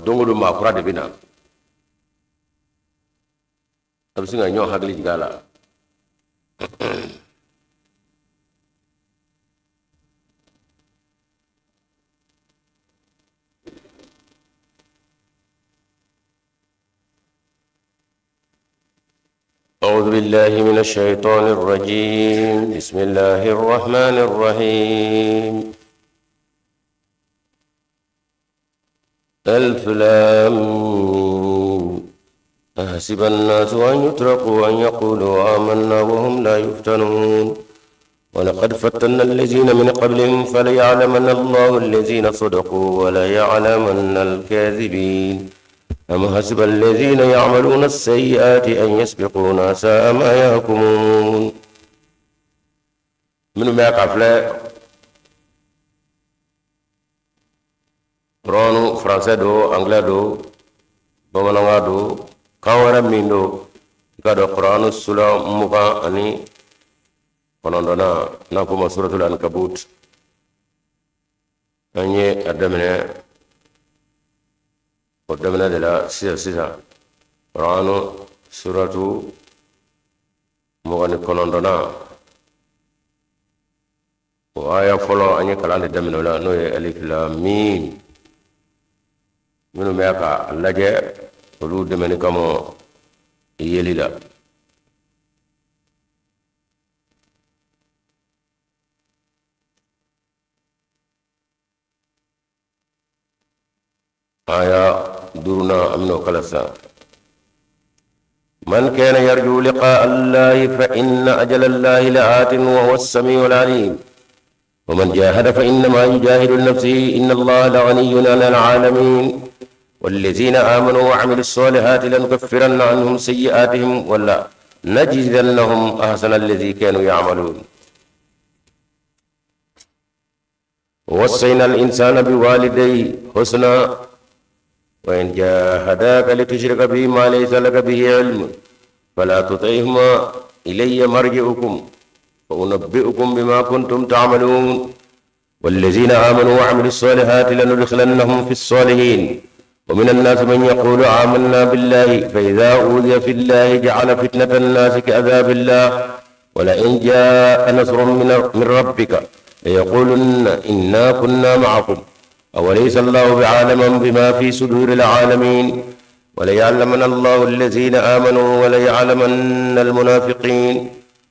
Don o don maa kura de bɛ na. A bɛ sin ka ɲɔgɔn hakili jigin a la. أعوذ بالله من الشيطان الرجيم. بسم الله الرحمن الرحيم. ألف لام. أحسب الناس أن يتركوا أن يقولوا آمنا وهم لا يفتنون. ولقد فتنا الذين من قبلهم فليعلمن الله الذين صدقوا وليعلمن الكاذبين. أم حسب الذين يعملون السيئات أن يسبقونا ساء ما يحكمون. Minnu bɛ ka filɛ kuranu, faransɛ don, anglais don, bamanankan don, kan wɛrɛ min don, i k'a dɔn kuranu sura 29nan, n'a fɔ ma suratul ankabut, an ye a daminɛ o daminɛ de la sisan sisan. Kuranu suratu 29nan, o aya fɔlɔ, an ye kalan de daminɛ o la, n'o ye alif lam mim. Minnu bɛ ka a lajɛ, olu dɛmɛni kama yeli la. Aya duurunan, an bɛna o kalan sisan. من كان يرجو لقاء الله فإن أجل الله لآت وهو السميع العليم. ومن جاهد فإنما يجاهد لنفسه، إن الله لغني عن العالمين. والذين آمنوا وعملوا الصالحات لنكفرن عنهم سيئاتهم ولا نجزينهم أحسن الذي كانوا يعملون. ووصينا الإنسان بوالديه حسنا، وإن جاهداك لتشرك به ما ليس لك به علم فلا تطعهما، إلي مرجعكم فأنبئكم بما كنتم تعملون. والذين آمنوا وعملوا الصالحات لندخلنهم في الصالحين. ومن الناس من يقول آمنا بالله، فإذا أوذي في الله جعل فتنة الناس كعذاب الله، ولئن جاء نصر من ربك ليقولن إنا كنا معكم، أوليس الله بعالم بما في صدور العالمين؟ وليعلمن الله الذين آمنوا وليعلمن المنافقين.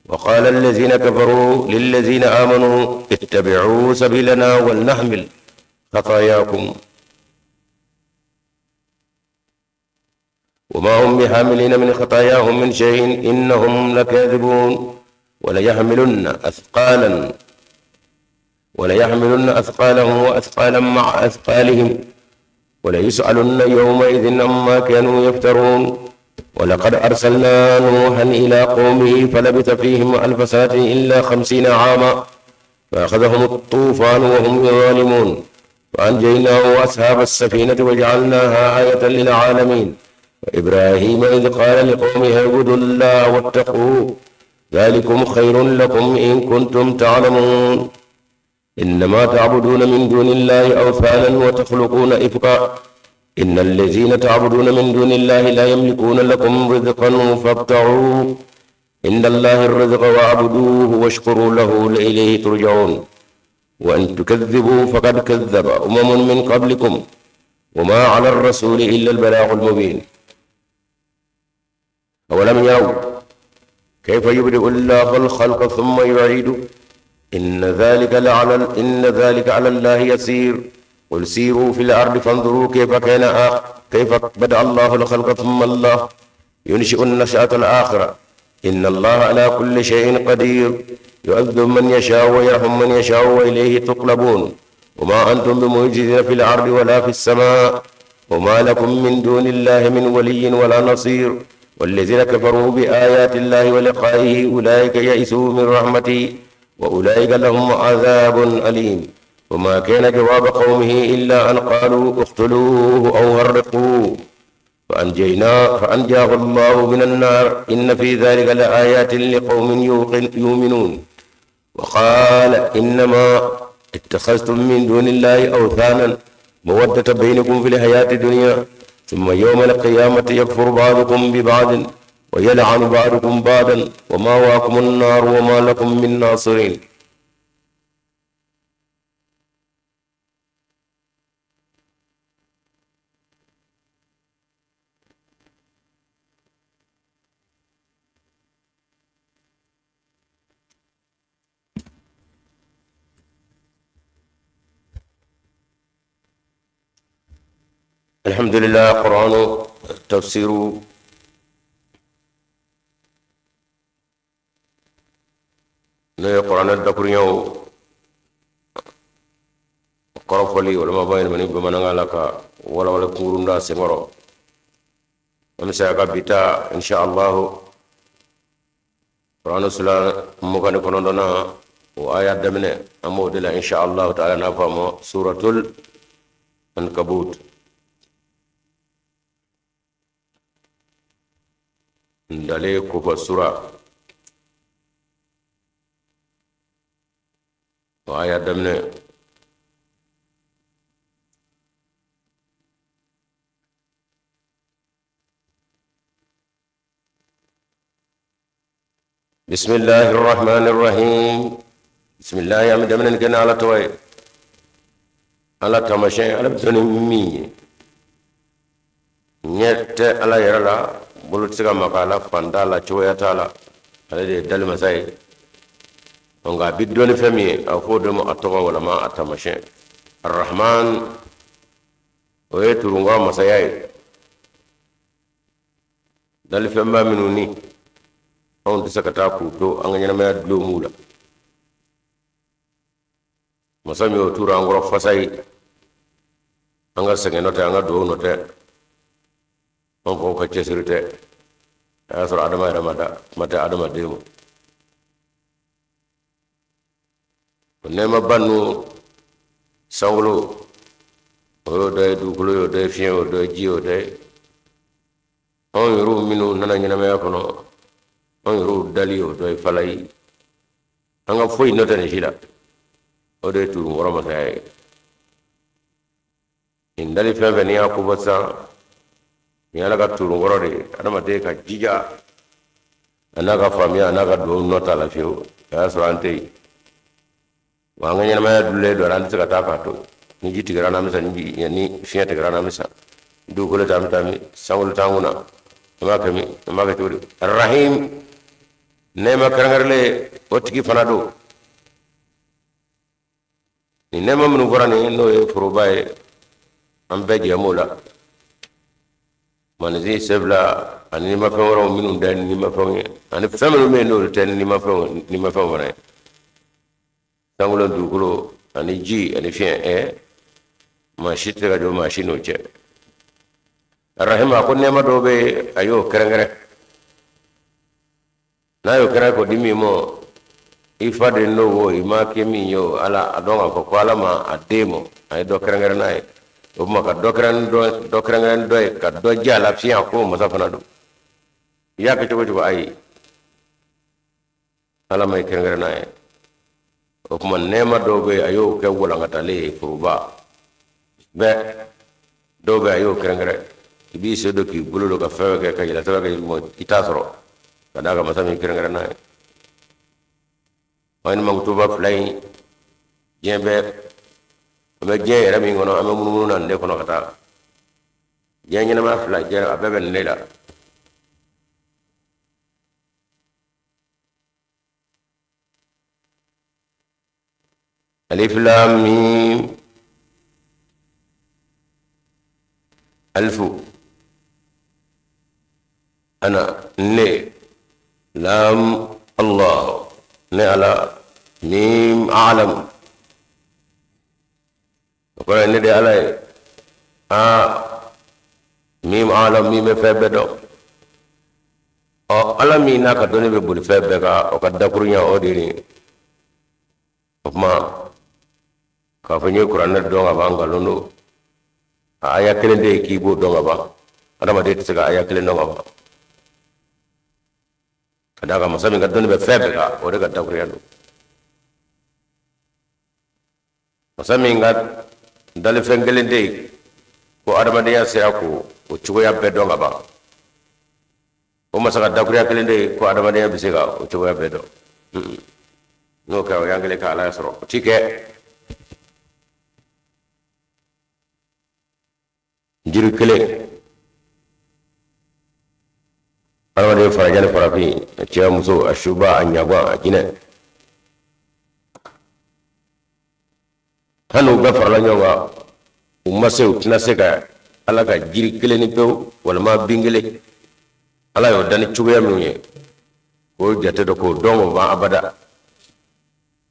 وقال الذين كفروا للذين آمنوا اتبعوا سبيلنا ولنحمل خطاياكم، وما هم بحاملين من خطاياهم من شيء، إنهم لكاذبون. وليحملن أثقالهم وأثقالا مع أثقالهم، وليسألن يومئذ عما كانوا يفترون. ولقد أرسلنا نوحا إلى قومه فلبث فيهم ألف سنة إلا 50 عاما فأخذهم الطوفان وهم ظالمون، فأنجيناه وأصحاب السفينة وجعلناها آية للعالمين. وإبراهيم إذ قال لقومه اعبدوا الله واتقوه، ذلكم خير لكم إن كنتم تعلمون. إنما تعبدون من دون الله أوثانا وتخلقون إفكا، إن الذين تعبدون من دون الله لا يملكون لكم رزقا فابتغوا عند الله الرزق واعبدوه واشكروا له، إليه ترجعون. وإن تكذبوا فقد كذب أمم من قبلكم، وما على الرسول إلا البلاغ المبين. أولم يروا كيف يبدئ الله الخلق ثم يعيده، إن ذلك على الله يسير. قل سيروا في الأرض فانظروا كيف بدأ الله الخلق، ثم الله ينشئ النشأة الآخرة، إن الله على كل شيء قدير. يعذب من يشاء ويرحم من يشاء وإليه تقلبون. وما أنتم بمعجزين في الأرض ولا في السماء، وما لكم من دون الله من ولي ولا نصير. والذين كفروا بآيات الله ولقائه أولئك يئسوا من رحمتي وأولئك لهم عذاب أليم. وما كان جواب قومه إلا أن قالوا اقتلوه أو هرقوه، فأنجاه الله من النار، إن في ذلك لآيات لقوم يؤمنون. وقال إنما اتخذتم من دون الله أوثانا مودة بينكم في الحياة الدنيا ثم يوم القيامة يكفر بعضكم ببعض ويلعن بعضكم بعضا وماواكم النار وما لكم من ناصرين. الحمد لله قرآن تفسير n'o ye kuranɛ dakuruɲɛw kɔrɔfɔli walima bayɛlɛmani bamanankan la ka walawala kunkurun da senkɔrɔ. An bɛ se ka bi ta insha allahu kuranɛ sura 29nan, o aya daminɛ, an b'o de la insha allahu taala, n'a fɔ a ma suratul ankabut. Ntalen kofɔ sura, o aya daminɛ. بسم الله الرحمن الرحيم. بسم الله, an bɛ daminɛ kɛ n'Ala tɔgɔ ye, Ala taamasiyɛn, Ala bɛ dɔn ni min ye. Ɲɛ tɛ Ala yɛrɛ la, bolo tɛ se ka maga a la, fan t'a la, cogoya t'a la. Ale de ye dalimasa ye. Nka a bɛ dɔn ni fɛn min ye, a fɔ o de ma a tɔgɔ walama a taamasiyɛn. Arahman, o ye turunkɔrɔ masaya ye. Dalifɛnba minnu ni anw tɛ se ka taa k'u to an ka ɲɛnamaya dulon m'u la, masa min y'o turu an kɔrɔ fasa ye, an ka sɛgɛn nɔ tɛ, an ka duwawu nɔ tɛ, an faw ka cɛsiri tɛ. A y'a sɔrɔ adama yɛrɛ ma da, kuma tɛ adamaden ma. O nɛɛmaba ninnu, sankolo o y'o dɔ ye, dugukolo y'o dɔ ye, fiɲɛ y'o dɔ ye, ji y'o dɔ ye. Anw yɛrɛw minnu nana ɲɛnamaya kɔnɔ, anw yɛrɛw dali y'o dɔ ye falayi. An ka foyi nɔ tɛ nin si la. O de ye turunkɔrɔ masaya ye. Nin dali fɛn fɛn n'i y'a kofɔ sisan, nin Ala ka turunkɔrɔ de ye. Adamaden ka jija a n'a ka faamuya, a n'a ka duwawu nɔ t'a la fiyewu. A y'a sɔrɔ an tɛ yen wa, an ka ɲɛnamaya dulen don a la. An tɛ se ka taa k'a to. Ni ji tigɛra an na, an bɛ sa. Ni fiɲɛ tigɛra an na, an bɛ sa. Dugukolo t'an bɛ taa min? Sankolo t'an kunna, an b'a kɛ min? An b'a kɛ cogo di? Rahim, nɛɛma kɛrɛnkɛrɛnlen, o tigi fana don. Nin nɛɛma minnu fɔra nin, n'o ye foroba ye, an bɛɛ jɛ b'o la. Maninfin sen fila ani nimafɛn wɛrɛw minnu tɛ nimafɛnw ye, ani fɛn minnu bɛ yen n'olu tɛ nimafɛnw fana ye, sankolo, dugukolo ani ji ani fiɲɛ, maa si tɛ se ka jɔ maa si n'o cɛ. Arahima, a ko nɛɛma dɔw bɛ yen, a y'o kɛrɛnkɛrɛn. N'a y'o kɛra k'o di min ma, i fa den don o, i ma kɛ min ye o, Ala a dɔn k'a fɔ ko Ala ma a den ma, a ye dɔ kɛrɛnkɛrɛn n'a ye. O tuma ka dɔ kɛrɛn dɔ kɛrɛnkɛrɛn dɔ ye, ka dɔ jɛ a la fiɲɛ, k'o masa fana don. I y'a kɛ cogo cogo, ayi, Ala ma i kɛrɛnkɛrɛn n'a ye. O tuma nɛɛma dɔw bɛ yen, a y'o kɛ walankatalen ye foroba bɛɛ. Dɔw bɛ, a y'o kɛrɛnkɛrɛn. I b'i sen don k'i bolo don ka fɛn kɛ ka yɛlɛ sɛbɛn kɛ, i t'a sɔrɔ, ka d'a kan masa min kɛrɛnkɛrɛn n'a ye. Wa ni mankutuba fila in, diɲɛ bɛɛ, an bɛ diɲɛ yɛrɛ min kɔnɔ, an bɛ munumunu na nin de kɔnɔ ka taa diɲɛ ɲɛnamaya fila, diɲɛ a bɛɛ bɛ nin de la. Alif lam mim, alifu ana ne, lam Allah ne Ala, mim alam, o kɔrɔ ye ne de Ala ye. Aa, mim alam, min bɛ fɛn bɛɛ dɔn. Ɔ, Ala min n'a ka dɔnni bɛ boli fɛn bɛɛ kan, o ka dakurunya o de ye nin ye. O tuma k'a fɔ n ye kuranɛ dɔn ka ban, nkalon don. A aya kelen tɛ yen k'i b'o dɔn ka ban. Adamaden tɛ se ka aya kelen dɔn ka ban, ka d'a kan masa min ka dɔnni bɛ fɛn bɛɛ kan, o de ka dakurunya don. Masa min ka Dalifɛn kelen tɛ yen ko adamadenya sera k'o o cogoya bɛɛ dɔn ka ban. O masa ka dakuruya kelen tɛ yen ko adamadenya bɛ se ka o cogoya bɛɛ dɔn. N'o kɛra, o y'an kɛlen ka Ala sɔrɔ, o ti kɛ. Jiri kelen, adamaden farajɛ ni farafin, a cɛ, muso, a suba, a ɲagwan, a jinɛ, hali n'u bɛɛ farala ɲɔgɔn kan, u ma se, u tɛna se ka Ala ka jiri kelen ni pewu walima bin kelen, Ala y'o dan ni cogoya minnu ye, k'o jate dɔn, k'o dɔn k'o ban abada.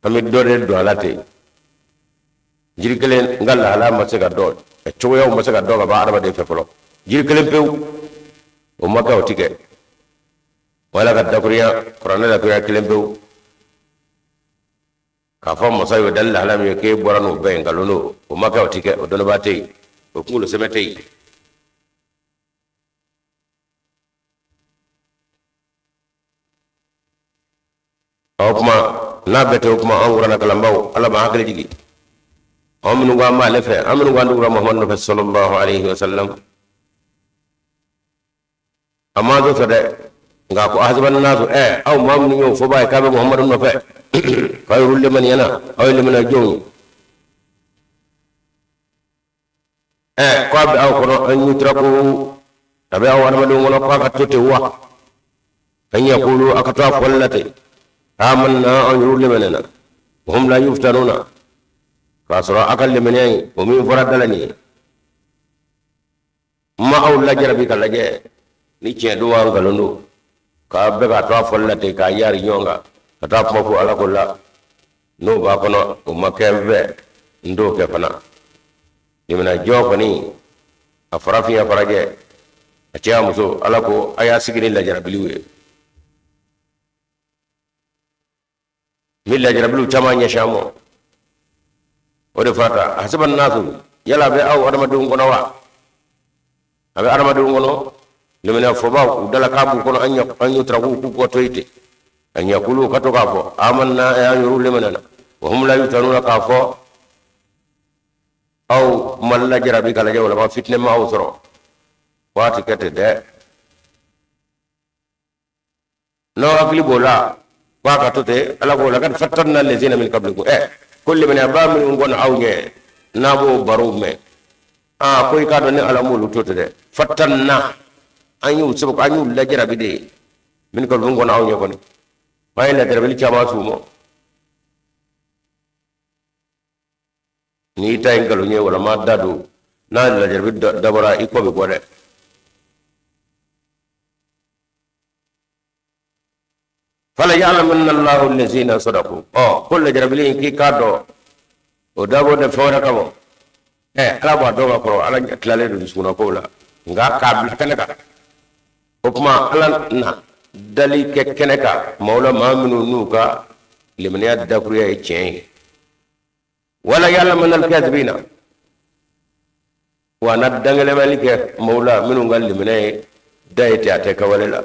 An bɛ dɔ de don a la ten. Jiri kelen n ka lahala ma se ka dɔn, a cogoyaw ma se ka dɔn ka ban adamaden fɛ fɔlɔ. Jiri kelen pewu, o ma kɛ, o ti kɛ. Wala ka dakuruya, kuranɛ dakuruya kelen pewu, k'a fɔ masa y'o da ni lahala min ye, k'e bɔra n'o bɛɛ ye, nkalon don. O ma kɛ, o ti kɛ. O dɔnnibaa tɛ yen, o kunkolo sɛmɛ tɛ yen. O kuma n'a bɛɛ tɛ, o kuma an kuranɛ kalanbaw, Ala b'an hakili jigin, an minnu ko an b'ale fɛ, an minnu ko an tugura Muhamadu nɔfɛ sallallahu alaihi wa sallam. A ma sɔsɔ dɛ, nka ko ahasiba nasu, ɛ aw maa minnu y'o fɔbaa ye k'a bɛ Muhamadu nɔfɛ, k'aw yɛrɛ lemaniyana, aw ye limaniya jɔnw ye. Ɛ ko a bɛ aw kɔnɔ an yutraku, a bɛ aw adamadenw kɔnɔ k'a ka to ten wa? An yakulu, a ka to a fɔli la ten, amanna, an yɛrɛ lemaniyana, hum la yuftanuna, k'a sɔrɔ a ka limaniya in, o min fɔra da la nin ye, n ma aw lajarabi ka lajɛ ni tiɲɛ don wa nkalon don, k'a bɛɛ ka to a fɔli la ten, k'a yaari ɲɔgɔn kan, ka taa kuma fɔ Ala ko la, n'o b'a kɔnɔ, o ma kɛ n fɛ, n t'o kɛ fana. Limaniya jɔn kɔni, a farafin, a farajɛ, a cɛ, a muso, Ala ko a y'a sigi ni lajarabiliw ye. N bɛ lajarabiliw caman ɲɛsin an ma. O de fata ahasiba nasu, yala a bɛ aw adamadenw kɔnɔ wa? A bɛ adamadenw kɔnɔ, limaniya fɔbaw, u dala k'a b'u kɔnɔ, an yutraku, k'u kɔ to yen ten, an yakulu, ka to k'a fɔ amanna, an yɛrɛw limaniyana, wa hum la yuftanuna, k'a fɔ aw ma lajarabi ka lajɛ, walima fitinɛ ma aw sɔrɔ. Waati kɛ ten dɛ. N'aw hakili b'o la k'a ka to ten, Ala ko lakad fatanna lezina min kablikum. Ɛ ko limaniyabaa minnu kɔnna aw ɲɛ, n'a b'o barow mɛn, aa ko i k'a dɔn ni Ala m'olu to ten dɛ. Fatanna, an y'u sabu an y'u lajarabi de ye, min kablikum, kɔnna aw ɲɛ kɔni, an ye lajarabili caman s'u ma. N'i ta ye nkalon ye walima da don n'a lajarabi dabɔra, i kɔ bɛ bɔ dɛ. Fala ya'lamanna Allahu allazina sadaqu. Ɔ ko lajarabili in, k'i k'a dɔn o dabɔ tɛ fɛn wɛrɛ kama. Ɛ Ala b'a dɔn ka kɔrɔ, Ala tilalen don dusukunna kow la, nka k'a bila kɛnɛ kan, o tuma Ala na dali kɛ kɛnɛ kan maaw la, maa minnu n'u ka limaniya dakuruya ye tiɲɛ ye. Wala ya'lamanna al-kadhibina, wa na dangɛlɛmali kɛ maaw la minnu ka limaniya ye da ye ten, a tɛ kawale la,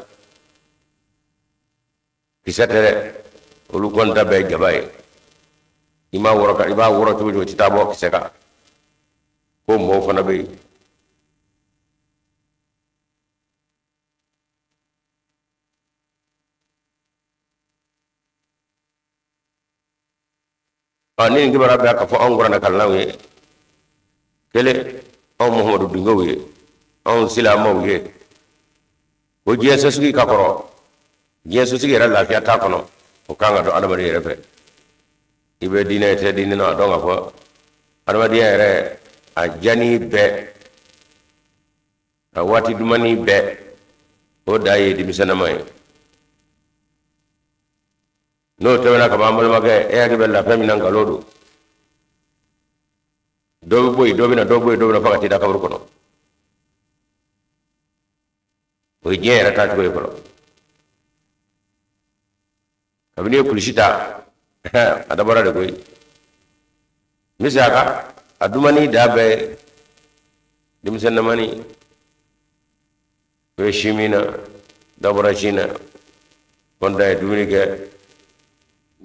kisɛ tɛ dɛ, olu kɔni ta bɛɛ ye jaba ye. I m'a wɔrɔ ka, i b'a wɔrɔ cogo cogo, i tɛ taa bɔ kisɛ kan. Ko mɔgɔw fana bɛ yen. Ɔ ni nin kibaruya bɛ ka fɔ anw kuranɛ kalannaw ye, kelen anw Muhamadu dungew ye, anw silamɛw ye, ko diɲɛ sosigi ka kɔrɔ, diɲɛ sosigi yɛrɛ lafiya t'a kɔnɔ, o kan ka dɔn adamaden yɛrɛ fɛ. I bɛ diinɛ tɛ diinɛ na, a dɔn ka fɔ adamadenya yɛrɛ a diyani bɛɛ, a waati dumani bɛɛ, o dan ye denmisɛnnama ye. N'o tɛmɛna ka ban, an balimakɛ, e hakili bɛ lafiya min na, nkalon don. Dɔ bɛ bɔ yen, dɔ bɛ na, dɔ bɔ yen, dɔ bɛ na, fo ka t'i da kaburu kɔnɔ. O ye diɲɛ yɛrɛ taacogo ye fɔlɔ. Kabini i ye kulisi ta, a dabɔra de koyi. N bɛ segin a kan, a dumani da bɛɛ denmisɛnnamani, o ye sin min na, dabɔra sin na, kɔntan ye dumuni kɛ,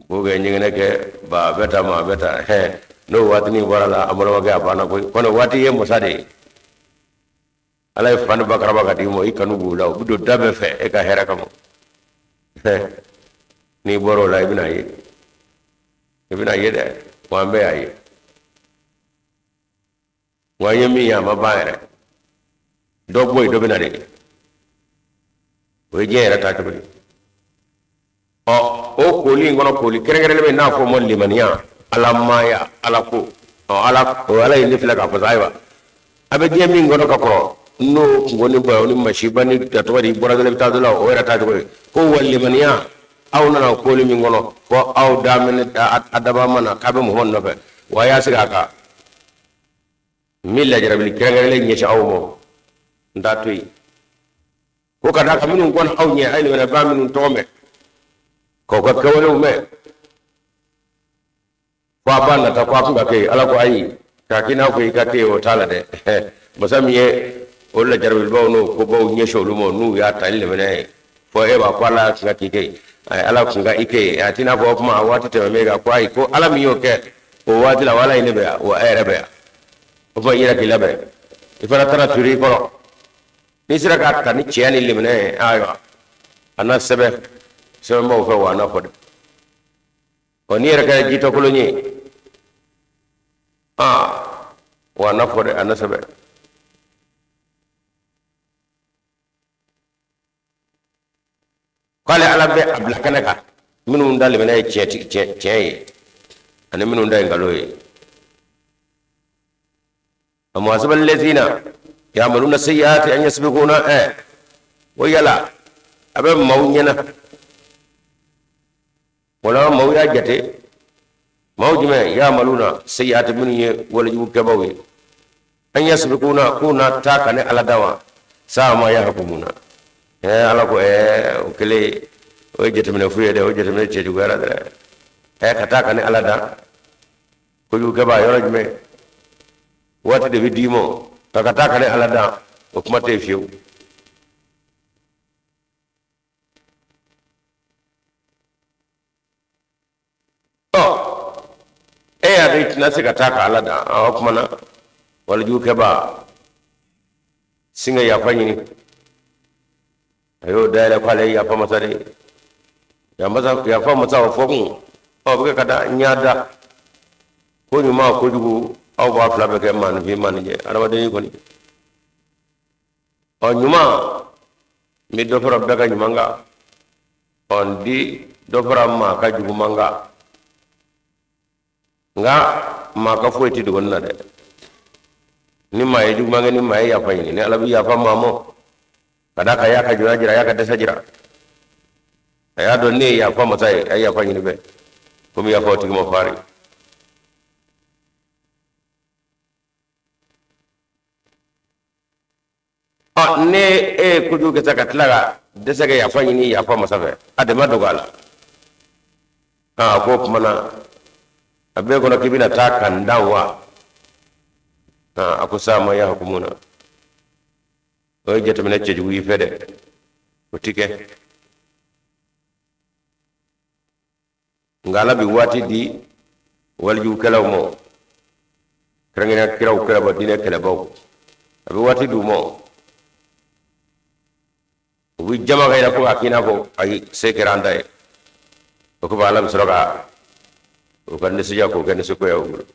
k'o kɛ ɲɛgɛnɛ kɛ, ba bɛ taa, maa bɛ taa, hɛn. N'o waatinin bɔra la, a balimakɛ, a banna koyi. Kɔni waati ye masa de ye. Ala ye fa ni ba karaba ka d'i ma, i kanu b'u la, u bɛ don da bɛɛ fɛ e ka hɛrɛ kama. N'i bɔra o la, i bɛna ye, i bɛna ye dɛ. Wa an bɛɛ y'a ye, wa an ye min ye, a ma ban yɛrɛ. Dɔ bɔ yen, dɔ bɛ na de. O ye diɲɛ yɛrɛ taa cogo ye. Ɔ, o koli in kɔnɔ, koli kɛrɛnkɛrɛnnen bɛ n'a fɔ o ma limaniya, alamaya, ala ko. Ɔ, ala o ala ye ne filɛ k'a fɔ sa. Ayiwa, a bɛ diɲɛ min kɔnɔ ka kɔrɔ, n'o kunko ni bayo ni masiba ni tɔgɔ di bɔra dɔ la, i bɛ taa dɔ la, o yɛrɛ taa cogo ye ko wa limaniya. Aw nana koli min kɔnɔ, ko aw daminɛ a daba ma na k'a bɛ Muhamadu nɔfɛ, wa a y'a sigi a kan n bɛ lajarabili kɛrɛnkɛrɛnlen ɲɛsin aw ma. N t'a to yen ko ka d'a kan minnu kɔnna aw ɲɛ, a ye limaniyabaa minnu tɔgɔ mɛn, k'aw ka kɛwalew mɛn, ko a b'a nata ko a kun ka kɛ yen. Ala ko ayi, k'a k'i n'a fɔ i ka kɛ yen, o t'a la dɛ. Masa min ye o lajarabilibaw n'o kobaw ɲɛsin olu ma, n'u y'a ta ni limaniya ye, fɔ e b'a ko ala kun ka k'i kɛ yen, ala kun ka i kɛ yen, a t'i n'a fɔ o kuma a waati tɛmɛ bɛ kan ko ayi, ko ala min y'o kɛ o waati la, o ala ye ne bɛ yan, wa e yɛrɛ bɛ yan. O fɔ i yɛrɛ k'i labɛn, i fana taara turu i kɔrɔ. N'i sera k'a ta ni cɛya ni limaniya ye, ayiwa, a na sɛbɛn sɛbɛnbaw fɛ, wa a na fɔ dɛ. Ɔ, n'i yɛrɛ kɛra jitɔkolon ye, aa, wa a na fɔ dɛ, a na sɛbɛn. K'ale ala bɛ a bila kɛnɛ kan, minnu da limaniya ye tiɲɛ ye ani minnu da ye nkalon ye. Am hasiba allazina ya'maluna sayyi'ati an yasbiquna. Ɛ, o yala a bɛ maaw ɲɛna wala maaw y'a jate, maaw jumɛn? Ya'maluna sayyi'ati, minnu ye walejugukɛbaw ye, an yasbiquna, k'u na taa ka ne ala dan wa? Sa'a ma yahkumuna. Ɛɛ, ala ko ɛɛ, o kelen o ye jateminɛ fu ye dɛ, o jateminɛ cɛjuguyara dɛ. Ɛɛ, ka taa ka ne ala dan, kojugukɛbaa yɔrɔ jumɛn? Waati de bɛ d'i ma ka taa ka ne ala dan, o kuma tɛ yen fiyewu. Ɔ, e y'a dɔn i tɛna se ka taa ka ala dan. O tuma na walejugukɛbaa sin ka yafa ɲini, a y'o dayɛlɛ k'ale ye yafa masa de ye. Yafa masa, o fɔ kun ɔ bɛ kɛ ka da n y'a da ko ɲuman kojugu, aw b'a fila bɛɛ kɛ maaninfin maaninjɛ adamaden kɔni. Ɔ, ɲuman n bɛ dɔ fara bɛɛ ka ɲuman kan, ɔ, n di dɔ fara maa ka juguman kan, nka maa ka foyi tɛ dogo na dɛ. Ni maa ye juguman kɛ, ni maa ye yafa ɲini, ni ala bɛ yafa maa ma, ka d'a kan a y'a ka jɔnya jira, a y'a ka dɛsɛ jira, a y'a dɔn ne ye yafa masa ye, a ye yafa ɲini bɛɛ komi yafa o tigi ma fari. Ɔ, ne e ye kojugu kɛ sa ka tila ka dɛsɛ ka yafa ɲini yafa masa fɛ, a de ma dogo a la. Aa, ko o tuma na a b'e kɔnɔ k'i bɛna taa ka n dan wa? Aa, a ko sa'a ma yahkumuna, o ye jateminɛ cɛjugu y'i fɛ dɛ, o ti kɛ. Nka ala bɛ waati di walijugukɛlaw ma, kɛrɛnkɛrɛnya kiraw kɛlɛbaw, diinɛ kɛlɛbaw, a bɛ waati di u ma, u bɛ jama ka yɛrɛ ko k'a k'i n'a fɔ ayi, se kɛra an ta ye. O kɔfɛ, ala bɛ sɔrɔ ka u ka nisɔndiya k'o kɛ nisɔngoya u bolo.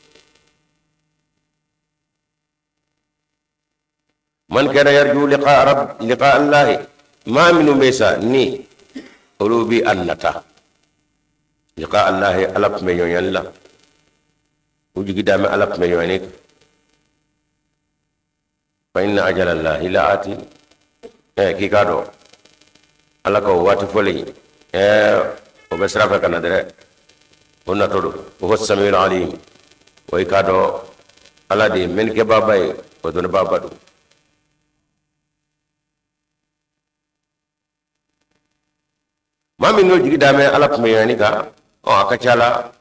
Man kana yarju liqa rabb liqa allahi, maa minnu bɛ sa ni olu bi a nata liqa allahi, ala tun bɛ ɲɔgɔnyali la, u jigi dalen bɛ ala tun bɛ ɲɔgɔnyali kan, fa inna ajala allahi la ati. Ɛ, k'i k'a dɔn ala ka o waati fɔlen, ɛɛ, o bɛ sira fɛ ka na dɛrɛ, o natɔ don. Wa huwa samiul alim, wa i k'a dɔn ala de ye mɛnnikɛbaaba ye, o dɔnnibaaba don. Maa min n'o jigi dalen bɛ ala kunbɛnni kan, ɔ, a ka ca la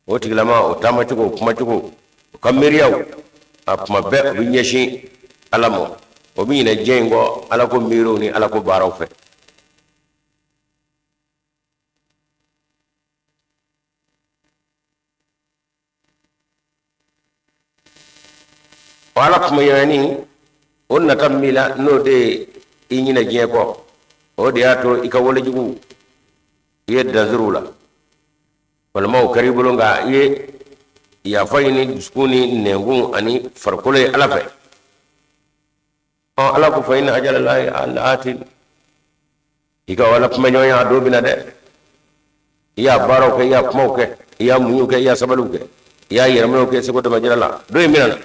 o tigilama, o taamacogo, o kumacogo, o ka miiriyaw, a kuma bɛɛ o bɛ ɲɛsin ala ma, o bɛ ɲinɛ diɲɛ in kɔ ala ko miiriw ni ala ko baaraw fɛ. O Ala kumaɲɔgɔnyani o nata min la, n'o de ye i ɲinɛ diɲɛ kɔ, o de y'a to i ka walejugu i ye danzuru la, walima o kɛra i bolo, nka i ye yafa ɲini dusukun ni nɛnkun ani farikolo ye Ala fɛ. Ɔ, Ala ko fa inna ajala lahi laatin. I ka Ala kumaɲɔgɔnya a don bɛ na dɛ. I y'a baaraw kɛ, i y'a kumaw kɛ, i y'a muɲu kɛ, i y'a sabaliw kɛ, i y'a yɛrɛminɛw kɛ seko damajira la, don in bɛna na.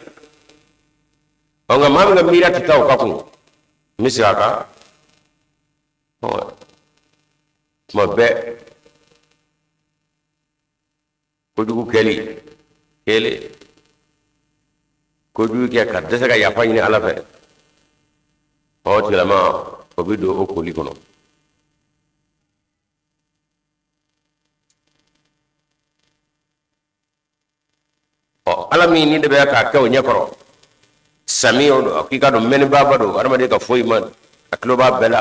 Ɔ, nka maa min ka miiriya tɛ taa o ka kun, n bɛ segin a kan. Ɔ, tuma bɛɛ kojugu kɛli kelen, kojugu kɛ ka dɛsɛ ka yafa ɲini Ala fɛ, ɔ tigilama o bɛ don o koli kɔnɔ. Ɔ, Ala min ni de bɛ k'a kɛ o ɲɛkɔrɔ, samiya don, k'i ka dɔn mɛnnibaaba don, adamaden ka foyi ma, a tulo b'a bɛɛ la,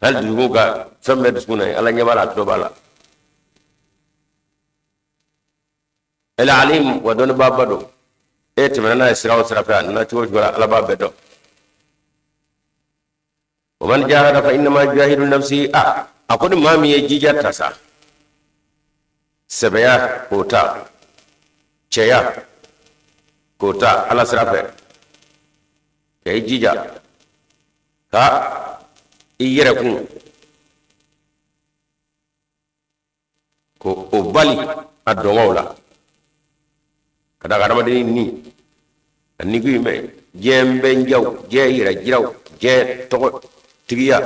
hali dusukun ka fɛn bɛɛ dusukun na, Ala ɲɛ b'a la, a tulo b'a la. El alim, wa dɔnnibaaba don. E tɛmɛna n'a ye sira o sira fɛ, a nana cogo o cogo la, Ala b'a bɛɛ dɔn. Wa man jahada fa innama yujahidu nafsi. A ko ni maa min ye jija ta sa, sɛbɛya k'o ta, cɛya k'o ta Ala sira fɛ, ka i jija ka i yɛrɛ kun ko o bali a dɔngɔw la, ka da adamaden ni a ni kun bɛ diɲɛ bɛnjaw, diɲɛ yɛrɛ jiraw, diɲɛ tɔgɔ tigiya,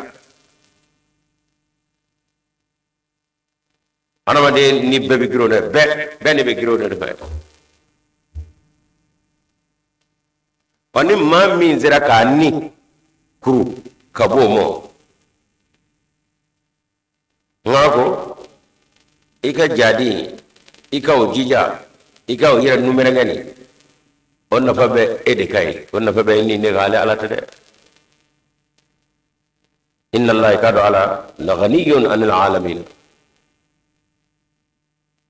adamaden ni bɛɛ bɛ girin o de bɛɛ bɛɛ ne bɛ girin o de fɛ. Ɔ, ni maa min sera k'a ni kuru ka bɔ o mɔ, nka ko i ka jadi, i ka o jija, i ka o yɛrɛ numɛrɛngɛ nin, o nafa bɛ e de ka ye, o nafa bɛ e ni ne ka, ale Ala tɛ dɛ. Inna Allah, i k'a dɔn Ala, laganiyun anil alamin,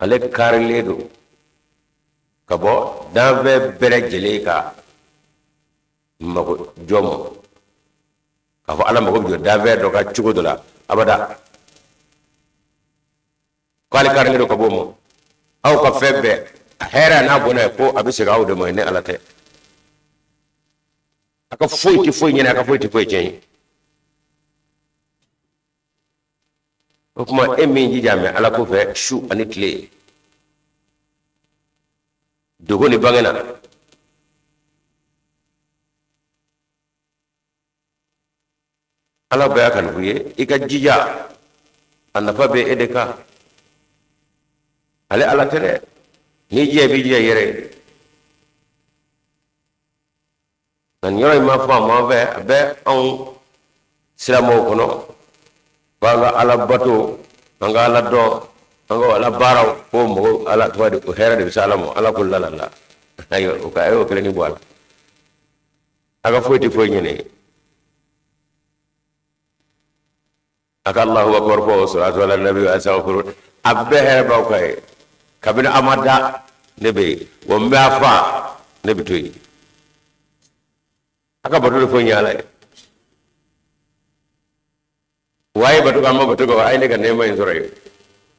ale karilen don ka bɔ danfɛn bɛɛ lajɛlen ka mago jɔ ma. K'a fɔ Ala mago bɛ jɔ danfɛn dɔ ka cogo dɔ la, abada, k'ale karilen don ka bɔ o ma. Aw ka fɛn bɛɛ, a hɛrɛ n'a bɔnɛ, ko a bɛ segin aw de ma, ne Ala tɛ. A ka foyi tɛ foyi ɲɛna, a ka foyi tɛ foyi tiɲɛ ye. O tuma e min jija mɛ Ala ko fɛ su ani tile, dogo ni bange na, Ala bɛɛ y'a kanu ye, i ka jija a nafa bɛ e de kan, ale Ala tɛ dɛ. N'i jija, i b'i jija i yɛrɛ ye. Nka nin yɔrɔ in ma faamu an fɛ, a bɛ anw silamɛw kɔnɔ ko an ka Ala bato, an ka Ala dɔn, an ka Ala baaraw, ko mɔgɔ Ala tɔgɔ de, o hɛrɛ de bɛ se Ala ma. Ala ko la la la, ayiwa, o ka a y'o kelen ni bɔ a la, a ka foyi tɛ foyi ɲini a ka Allahu akbar fɔ, salatu ala nabi, astaghfiru, a bɛɛ hɛrɛ b'aw kan ye. Kabini a ma da, ne bɛ yen, wa n bɛ a fa, ne bɛ to yen. A ka bato de foyi ɲɛ Ala ye wa? A ye bato kɛ, a ma bato kɛ, a ye ne ka nɛɛma in sɔrɔ yen,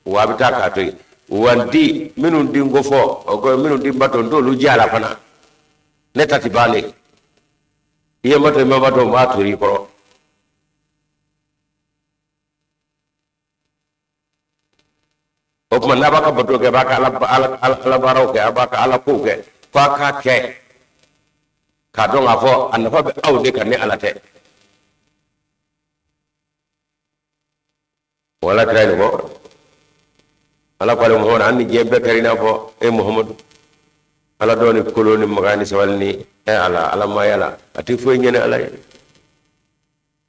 wa a bɛ taa k'a to yen. Wa n di minnu di n ko fɔ o ko minnu di n bato, n t'olu jɛ a la fana. Ne ta ti bannen. I ye n bato, i ma bato, n b'a to i kɔrɔ. O tuma n'a b'a ka bato kɛ, a b'a ka ala baaraw kɛ, a b'a ka ala kow kɛ, f'a k'a kɛ k'a dɔn k'a fɔ a nafa bɛ aw de kan, ni Ala tɛ. Wala kira nin fɔ, Ala ko ale Muhamadu, an ni diɲɛ bɛɛ kɛra i n'a fɔ e Muhamadu, ala dɔn ni kolo ni maga ni sabali ni ɛ ala ala maaya la, a tɛ foyi ɲɛ ni Ala ye.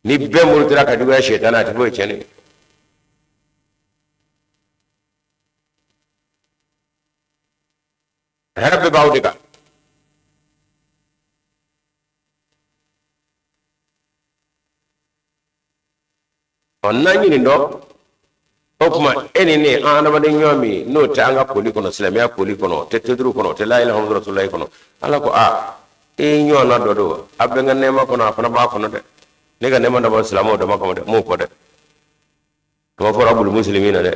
Ni bɛɛ murutira ka juguya sɛtana, a tɛ foyi tiɲɛ. Hɛrɛ bɛɛ b'aw de kan. Ɔ, n'an ɲinin dɔ o O tuma e ni ne, an adamaden ɲɔgɔn min n'o tɛ an ka koli kɔnɔ, silamɛya koli kɔnɔ, o tɛ teduru kɔnɔ, o tɛ la ilaha muhammadu rasulullahi kɔnɔ, Ala ko aa, e ɲɔgɔnna dɔ don, a bɛ n ka nɛɛma kɔnɔ, a fana b'a kɔnɔ dɛ. Ne ka nɛɛma dabɔ silamɛw dama kama dɛ, m'o fɔ dɛ. A ma fɔ rabul muslimina dɛ,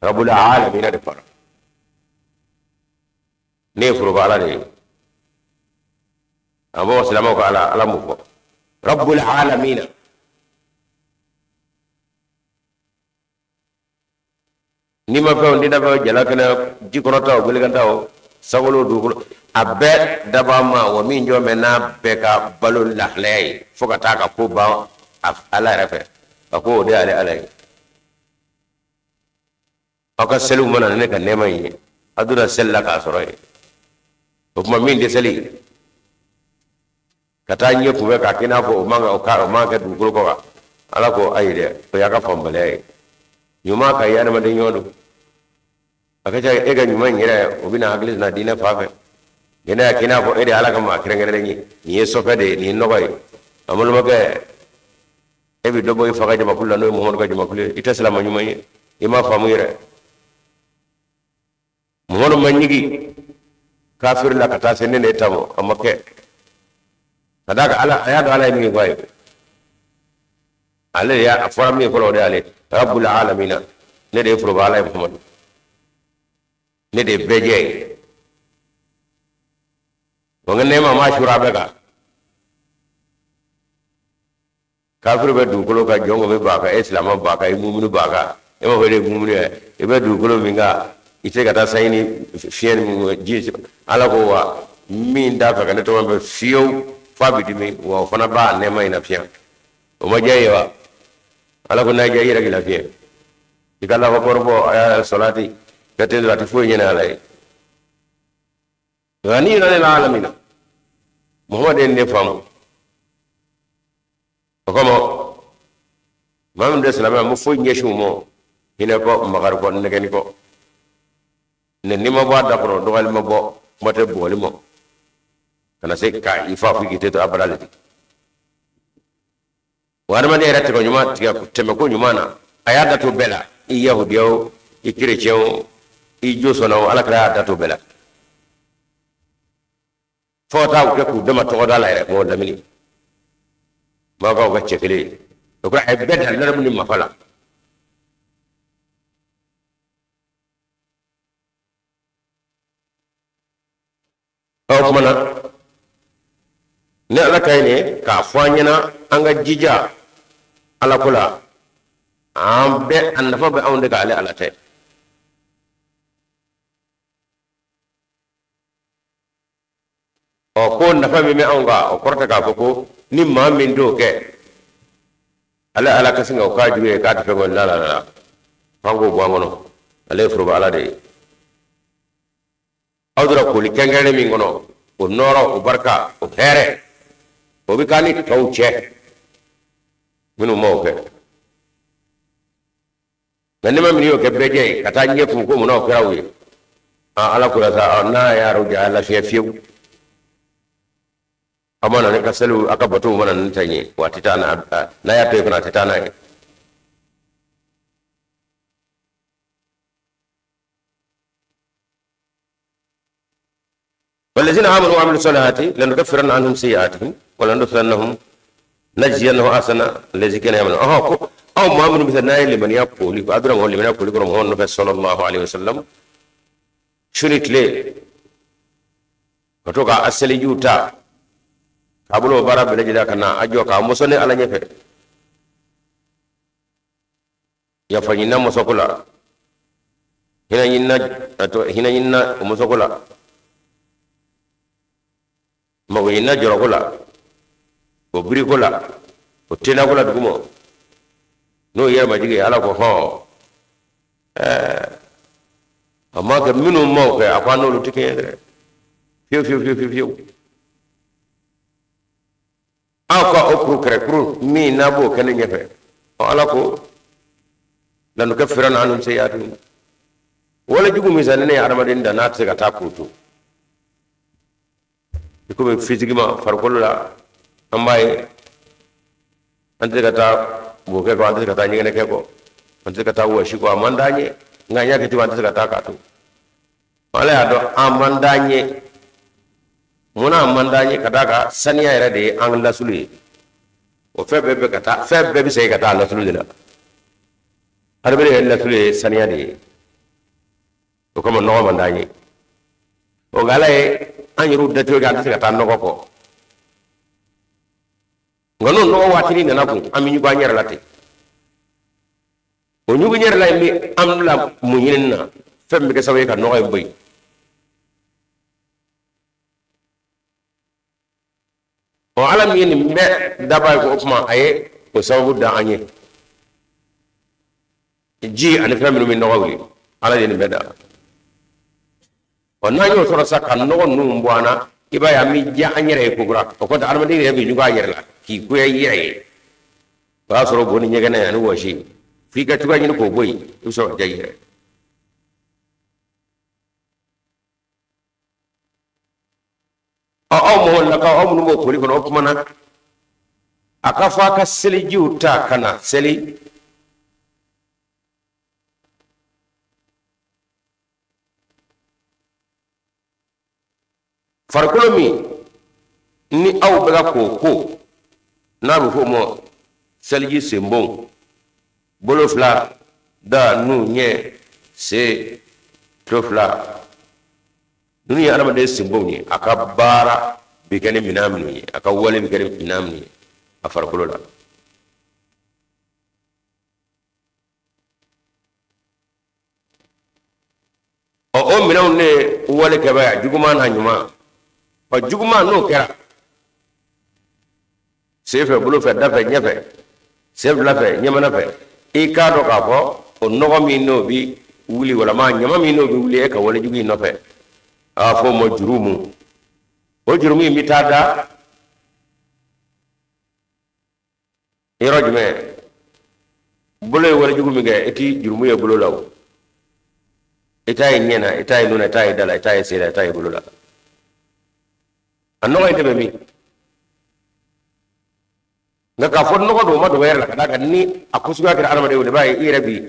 rabul alamina de fɔra. Ne ye foroba Ala de ye. A bɔ silamɛw ka Ala, Ala m'o fɔ, rabbul alamina. N'i ma fɛnw di dafɛnw jala kɛnɛ, ji kɔnɔta o, gbelekan o, sankolo, dugukolo, a bɛɛ dabaa ma wa min jɔ bɛ n'a bɛɛ ka balo lahalaya ye fo ka taa ka ko ban Ala yɛrɛ fɛ, a ko o de y'ale Ala ye. Aw ka seliw mana na ne ka nɛɛma in ye, aw donna seli la k'a sɔrɔ yen. O tuma min tɛ seli ka taa ɲɛ kunbɛ k'a k'i n'a fɔ o man o ka o man kɛ dugukolo kɔ kan, Ala ko ayi dɛ, o y'a ka faamubaliya ye. Ɲuman ka ye adamaden ɲɔgɔn don, a ka ca e ka ɲuman in yɛrɛ, o bɛna hakili sina diinɛ fan fɛ diinɛ y'a k'i n'a fɔ e de ye Ala ka maa kɛrɛnkɛrɛnnen ye, nin ye sɔfɛ de ye, nin ye nɔgɔ ye. A balimakɛ, e bɛ dɔ bɔ i fa ka jamakulu la, n'o ye Muhamadu ka jamakulu ye, i tɛ silamɛ ɲuman ye, i m'a faamu yɛrɛ. Muhamadu ma ɲigi kafiri la ka taa se ne ne ta ma, a ma kɛ ka d'a kan Ala a y'a dɔn Ala ye min fɔ a ye, ale de y'a a fɔra min fɔlɔ, o de y'ale rabbul alamina. Ne de ye foroba Ala ye, Muhamadu, ne de ye bɛɛ jɛ ye. Wa n ka nɛɛma ma suura bɛɛ kan. Kafiri bɛ dugukolo kan, jɔn bɛ b'a kan, e silamɛ b'a kan, i mumunu b'a kan, e b'a fɔ e de ye mumunu ye, i bɛ dugukolo min kan, i tɛ se ka taa sanji ni fiɲɛ ni ji. Ala ko wa min t'a fɛ ka ne tɔgɔ bɛ fiyewu f'a bɛ dimi, wa o fana b'a nɛɛma in na fiɲɛ. O ma diya i ye wa? Ala ko n'a diya i yɛrɛ k'i lafiɲɛ, i ka Alahu akibaru bɔ, a y'a sɔlati ka tɛ a tɛ foyi ɲɛna Ala ye. Ghaniyun anil alamina, Muhamadu ye ne faamu. O kama maa min tɛ silamɛ, ma foyi ɲɛsin u ma hinɛ kɔ, makari kɔ, nɛgɛni kɔ, nɛni ma bɔ a da kɔnɔ, dɔgɔyali ma bɔ, kuma tɛ bugɔli ma, ka na se ka i fa fo k'i tɛ to abada le. Wa adamaden yɛrɛ tɛgɛ ɲuman tigɛ tɛmɛko ɲuman na, a y'a da to bɛɛ la, i yahudiya o, i kerecɛn o, i josɔnna o, Ala kira y'a da to bɛɛ la fo ka taa u kɛ k'u dama tɔgɔda la yɛrɛ mɔgɔ lamini makaw ka cɛ kelen ye. O kɔrɔ a ye bɛɛ dan ladamu ni mafa la. O tuma na ni Ala ka ɲi k'a fɔ an ɲɛna, an ka jija Ala ko la, an bɛɛ a nafa bɛ anw de kan, ale Ala tɛ. Ɔ ko nafa min bɛ anw kan, o kɔrɔ tɛ k'a fɔ ko ni maa min t'o kɛ, ale Ala ka sin ka o k'a jugu ye, k'a tɛ fɛn kɔ la la la, f'an k'o bɔ an kɔnɔ. Ale ye foroba Ala de ye. Aw donna koli kɛrɛnkɛrɛnnen min kɔnɔ, o nɔɔrɔ, o barika, o hɛrɛ, o bɛ k'an ni tɔw cɛ minnu ma o kɛ. Nka ni maa min y'o kɛ bɛɛ jɛ ye ka taa ɲɛ kun ko munna o kɛra u ye, Ala ko la sa n'a y'a ja a lafiya fiyewu. Aw ma na ne ka seliw, aw ka batow mana ne ta ɲɛ wa, a tɛ taa n'a y'a to yen fana, a tɛ taa n'a ye. والذين آمنوا وعملوا الصالحات لنكفرن عنهم سيئاتهم ولندخلنهم نجزينهم أحسن الذي كانوا يعملون. أها ko aw maa minnu bɛ se n'a ye limaniya koli, a donna mɔgɔ limaniya koli kɔnɔ mɔgɔ nɔfɛ sallallahu alaihi wasallam su ni tile, ka to ka a selijiw ta k'a bolo baara bɛɛ lajɛlen ka na a jɔ k'a mɔsɔn Ala ɲɛfɛ, yafa ɲinina mɔsɔko la, hinɛ ɲinina, hinɛ ɲinina o mɔsɔko la, mago ɲinina jɔrɔko la, o biriko la, o tenako la duguma, n'o yɛrɛ majigin ye, Ala ko hɔn ɛɛ a ma kɛ minnu m'o kɛ, a ko an n'olu tɛ kelen ye dɛ, fiyewu fiyewu fiyewu fiyewu. Aw ka o kuru kɛrɛkuru min n'a b'o kɛ ne ɲɛfɛ, Ala ko lanukaffiranna anhum sayyi'atihim, wale jugu min sa ni ne ye adamaden dan n'a tɛ se ka taa k'o to i komi physiquement farikolo la, an b'a ye an tɛ se ka taa bo kɛ kɔ, an tɛ se ka taa ɲɛgɛnɛ kɛ kɔ. An tɛ se ka taa wɔsi kɔ, a man d'an ye, nka an y'a kɛ cogo, an tɛ se ka taa k'a to. Ala y'a dɔn a man d'an ye. Munna a man d'an ye? Ka d'a kan saniya yɛrɛ de ye an lasulu ye. O fɛn bɛɛ bɛ ka taa, fɛn bɛɛ bɛ segin ka taa a lasulu de la. Adamaden yɛrɛ lasulu ye saniya de ye. O kama nɔgɔ man d'an ye. O nka Ala ye an yɛrɛw dacogo kɛ, an tɛ se ka taa nɔgɔ kɔ. Nka n'o nɔgɔ waatinin nana kun, an bɛ ɲugun an yɛrɛ la ten. O ɲugun yɛrɛ la in bɛ an bila mun ɲinini na? Fɛn min bɛ kɛ sababu ye ka nɔgɔ in bɔ yen. Ɔ, Ala min ye nin bɛɛ dabaa ye, ko o tuma a ye o sababu da an ye. Ji ani fɛn minnu bɛ nɔgɔ wuli, Ala ye nin bɛɛ da. Ɔ, n'an y'o sɔrɔ sa ka nɔgɔ ninnu bɔ an na, i b'a ye an bɛ diya an yɛrɛ ye kokura. O kɔfɛ, adamaden yɛrɛ bɛ ɲugun a yɛrɛ la k'i goya i yɛrɛ ye. O y'a sɔrɔ bo ni ɲɛgɛnɛ ani wɔsi, f'i ka cogoya ɲini k'o bɔ yen, i bɛ sɔrɔ ka diya i yɛrɛ ye. Ɔ, aw mɔgɔlakaw, aw minnu b'o koli kɔnɔ, o tuma na a ka fɔ a ka selijiw ta ka na seli. Farikolo min ni aw bɛ ka k'o ko, n'a bɛ f'o ma seliji senbon, bolo fila, da, nun, ɲɛ, sen, tulo fila, ninnu ye adamaden senbonw ye. A ka baara bɛ kɛ ni minɛn minnu ye, a ka wale bɛ kɛ ni minɛn minnu ye a farikolo la. Ɔ, o minɛnw de ye wale kɛbaa ye, juguman n'a ɲuman. Ɔ, juguman n'o kɛra sen fɛ, bolo fɛ, da fɛ, ɲɛ fɛ, sen fila fɛ, ɲɛmana fɛ, i k'a dɔn k'a fɔ o nɔgɔ min n'o bi wuli, walama ɲama min n'o bi wuli e ka wale jugu in nɔfɛ, a fɔ o ma jurumu. O jurumu in bɛ taa da yɔrɔ jumɛn? Bolo ye walejugu min kɛ, i ti jurumu ye bolo la, o i t'a ye ɲɛ na, i t'a ye nun na, i t'a ye da la, i t'a ye sen na, i t'a ye bolo la. A nɔgɔ in de bɛ min? Nka k'a fɔ nɔgɔ don, o ma dogo yɛrɛ la, ka d'a kan ni a ko suguya kɛra adamaden i b'a ye i yɛrɛ bi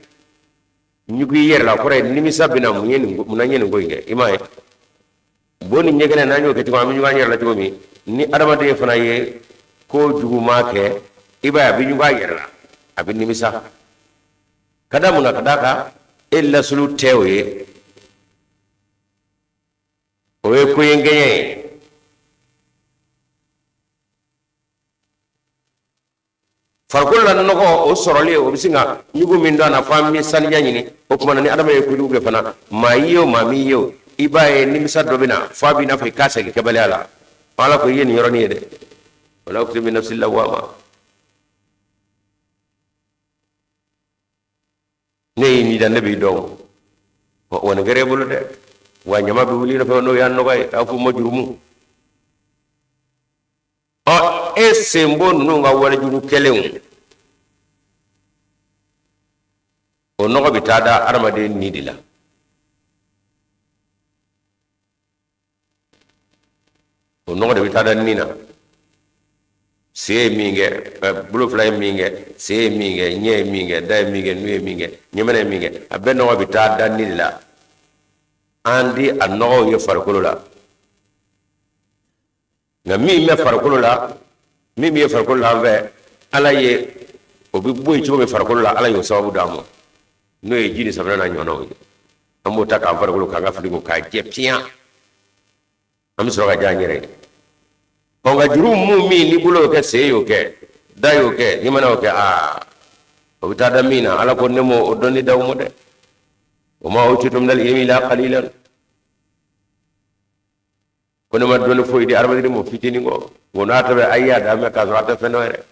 ɲugu i yɛrɛ la. O kɔrɔ ye nimisa bɛ na. Mun ye nin? Mun na n ye nin ko in kɛ? I m'a ye, bo ni ɲɛgɛnɛ, n'an y'o kɛ cogo, an bɛ ɲugu an yɛrɛ la cogo min, ni adamaden fana ye ko juguman kɛ, i b'a ye a bɛ ɲugu a yɛrɛ la, a bɛ nimisa. Ka da mun na? Ka d'a kan e lasulu tɛ o ye, o ye ko ye gɛɲɛ ye. Farikolo la nɔgɔ o sɔrɔlen, o bɛ sin ka ɲugu min don a na, fo an bɛ saniya ɲini. O tuma na, ni adama ye kojugu kɛ fana, maa y'i ye o, maa m'i ye o, i b'a ye nimisa dɔ bɛ na, fo a b'i n'a fɔ i k'a segin kɛbaliya la. Ala ko i ye nin yɔrɔnin ye dɛ, wala uqsimu bi nafsi lawama. Ne y'i ni da, ne b'i dɔn. Wa nin kɛra e bolo dɛ, wa ɲama bɛ wuli i nɔfɛ, n'o y'a nɔgɔ ye, k'a f'o ma jurumu. Ɔ, e senbon ninnu ka walejugu kɛlenw, o nɔgɔ bɛ taa da adamaden ni de la. O nɔgɔ de bɛ taa da ni na. Sen ye min kɛ, bolo fila ye min kɛ, sen ye min kɛ, ɲɛ ye min kɛ, da ye min kɛ, nu ye min kɛ, ɲɛmɛnɛ ye min kɛ, a bɛɛ nɔgɔ bɛ taa da ni de la. An di a nɔgɔw ye farikolo la. Nka min bɛ farikolo la, min bɛ ye farikolo la an fɛ, Ala ye o bɛ bɔ yen cogo min farikolo la, Ala y'o sababu d'an ma, n'o ye ji ni safunɛ n'a ɲɔgɔnnaw ye. An b'o ta k'an farikolo, k'an ka fini ko k'a jɛ piyan, an bɛ sɔrɔ ka diya an yɛrɛ ye. Ɔ, nka jurumu min ni bolo y'o kɛ, sen y'o kɛ, da y'o kɛ, ɲɛmana y'o kɛ, aa, o bɛ taa da min na, Ala ko ne m'o dɔnni d'aw ma dɛ. Wa ma utitum minal ilmi illa qalilan. Ko ne ma dɔnni foyi di adamaden ma fitinin kɔ. O n'a ta bɛɛ, a y'a d'a mɛn k'a sɔrɔ a tɛ fɛn dɔn yɛrɛ.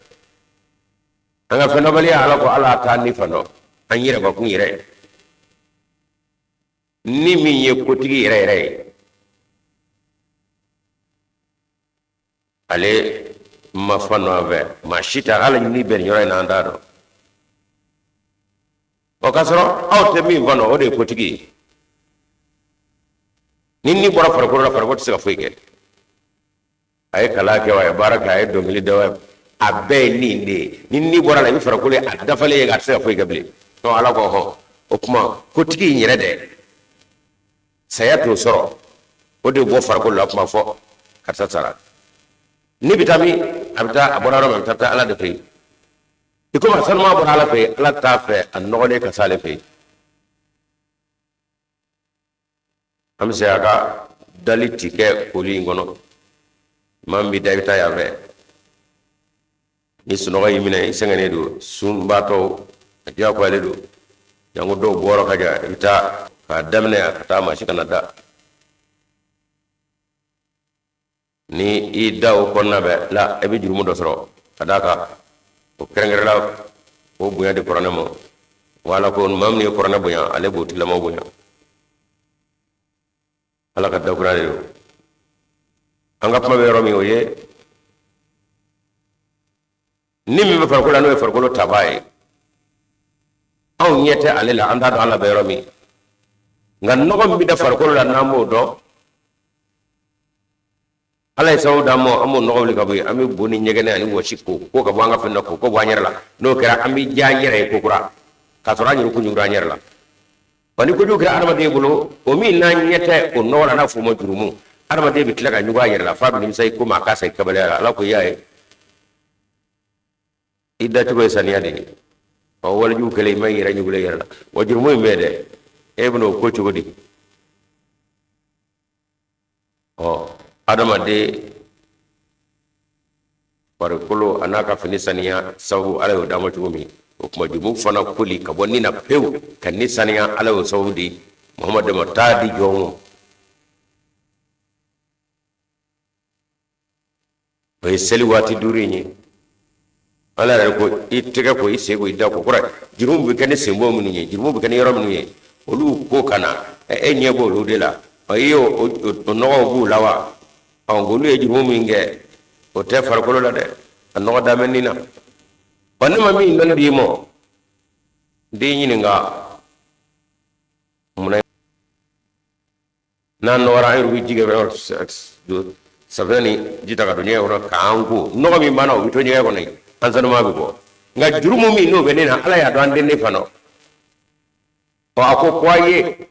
An ka fɛndɔnbaliya, Ala ko ala t'an ni fan dɔn, an yɛrɛ bakun yɛrɛ ni min ye kotigi yɛrɛ yɛrɛ ye, ale ma fan dɔn an fɛ. Maa si tɛ ala ni bɛn yɔrɔ in na, an t'a dɔn. O k'a sɔrɔ aw tɛ min fan dɔn, o de ye kotigi ye. Ni ni bɔra farikolo la, farikolo tɛ se ka foyi kɛ. A ye kalan kɛ wa, a ye baara kɛ, a ye dɔnkili da wa, a bɛɛ ye ni de ye. Ni ni bɔra la, i bɛ farikolo ye a dafalen ye, a tɛ se ka foyi kɛ bilen. Ala ko hɔn, o tuma ko tigi in yɛrɛ dɛ, saya t'o sɔrɔ, o de bɔ farikolo la. Kuma fɔ karisa sara, ni bɛ taa min, a bɛ taa, a bɔra yɔrɔ min, a bɛ taa Ala de fɛ yen. I komi a sanuma bɔra Ala fɛ yen, Ala t'a fɛ a nɔgɔlen ka s'ale fɛ yen. An bɛ se a ka dali ti kɛ koli in kɔnɔ. Maa min bɛ da, i bɛ taa yan fɛ. Ni sunɔgɔ y'i minɛ, i sɛgɛnnen don, sunbaatɔw a diyagoyalen don, janko dɔw bɔyɔrɔ ka jan, i bɛ taa k'a daminɛ yan ka taa, maa si kana da. Ni i da o kɔnɔna bɛɛ la, i bɛ jurumu dɔ sɔrɔ, ka d'a kan o kɛrɛnkɛrɛnla o bonya di kuranɛ ma. Wa Ala ko maa min ye kuranɛ bonya, ale b'o tigilamɔgɔ bonya. Ala ka dakura de don. An ka kuma bɛ yɔrɔ min, o ye ni min bɛ farikolo la, n'o ye farikolo tabaa ye. Anw ɲɛ tɛ ale la, an t'a dɔn Ala bɛ yɔrɔ min. Nka nɔgɔ min bɛ da farikolo la, n'an b'o dɔn, Ala ye sababu d'an ma, an b'o nɔgɔ wuli ka bɔ yen. An bɛ bo ni ɲɛgɛnɛ ani wɔsi ko ko ka bɔ an ka fɛn na, ko ko bɔ an yɛrɛ la. N'o kɛra, an bɛ diya an yɛrɛ ye kokura, k'a sɔrɔ an yɛrɛ kun ɲugura an yɛrɛ la. Wa ni kojugu kɛra adamaden bolo, o min n'an ɲɛ tɛ o nɔgɔ la, n'a f'o ma jurumu, adamaden bɛ tila ka ɲugu a yɛrɛ la f'a bɛ nimisa i komi a k'a sa i kabaliya la. Ala ko i y'a ye, i dacogo ye saniya de ye. Ɔ, walejugu kɛlen, i ma i yɛrɛ ɲugulen i yɛrɛ la wa? Jurumu in bɛ dɛ, e bɛna o ko cogo di? Ɔ, adamaden farikolo a n'a ka fini saniya sababu, Ala y'o d'an ma cogo min, o tuma jurumu fana koli ka bɔ ni na pewu ka ni saniya, Ala y'o sababu di Muhamadu ma. Taa di jɔn ma, o ye seli waati duuru in ye. Ala yɛrɛ ko i tɛgɛ ko, i sen ko, i da ko. Kɔrɔ jurumu bɛ kɛ ni senbɔ minnu ye, jurumu bɛ kɛ ni yɔrɔ minnu ye, olu ko ka na, e ɲɛ b'olu de la. Ɔ, i y'o o nɔgɔw b'u la wa? Ɔ, olu ye jurumu min kɛ, o tɛ farikolo la dɛ, a nɔgɔ da bɛ ni na. Ɔ, ne ma min dɔnni d'i ma, n t'i ɲininka munna. N'an nɔgɔra, an yɛrɛ bɛ ji kɛ safunɛ ni ji ta ka don ɲɛgɛn kɔnɔ k'an ko. Nɔgɔ min b'an na, o bɛ to ɲɛgɛn kɔnɔ yen, an sanuma bɛ bɔ. Nka jurumu min n'o bɛ ne na, Ala y'a dɔn, an tɛ ne fana. Ɔ, a ko ko a ye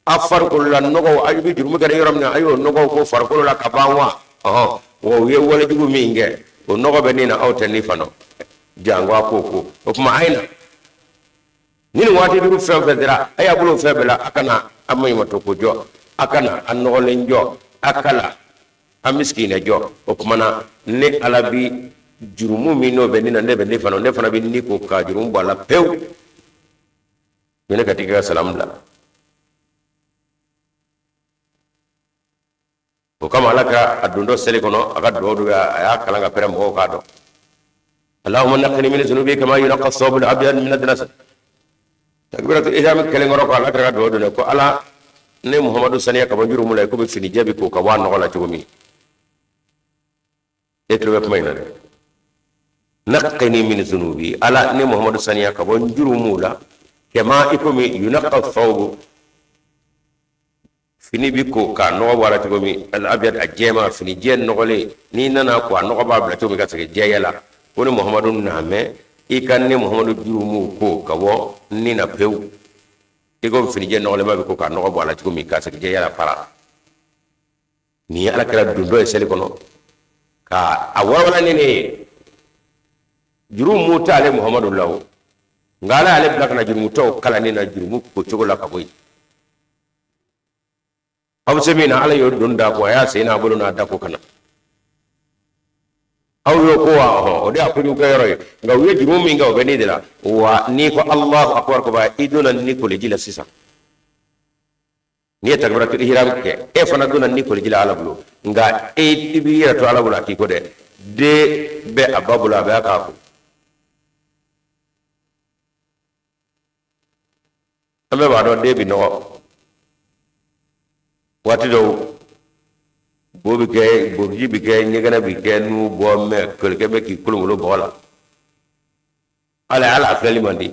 a farikolo la nɔgɔw, a bɛ jurumu kɛ yɔrɔ min na, a y'o nɔgɔw ko farikolo la ka ban wa? Ɔhɔn, wa u ye walejugu min kɛ, o nɔgɔ bɛ ne na, aw tɛ ne fana. Janko a ko ko o tuma a ye na ni nin waati duuru fɛn fɛn sera, a y'a bolo fɛn bɛɛ la, a kana a maɲumatɔ ko jɔ, a kana a nɔgɔlen jɔ, a kana a misikinɛ jɔ. O tuma na, ne Ala bi jurumu min n'o bɛ ne na, ne bɛ ne fana, ne fana bɛ ni ko ka jurumu bɔ a la pewu. Ne ka tigi ka salamu bila. O kama Ala ka a dontɔ seli kɔnɔ, a ka dugawu dɔ, a y'a kalan ka pɛrɛn mɔgɔw k'a dɔn: Allahumma naqqini min zunubi kama yunqqa thawbul abyad min ad-danas. Takbiratu ihram kelen kɔrɔ ko Ala kira ka dugawu dɔ ko Ala ne Muhamadu saniya ka bɔ jurumu la i komi finijɛ bɛ ko ka bɔ a nɔgɔ la cogo min. E tulo bɛ kuma in na dɛ. Naqqini min zunubi, Ala ne Muhamadu saniya ka bɔ n jurumu la, kama i komi yunqqa thawbu, fini bi ko k'a nɔgɔ bɔ a la cogo min, al abyad, a jɛma, fini jɛ nɔgɔlen, n'i nana ko a nɔgɔ b'a bila cogo min ka segin jɛya la. Ko ne Muhamadu namɛ i ka ne Muhamadu jurumu ko ka bɔ ni na pewu i komi fini jɛ nɔgɔlenba bɛ ko k'a nɔgɔ bɔ a la cogo min ka segin jɛya la para. Nin ye Ala kira dontɔ ye seli kɔnɔ ka a walawala ni ne ye. Jurumu t'ale Muhamadu la o, nka Ala y'ale bila ka na jurumutɔw kalan ne na jurumu ko cogo la ka bɔ yen. Aw bɛ se min na, Ala y'o don da ko a y'a sen n'a bolo n'a da ko ka na. Aw y'o ko wa? Ɔhɔn, o de y'a kojugu kɛ yɔrɔ ye. Nka u ye jurumu min kɛ, o bɛ ne de la wa. N'i ko Alahu akubar ko ba, i donna ni koliji la sisan. N'i ye takbiratul ihram kɛ, e fana donna ni koliji la Ala bolo. Nka e i b'i yɛrɛ to Ala bolo a k'i ko dɛ. Den bɛ a ba bolo, a bɛ a k'a ko. An bɛɛ b'a dɔn den bɛ nɔgɔ waati dɔw, bo bɛ kɛ, boji bɛ kɛ, ɲɛgɛnɛ bɛ kɛ, nu bɔ mɛ kɔlikɛ bɛ k'i kolonkolon bɔgɔ la. Ala ala a filɛli man di.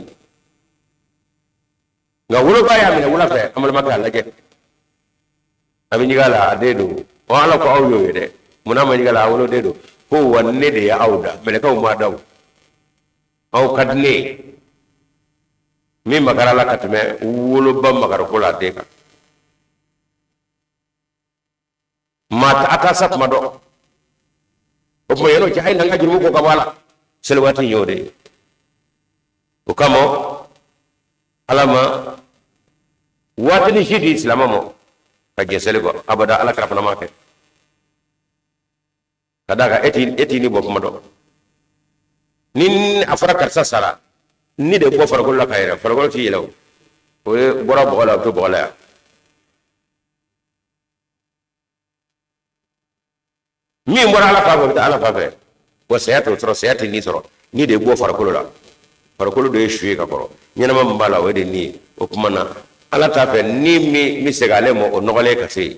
Nka woloba y'a minɛ wula fɛ, an balimakɛ, a lajɛ, a bɛ ɲigin a la, a den don. Ɔ, Ala ko aw y'o ye dɛ, munna ma ɲigin a la? A woloden don. Ko wa ne de ye aw da, mɛlɛkɛw ma da o. Aw ka di ne ye. Min makara la ka tɛmɛ woloba makariko la a den kan. Maa a t'a sa tuma dɔn. O tuma yan'o cɛ, a ye n'an ka jurumu ko ka bɔ a la. Seli waati y'o de ye. O kama Ala ma waatinin si di silamɛ ma ka jɛ seli kɔ abada. Ala kira fana m'a kɛ, ka d'a kan e t'i ni bɔ kuma dɔn. Ni a fɔra karisa sara, ni de bɔ farikolo la ka yɛrɛ, farikolo t'i yɛlɛ. O o ye bɔra bɔgɔ la, o to bɔgɔ la yan. Min bɔra Ala fan fɛ, o bɛ taa Ala fan fɛ wa. Saya t'o sɔrɔ, saya tɛ ni sɔrɔ. Ni de bɔ farikolo la, farikolo de ye su ye ka kɔrɔ. Ɲɛnama min b'a la, o ye de ni ye. O tuma na Ala t'a fɛ ni min bɛ segin ale ma, o nɔgɔlen ka se yen.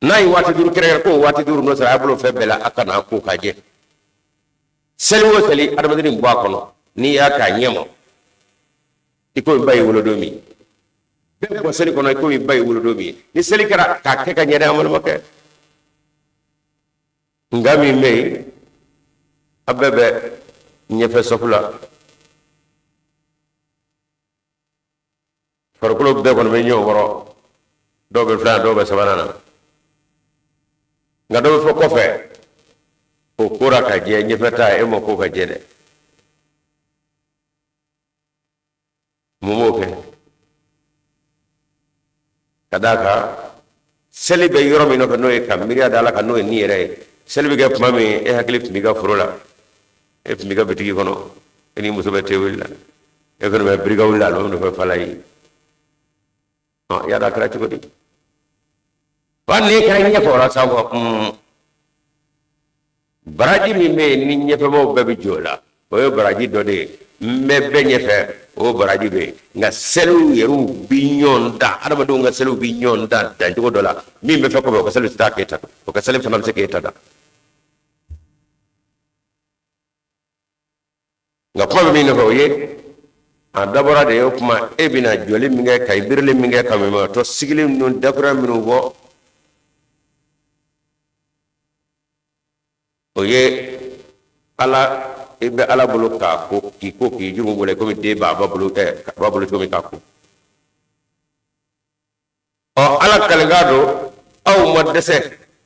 N'a ye waati duuru kɛrɛnkɛrɛn ko waati duuru n'o sera, a bolo fɛn bɛɛ la, a kana ko ka jɛ. Seli o seli, adamaden bɔ a kɔnɔ, n'i y'a k'a ɲɛ ma, i ko i ba y'i wolo don min. Bɛɛ bɔ seli kɔnɔ i ko i ba y'i wolo don min. Ni seli kɛra k'a kɛ ka ɲɛ dɛ, an balimakɛ. Nka min bɛ yen, a bɛɛ bɛ ɲɛfɛ sɔfu la, farikolo bɛɛ kɔni bɛ ɲɔgɔn kɔrɔ. Dɔw bɛ filanan, dɔw bɛ sabanan na, nka dɔ bɛ fɔ kɔfɛ, o kora ka jɛ. Ɲɛfɛ ta, e ma ko ka jɛ dɛ. Mun b'o kɛ? Ka d'a kan seli bɛ yɔrɔ min nɔfɛ, n'o ye ka miiriya da Ala kan, n'o ye ni yɛrɛ ye. Seli bɛ kɛ tuma min, e hakili tun b'i ka foro la, e tun b'i ka bitigi kɔnɔ, e ni muso bɛ te wuli la, e fana bɛ birika wuli la, a nɔfɛ fala ye. I y'a dɔn a kɛra cogo di? Wa n'e kɛra ɲɛfɛ, o la sa ko baraji min bɛ yen ni ɲɛfɛmaaw bɛɛ bɛ jɔ o la, o ye baraji dɔ de ye. N bɛ bɛɛ ɲɛfɛ, o baraji bɛ yen. Nka seliw yɛrɛw bɛ ɲɔgɔn dan, adamadenw ka seliw bɛ ɲɔgɔn dan dancogo dɔ la. Min bɛ fɛ kɔfɛ, o ka seli tɛ taa k'e ta, o ka seli fana bɛ se k'e ta dan. Nka kuma bɛ min nɔfɛ, o ye a dabɔra de ye. O kuma e bɛna jɔli min kɛ, ka i birili min kɛ, ka tɔ sigili ninnu, dakura minnu fɔ, o ye Ala, i bɛ Ala bolo k'a ko k'i ko k'i jurumu bɔ komi den b'a ba bolo, ba bolo cogo min k'a ko. Ɔ, Ala kalikan don, aw ma dɛsɛ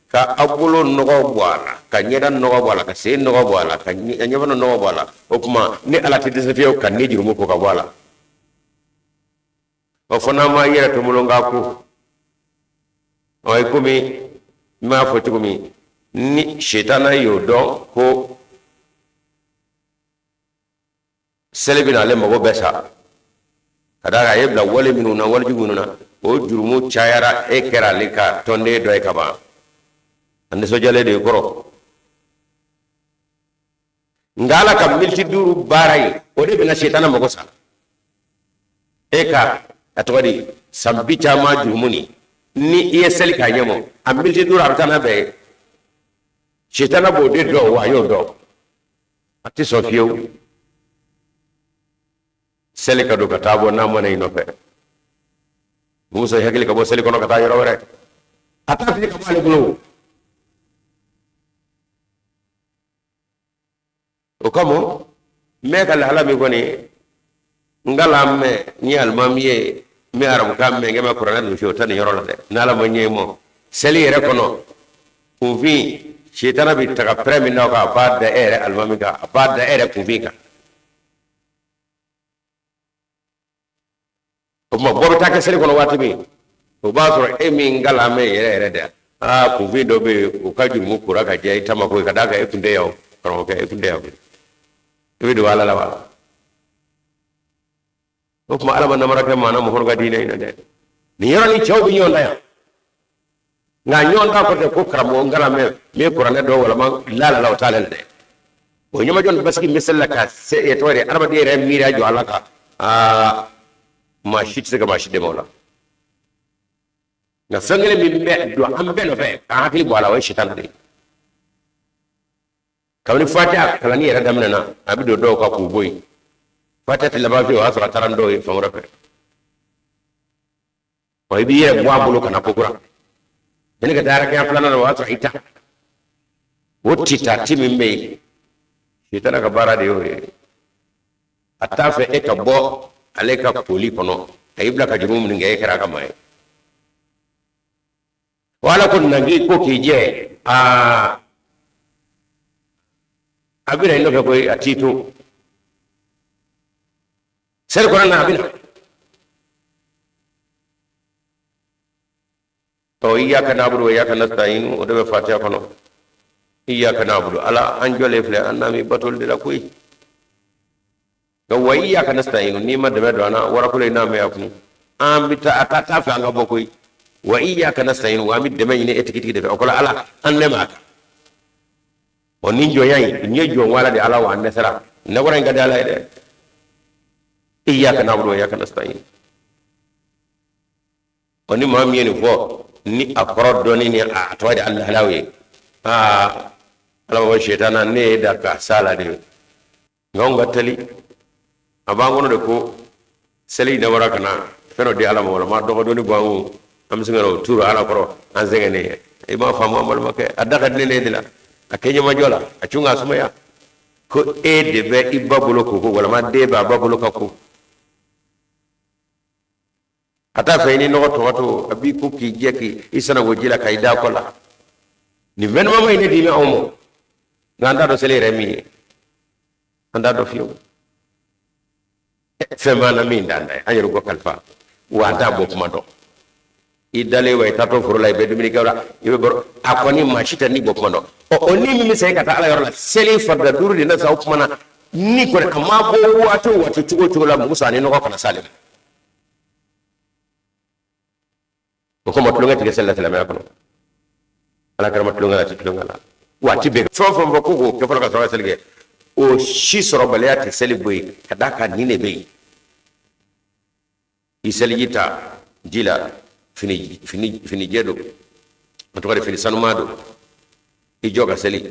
ka aw bolo nɔgɔ bɔ a la, ka ɲɛda nɔgɔ bɔ a la, ka sen nɔgɔ bɔ a la, ka ɲɛfɛnw nɔgɔ bɔ a la. O tuma ni Ala tɛ dɛsɛ fiyewu ka ni jurumu ko ka bɔ a la. Ɔ, fo n'an ma yɛrɛ tɔmɔlɔ k'a ko. Ɔ, i komi n b'a fɔ cogo min, ni setana y'o dɔn ko seli bɛna ale mago bɛɛ sa, ka d'a kan a ye bila wale minnu na, walejugu minnu na, o jurumu cayara, e kɛra ale ka tɔnden dɔ ye ka ban, a nisɔndiyalen de ye kɔrɔ. Nka Ala ka miniti duuru baara ye, o de bɛna setana mago sa. E ka a tɔgɔ di, san bi caman jurumu nin, ni i ye seli k'a ɲɛmɔ, a miniti duuru, a bɛ taa n'a bɛɛ ye. Setana b'o de dɔn wa, a y'o dɔn, a tɛ sɔn fiyewu seli ka don ka taa bɔ n'a ma na i nɔfɛ. Muso hakili ka bɔ seli kɔnɔ ka taa yɔrɔ wɛrɛ, a t'a fili ka bɔ ale bolo. O kama n bɛ ka lahala min kɔni n kalan mɛn, n ye alimami ye, n bɛ arabukan mɛn, n bɛ kuranɛ durusi, o tɛ nin yɔrɔ la dɛ. N'Ala ma ɲɛ i ma seli yɛrɛ kɔnɔ, kunfin sitana bɛ taga pɛrɛn min da o kan, a b'a da e yɛrɛ alimami kan, a b'a da e yɛrɛ kunfin kan. O tuma bɔ bɛ taa kɛ seli kɔnɔ waati min, o b'a sɔrɔ e min kalan mɛn yɛrɛ yɛrɛ dɛ, aa, kunfin dɔ bɛ yen, o ka jurumu kora ka jɛ i ta ma koyi, ka d'a kan e tun tɛ yan o, karamɔgɔkɛ, e tun tɛ yan koyi. I bɛ dogo Ala la wa? O tuma Ala ma namara kɛ maa na Muhamadu ka diinɛ in na dɛ. Nin yɔrɔ ni cɛw bɛ ɲɔgɔn dan yan, nka ɲɔgɔn dan kɔrɔ tɛ ko karamɔgɔ n kalan mɛn, n bɛ kuranɛ dɔn walama la la la, o t'ale la dɛ. O ɲɛmajɔ nin basigi misali la ka se e tɔgɔ de adamaden yɛrɛ miiriya jɔ Ala kan, aa, maa si tɛ se ka maa si dɛmɛ o la. Nka fɛn kelen min bɛ don an bɛɛ nɔfɛ k'an hakili bɔ a la, o ye sitana de ye. Kabini Fatiha kalanni yɛrɛ daminɛna, a bɛ don dɔw kan k'u bɔ yen. Fatiha tɛ laban fiyewu, o y'a sɔrɔ a taara ni dɔw ye fan wɛrɛ fɛ. Ɔ, i b'i yɛrɛ bɔ a bolo ka na kokura yanni ka taa arakiya filanan na, o y'a sɔrɔ i ta o titati min bɛ yen. Sitana ka baara de y'o ye. A t'a fɛ e ka bɔ ale ka koli kɔnɔ, a y'i bila ka jurumu minnu kɛ, e kɛra a ka maa ye. Wa Ala ko na n k'i ko k'i jɛ, aa a bɛna i nɔfɛ koyi, a t'i to seli kɔnɔ na, a bɛna. Ɔ iyyaka na'budu wa iyyaka nasta'inu, o de bɛ Fatiha kɔnɔ. Iyyaka na'budu, Ala an jɔlen filɛ, an n'an b'i batoli de la koyi. Nka wa iyyaka nasta'inu, n'i ma dɛmɛ don an na, warakolo in n'an bɛ a kun, an bɛ taa a ka taa fɛ an ka bɔ koyi. Wa iyyaka nasta'inu, wa an bɛ dɛmɛ ɲini e tigitigi de fɛ. O kɔrɔ Ala an dɛmɛ a kan. Ɔ nin jɔnya in, nin ye jɔn wala de Ala, wa an dɛsɛra. Nakɔrɔ in ka di Ala ye dɛ. Iyyaka na'budu wa iyyaka nasta'in. Ɔ ni maa min ye nin fɔ ni a kɔrɔ dɔnni ni a tɔgɔ de a lahalaw ye, aa Ala b'a fɔ sitana ne ye da ka sa la de. Nka anw ka teli a b'an kɔnɔ de ko seli dabɔra ka na fɛn dɔ di Ala ma, wala ma dɔgɔ dɔɔni bɔ an kun, an bɛ se ka na o tuuru Ala kɔrɔ an sɛgɛnnen ye. I m'a faamu an balimakɛ, a da ka di ne de la, a kɛ ɲɛmajɔ la, a cun k'a sumaya ko e de bɛ i ba bolo ko ko walama den b'a ba bolo ka ko. A t'a fɛ i ni nɔgɔ tɔgɔ to, a b'i ko k'i jɛ, k'i sananko ji la, ka i da kɔ la. Nin fɛn in ne di bɛ anw ma, nka an t'a dɔn seli yɛrɛ min ye, an t'a dɔn fiyewu. Fɛn b'an na min t'an ta ye, an yɛrɛ ko kalifa wa an t'a bɔ kuma dɔn. I dalen wa i taatɔ foro la, i bɛ dumuni kɛ la, i bɛ baro, a kɔni maa si tɛ ni bɔ kuma dɔn. Ɔ o ni min bɛ segin ka taa Ala yɔrɔ la, seli farida duuru de na sa, o kuma na ni kɔni a ma bɔ waati o waati, cogo o cogo la, mugu san ni nɔgɔ kana s'ale ma. O kama tulonkɛ tɛ kɛ seli la silamɛya kɔnɔ. Ala kira ma tulonkɛ la, ti tulonkɛ la waati bɛɛ. Fɛn o fɛn fɔ ko k'o kɛ fɔlɔ ka sɔrɔ ka seli kɛ, o si sɔrɔbaliya tɛ seli bɔ yen, ka d'a kan nin de bɛ yen. I seliji ta ji la, fini fini finijɛ don, a tɔgɔ de fini sanuma don, i jɔ ka seli.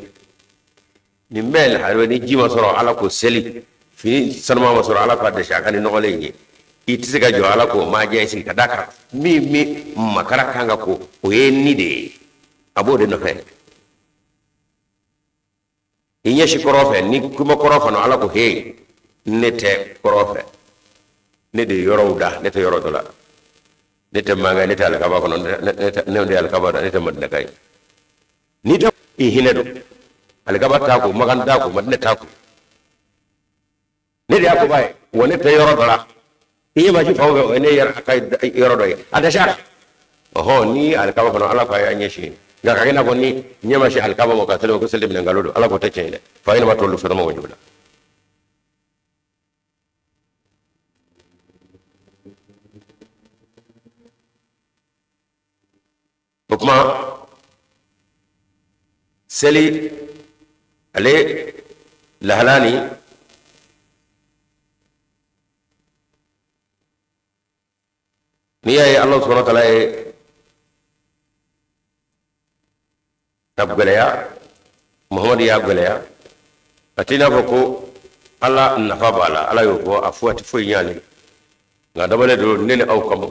Nin bɛɛ la, ni ji ma sɔrɔ, Ala ko seli, fini sanuma ma sɔrɔ, Ala k'a dɛsɛ a ka ni nɔgɔlen ye, i tɛ se ka jɔ, Ala k'o maa jɛ sigi, ka d'a kan min min makara kan ka ko, o ye ni de ye, a b'o de nɔfɛ. I ɲɛsin kɔrɔn fɛ, ni kuma kɔrɔn fana, Ala ko he, ne tɛ kɔrɔn fɛ, ne de ye yɔrɔw da, ne tɛ yɔrɔ dɔ la, ne tɛ mankan, ne tɛ alikaba kɔnɔ, ne de alikaba da, ne tɛ madinaka ye. N'i tɛ i hinɛ don alikaba t'a ko, makan t'a ko, madinɛ t'a ko, ne de y'a koba ye, wa ne tɛ yɔrɔ dɔ la. I ɲɛ ma si fan o fɛ, o ye ne yɛrɛ ka yɔrɔ dɔ ye, a dɛsɛ a kan. Ɔhɔn, ni alikaba kɔnɔ, Ala ko a y'a ɲɛsin, nka ka kɛ n'a fɔ ni ɲɛ ma si alikaba ma ka seli, ko seli minɛ nkalon don, Ala ko tɛ tiɲɛ ye dɛ. Fa aynama tuwallu fathamma wajhullah. O tuma seli ale lahala ni n'i y'a ye Ala subhanahu wa taala ye a gɛlɛya, Muhamadu y'a gɛlɛya, a t'i n'a fɔ ko Ala nafa b'a la. Ala y'o fɔ, a fɔ a tɛ foyi ɲɛ ale, nka a dabɔlen don ne ni aw kama.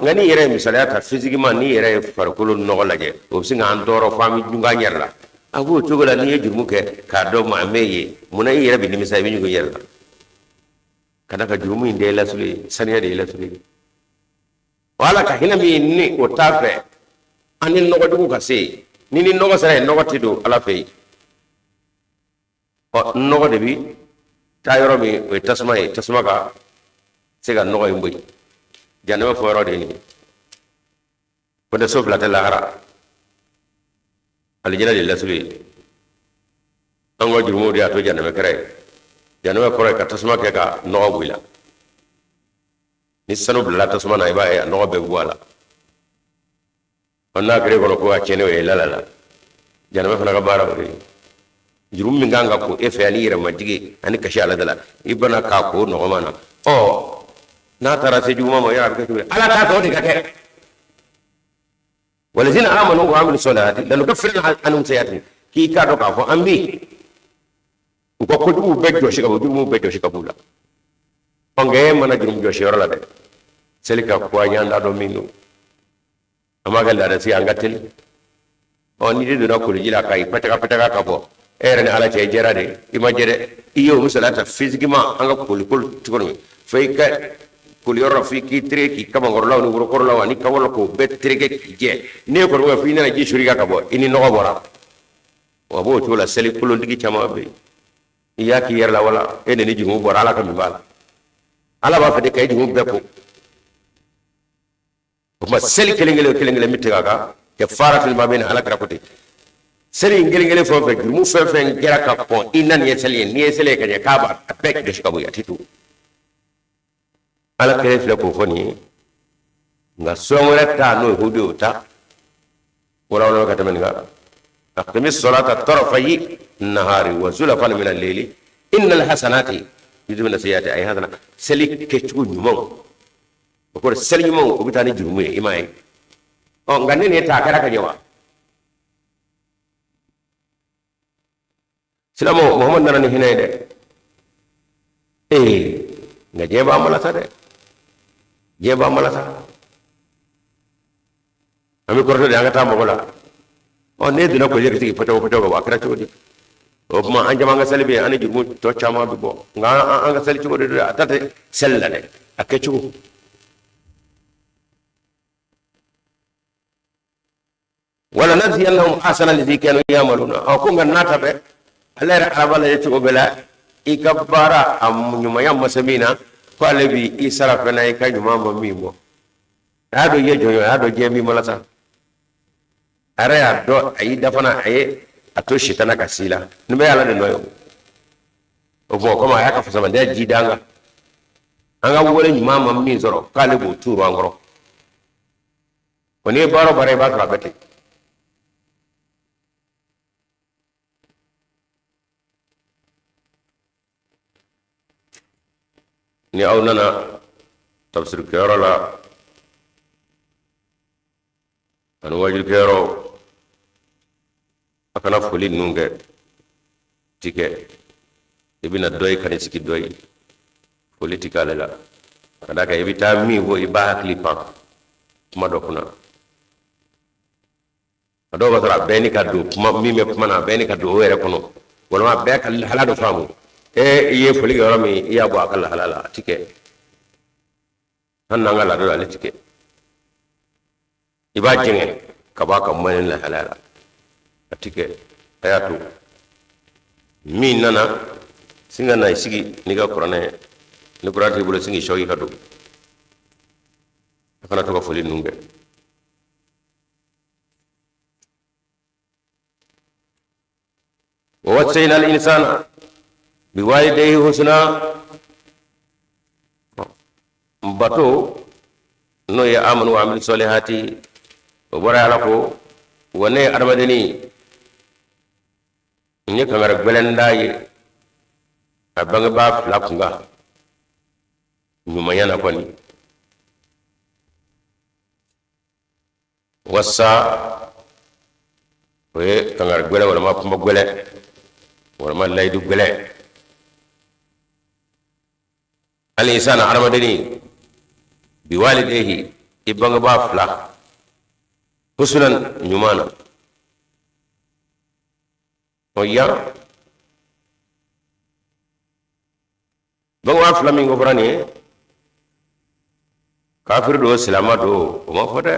Nka n'i yɛrɛ ye misaliya ta physiquement, n'i yɛrɛ ye farikolo nɔgɔ lajɛ, o bɛ sin k'an tɔɔrɔ fo an bɛ ɲugun an yɛrɛ la. A b'o cogo la, n'i ye jurumu kɛ k'a dɔn maa m'e ye, munna i yɛrɛ bɛ nimisa, i bɛ ɲugun i yɛrɛ la? Ka d'a kan jurumu in de ye lasulu ye, saniya de ye lasulu ye. O Ala ka hinɛ min ni o t'a fɛ an ni nɔgɔ jugu ka se yen, ni nɔgɔ sera yen, nɔgɔ tɛ don Ala fɛ yen. Ɔ nɔgɔ de bi taa yɔrɔ min, o ye tasuma ye, tasuma ka se ka nɔgɔ in bɔ yen. Jahanama fɔ yɔrɔ de ye nin ye. Ko tɛ so fila tɛ lahara, alijinɛ de ye lasulu ye. An ka jurumuw de y'a to jahanama kɛra ye. Jahanama kɔrɔ ye ka tasuma kɛ ka nɔgɔ bɔ i la. Ni sanu bilala tasuma na, i b'a ye a nɔgɔ bɛɛ bɛ bɔ a la. N'a kɛra kɔnɔ ko a tiɲɛnen, o ye lala la. Jahanama fana ka baara o de ye. Jurumu min kan ka ko e fɛ ani yɛrɛ majigin ani kasi Ala da la, i bana k'a ko nɔgɔma na. Ɔ n'a taara se juguman ma, yɔrɔ a bɛ kɛ cogo di? Ala t'a fɛ o de ka kɛ. Walazina amanu wa amilu solihati lanukaffiranna anhum sayiatihim, k'i k'a dɔn k'a fɔ an bɛ u ka kojuguw bɛɛ jɔsi ka bɔ, jurumuw bɛɛ jɔsi ka b'u la. Ɔ nka e mana jurumu jɔsi yɔrɔ la dɛ, seli ka ko an y'an t'a dɔn min don, an b'a kɛ laadasi, an ka teli. Ɔ, n'i de donna koliji la ka i pataka pataka ka bɔ, e yɛrɛ ni Ala cɛ, i jɛra de? I ma jɛ dɛ. I ye o misaliya ta physiquement, an ka koli koli cogo min, fo i ka koliyɔrɔ la, fo i k'i tereke k'i kamankɔrɔlaw ni worokɔrɔlaw ani kabɔlaw k'o bɛɛ tereke k'i jɛ. N'e kɔni ko f'i nana ji suri ka bɔ, i ni nɔgɔ bɔra. Wa b'o cogo la, seli kolontigi caman bɛ yen, i y'a k'i yɛrɛ la wala e de ni jurumu bɔra. Ala ka min b'a la, Ala b'a fɛ de ka i jurumu bɛɛ ko. O tuma seli kelen kelen kelen kelen bɛ tigɛ a kan kaffaratun lima bɛna. Ala kira ko ten, seli in kelen kelen fɛn o fɛn, jurumu fɛn fɛn kɛra ka kɔn i na nin ye seli ye, n'i ye seli ye ka ɲɛ, k'a b'a bɛɛ jɔsi ka bɔ yen, a ti to. Ala kelen filɛ k'o fɔ nin ye, nka sɔn wɛrɛ ta n'o ye hudu ye, o ta walawala ka tɛmɛ nin kan. Aqimi salata tarafayi nahari wa zulafan min al-layli innal hasanati yudhibna sayyiati. Ayi hasana, seli kɛcogo ɲumanw, o kɔrɔ seli ɲumanw, o bɛ taa ni jurumu ye, i m'a ye? Ɔ, nka ne nin ye ta, a kɛra ka ɲɛ wa? Silamɛw, Muhamadu nana ni hinɛ ye dɛ. Ee, nka diɲɛ b'an malasa dɛ, diɲɛ b'an malasa. An bɛ kɔrɔtɔ de, an ka taa mɔgɔ la. Ɔ, n'e donna koji ka sigi pɔtɔ pɔtɔ ka bɔ, a kɛra cogo di? O tuma an caman ka seli bɛ yen, an ni jurumu tɔ caman bɛ bɔ, nka an ka seli cogo de don. A ta tɛ seli la dɛ, a kɛcogo. Wala najziyannahum ahsana allazi kanu yamaluna. Ɔ, ko nka n'a ta bɛɛ, ale yɛrɛ Ala b'a lajɛ cogo bɛɛ la, i ka baara a ɲumanya ma se min na, ko ale bi i sara fɛn na i ka ɲuman ma min bɔ. A y'a dɔn i ye jɔn ye, a y'a dɔn diɲɛ b'i malasa. A yɛrɛ y'a dɔn a y'i dafana, a ye a to sitana ka si la. Nin bɛɛ ye Ala de nɔ ye. O tuma komi a y'a ka fisamandiya ji d'an kan, an ka wale ɲuman ma min sɔrɔ, k'ale b'o tuuru an kɔrɔ. O n'i ye baara o baara, i b'a sɔrɔ a bɛ ten. Ni aw nana tafsirikɛyɔrɔ la ani wajukɛyɔrɔ, a kana foli ninnu kɛ ti kɛ. I bɛna dɔ ye ka n'i sigi dɔ ye, foli ti k'ale la, ka d'a kan i bɛ taa min fɔ, i b'a hakili pan kuma dɔ kunna. A dɔw b'a sɔrɔ a bɛɛ ni ka don kuma min bɛ kuma na, a bɛɛ ni ka don o yɛrɛ kɔnɔ, walima a bɛɛ ka lahala dɔ faamu. E i ye foli kɛ yɔrɔ min, i y'a bɔ a ka lahala la, a ti kɛ. Hali n'an ka laada la, ale ti kɛ. I b'a jɛngɛ ka bɔ a ka mɔni lahalaya la, a ti kɛ. A y'a to min nana sin ka na i sigi n'i ka kuranɛ ye, ni kuranɛ t'i bolo, sin k'i sɔgi ka don. A kana to ka foli ninnu kɛ. Wa wassayna al insana biwalidayhi husna. Bato n'o ye amanu wa amilu solihati, o bɔra Ala ko wa ne ye adamadennin n ye kangari gɛlɛn d'a ye a bangebaa fila kun kan ɲumanya na kɔni. Wasa o ye kangari gɛlɛn walima kuma gɛlɛn walima layidu gɛlɛn. Al insana, adamadennin, biwalidayhi, i bangebaa fila, husnan, ɲuman na. O yan bangebaa fila min ko fɔra nin ye, kafiri don, silama don, o ma fɔ dɛ.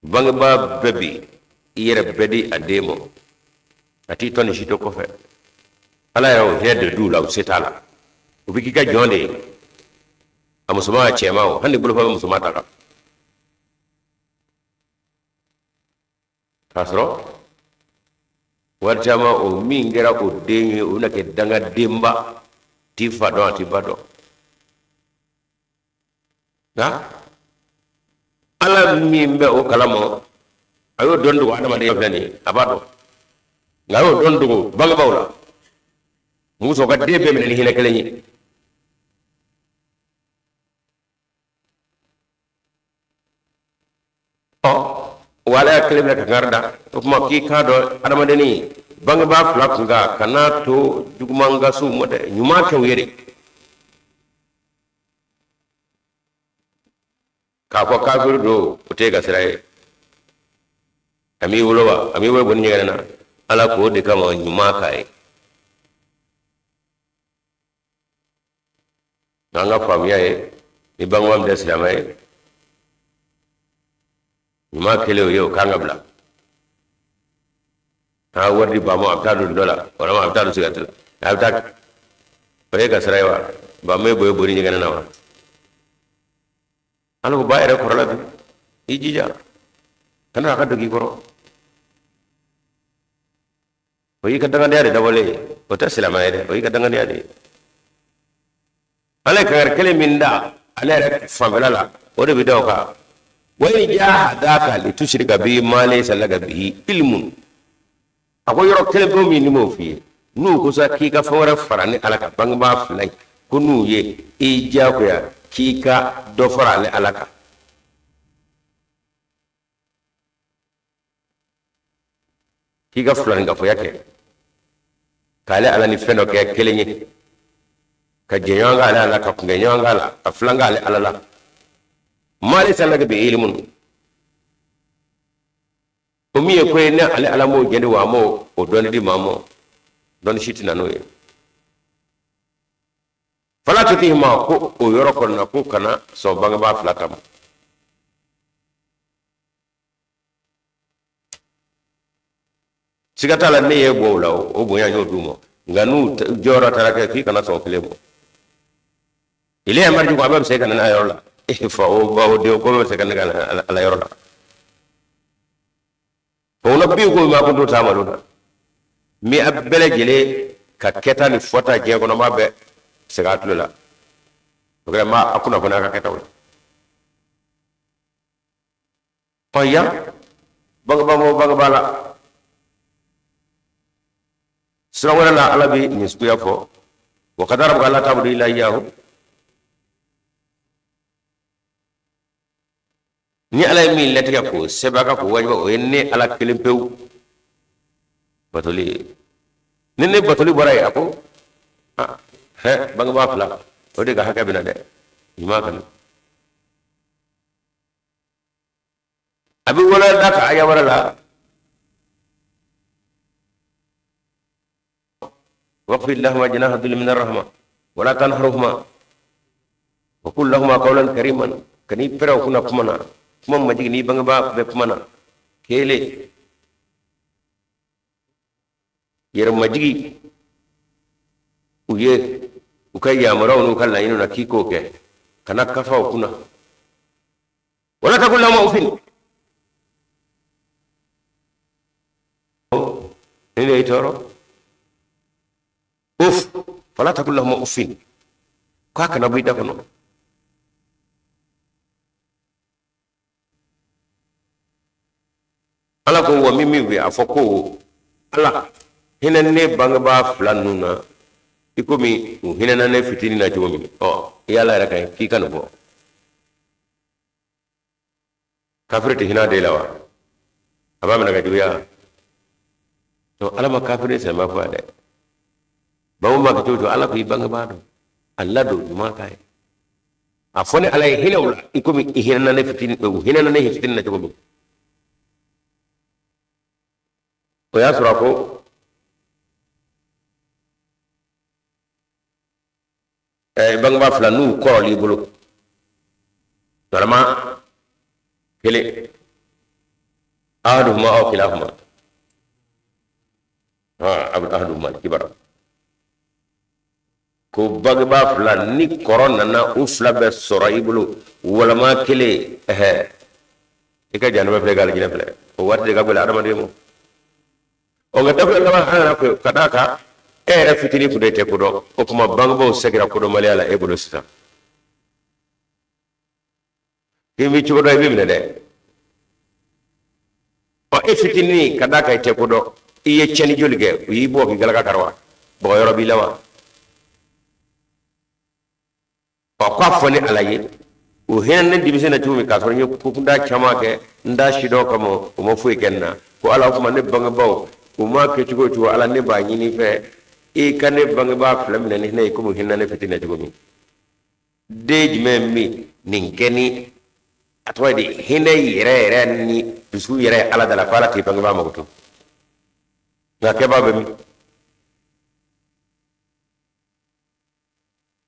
Bangebaa bɛɛ bi i yɛrɛ bɛɛ di a den ma, a t'i tɔ ni si to kɔfɛ. Ala yɛrɛ o hinɛ de d'u la, u se t'a la, u bɛ k'i ka jɔn de ye, a musoman, a cɛman o, hali ni bolofa bɛ musoman ta kan. K'a sɔrɔ wari caman o min kɛra o den ye, o bɛna kɛ dangadenba, t'i fa dɔn, a t'i ba dɔn. Nka Ala min bɛ o kalama, a y'o dɔn dogo adamaden filɛ nin ye, a b'a dɔn, nka a y'o dɔn dogo bangebaaw la. Mun sɔn ka den bɛɛ minɛ ni hinɛ kelen ye? Ɔ, wa Ala y'a kelen bila kangari da. O tuma k'i k'a dɔn, adamadennin bangebaa fila kun kan, kan'a to juguman ka s'u ma dɛ, ɲuman kɛ u ye de. K'a fɔ kafiri don, o tɛ ka sira ye. A m'i wolo wa? A m'i bɔ bonni ɲɛgɛnɛ na? Ala k'o de kama ɲuman k'a ye. N'an ka faamuya ye, ni bangebaa min tɛ silamɛ ye, ɲuman kɛlen o ye, o kan ka bila. An ka wari di ba ma, a bɛ taa don dɔ la, walima a bɛ taa don sigarɛti la, a bɛ taa, o ye ka sira ye wa? Ba ma e bɔ e bonni ɲɛgɛnɛ na wa? Ala ko ba yɛrɛ kɔrɔla bi, i jija kana a ka don k'i kɔrɔ. O y'i ka dangadenya de dabɔlen ye, o tɛ silamɛya ye dɛ, o y'i ka dangadenya de ye. Ala ye kangari kelen min da ale yɛrɛ fanfɛla la, o de bɛ da o kan. Wa in jahadaka litushrika bi ma laysa laka bihi ilmun. A ko yɔrɔ kelen pe min ni m'o f'i ye, n'u ko sa k'i ka fɛn wɛrɛ fara ne Ala kan, bangebaa fila in, ko n'u ye i diyagoya k'i ka dɔ fara ale Ala kan, k'i ka filaninkafoya kɛ, k'ale Ala ni fɛn dɔ kɛ kelen ye, ka jɛɲɔgɔn k'ale Ala, ka kunkɛɲɔgɔn k'a la, ka filan k'ale Ala la, ma laysa laka bihi ilmun, o min ye ko ye, ne ale Ala m'o jɛni, wa a m'o o dɔnni di maa ma, dɔnni si tɛ na n'o ye. Fala tutihima, ko o yɔrɔ kɔnɔna ko kana sɔn bangebaa fila ta ma. Siga t'a la, ne ye bɔ o la, o bonya y'o d'u ma, nka n'u jɔyɔrɔ taara kɛ k'i kana sɔn kelen ma. Ilayya marji'ukum, a bɛɛ bɛ se ka na n'a yɔrɔ la. E fa o ba o den ko bɛɛ bɛ se ka ne ka ala yɔrɔ la. Fa unabbi'ukum bima kuntum ta'maluna, n bɛ a bɛɛ lajɛlen ka kɛta ni fɔta diɲɛ kɔnɔ, n b'a bɛɛ segin a tulo la. O kɛra n b'a kunnafoni a ka kɛtaw la. Ɔ yan bangebaa ma bangebaa la, sura wɛrɛ la, Ala bɛ nin suguya fɔ: wa qada rabbuka alla ta'budu illa iyyahu. Ni Ala ye min latigɛ k'o sɛbɛn a kan k'o wajibi, o ye ne Ala kelen pewu batoli ye. Ni ne batoli bɔra yen, a ko hɛ, bangebaa fila, o de ka hakɛ bɛ na dɛ, ɲuman kan a bɛ wala da ka aya wɛrɛ la: waqfid lahuma janaha dhulli min arrahma wala tanharhuma wa qul lahuma qawlan kariman. Kan'i pɛrɛn u kunna kuma na, kuma majigin n'i bangebaa bɛ kuma na. Kelen, yɛrɛ majigi u ye u ka yamaruyaw n'u ka laɲiniw na, k'i k'o kɛ, kana kafa u kunna. Wala taqul lahuma uffin, ni ne y'i tɔɔrɔ, uf, fala taqul lahuma uffin, k'a kana bɔ i da kɔnɔ. Ala ko wa min bɛ a fɔ ko Ala hinɛ ne bangebaa fila ninnu na i komi u hinɛna ne fitinin na cogo min. Ɔ i Ala yɛrɛ ka ɲi k'i ka nin fɔ. Kafiri tɛ hinɛ den la wa? A b'a minɛ ka juguya. To Ala ma kafiri sɛnba fɔ yan dɛ. Bawo ma kɛ cogo cogo, Ala ko i bangebaa don, a ladon, ɲuman k'a ye. A fɔ ni Ala ye hinɛ u la i komi i hinɛna ne fitinin, u hinɛna ne fitinin na cogo min. O y'a sɔrɔ a ko bangebaa fila n'u kɔrɔl'i bolo, walima kelen, ahaduhuma aw kilahuma, ahaduhuma kibara, ko bangebaa fila ni kɔrɔ nana u fila bɛɛ sɔrɔ i bolo, walima kelen, ɛhɛ, i ka janɛmɛ filɛ, i ka alijinɛ filɛ. O waati de ka gɛlɛn adamaden ma. Ɔ nka dafa laban an yɛrɛ fɛ, ka d'a kan e yɛrɛ fitinin tun de tɛ ko dɔn, o tuma bangebaaw sɛgira kodɔnbaliya la e bolo sisan. K'i bɛ cogo dɔn, i bɛ minɛ dɛ. Ɔ e fitinin, ka d'a kan i tɛ ko dɔn, i ye tiɲɛni joli kɛ? U y'i bɔ k'i galaka kari wa? Bɔgɔ yɔrɔ b'i la wa? Ɔ k'a fɔ ni Ala ye u hinɛ ne denmisɛn na cogo min, k'a sɔrɔ n ye kokunda caman kɛ, n t'a sidɔn kama, u ma foyi kɛ n na. Ko Ala, o tuma ne bangebaaw, u m'a kɛ cogo o cogo, Ala, ne b'a ɲini i fɛ, i ka ne bangebaa fila minɛ ni hinɛ ye komi u hinɛna ne fitinin na cogo min. Den jumɛn bɛ nin kɛ ni A tɔgɔ ye di, hinɛ yɛrɛ yɛrɛ ni dusu yɛrɛ ala da la, ko ala t'i bangebaa makoto. Nka kɛbaa bɛ min?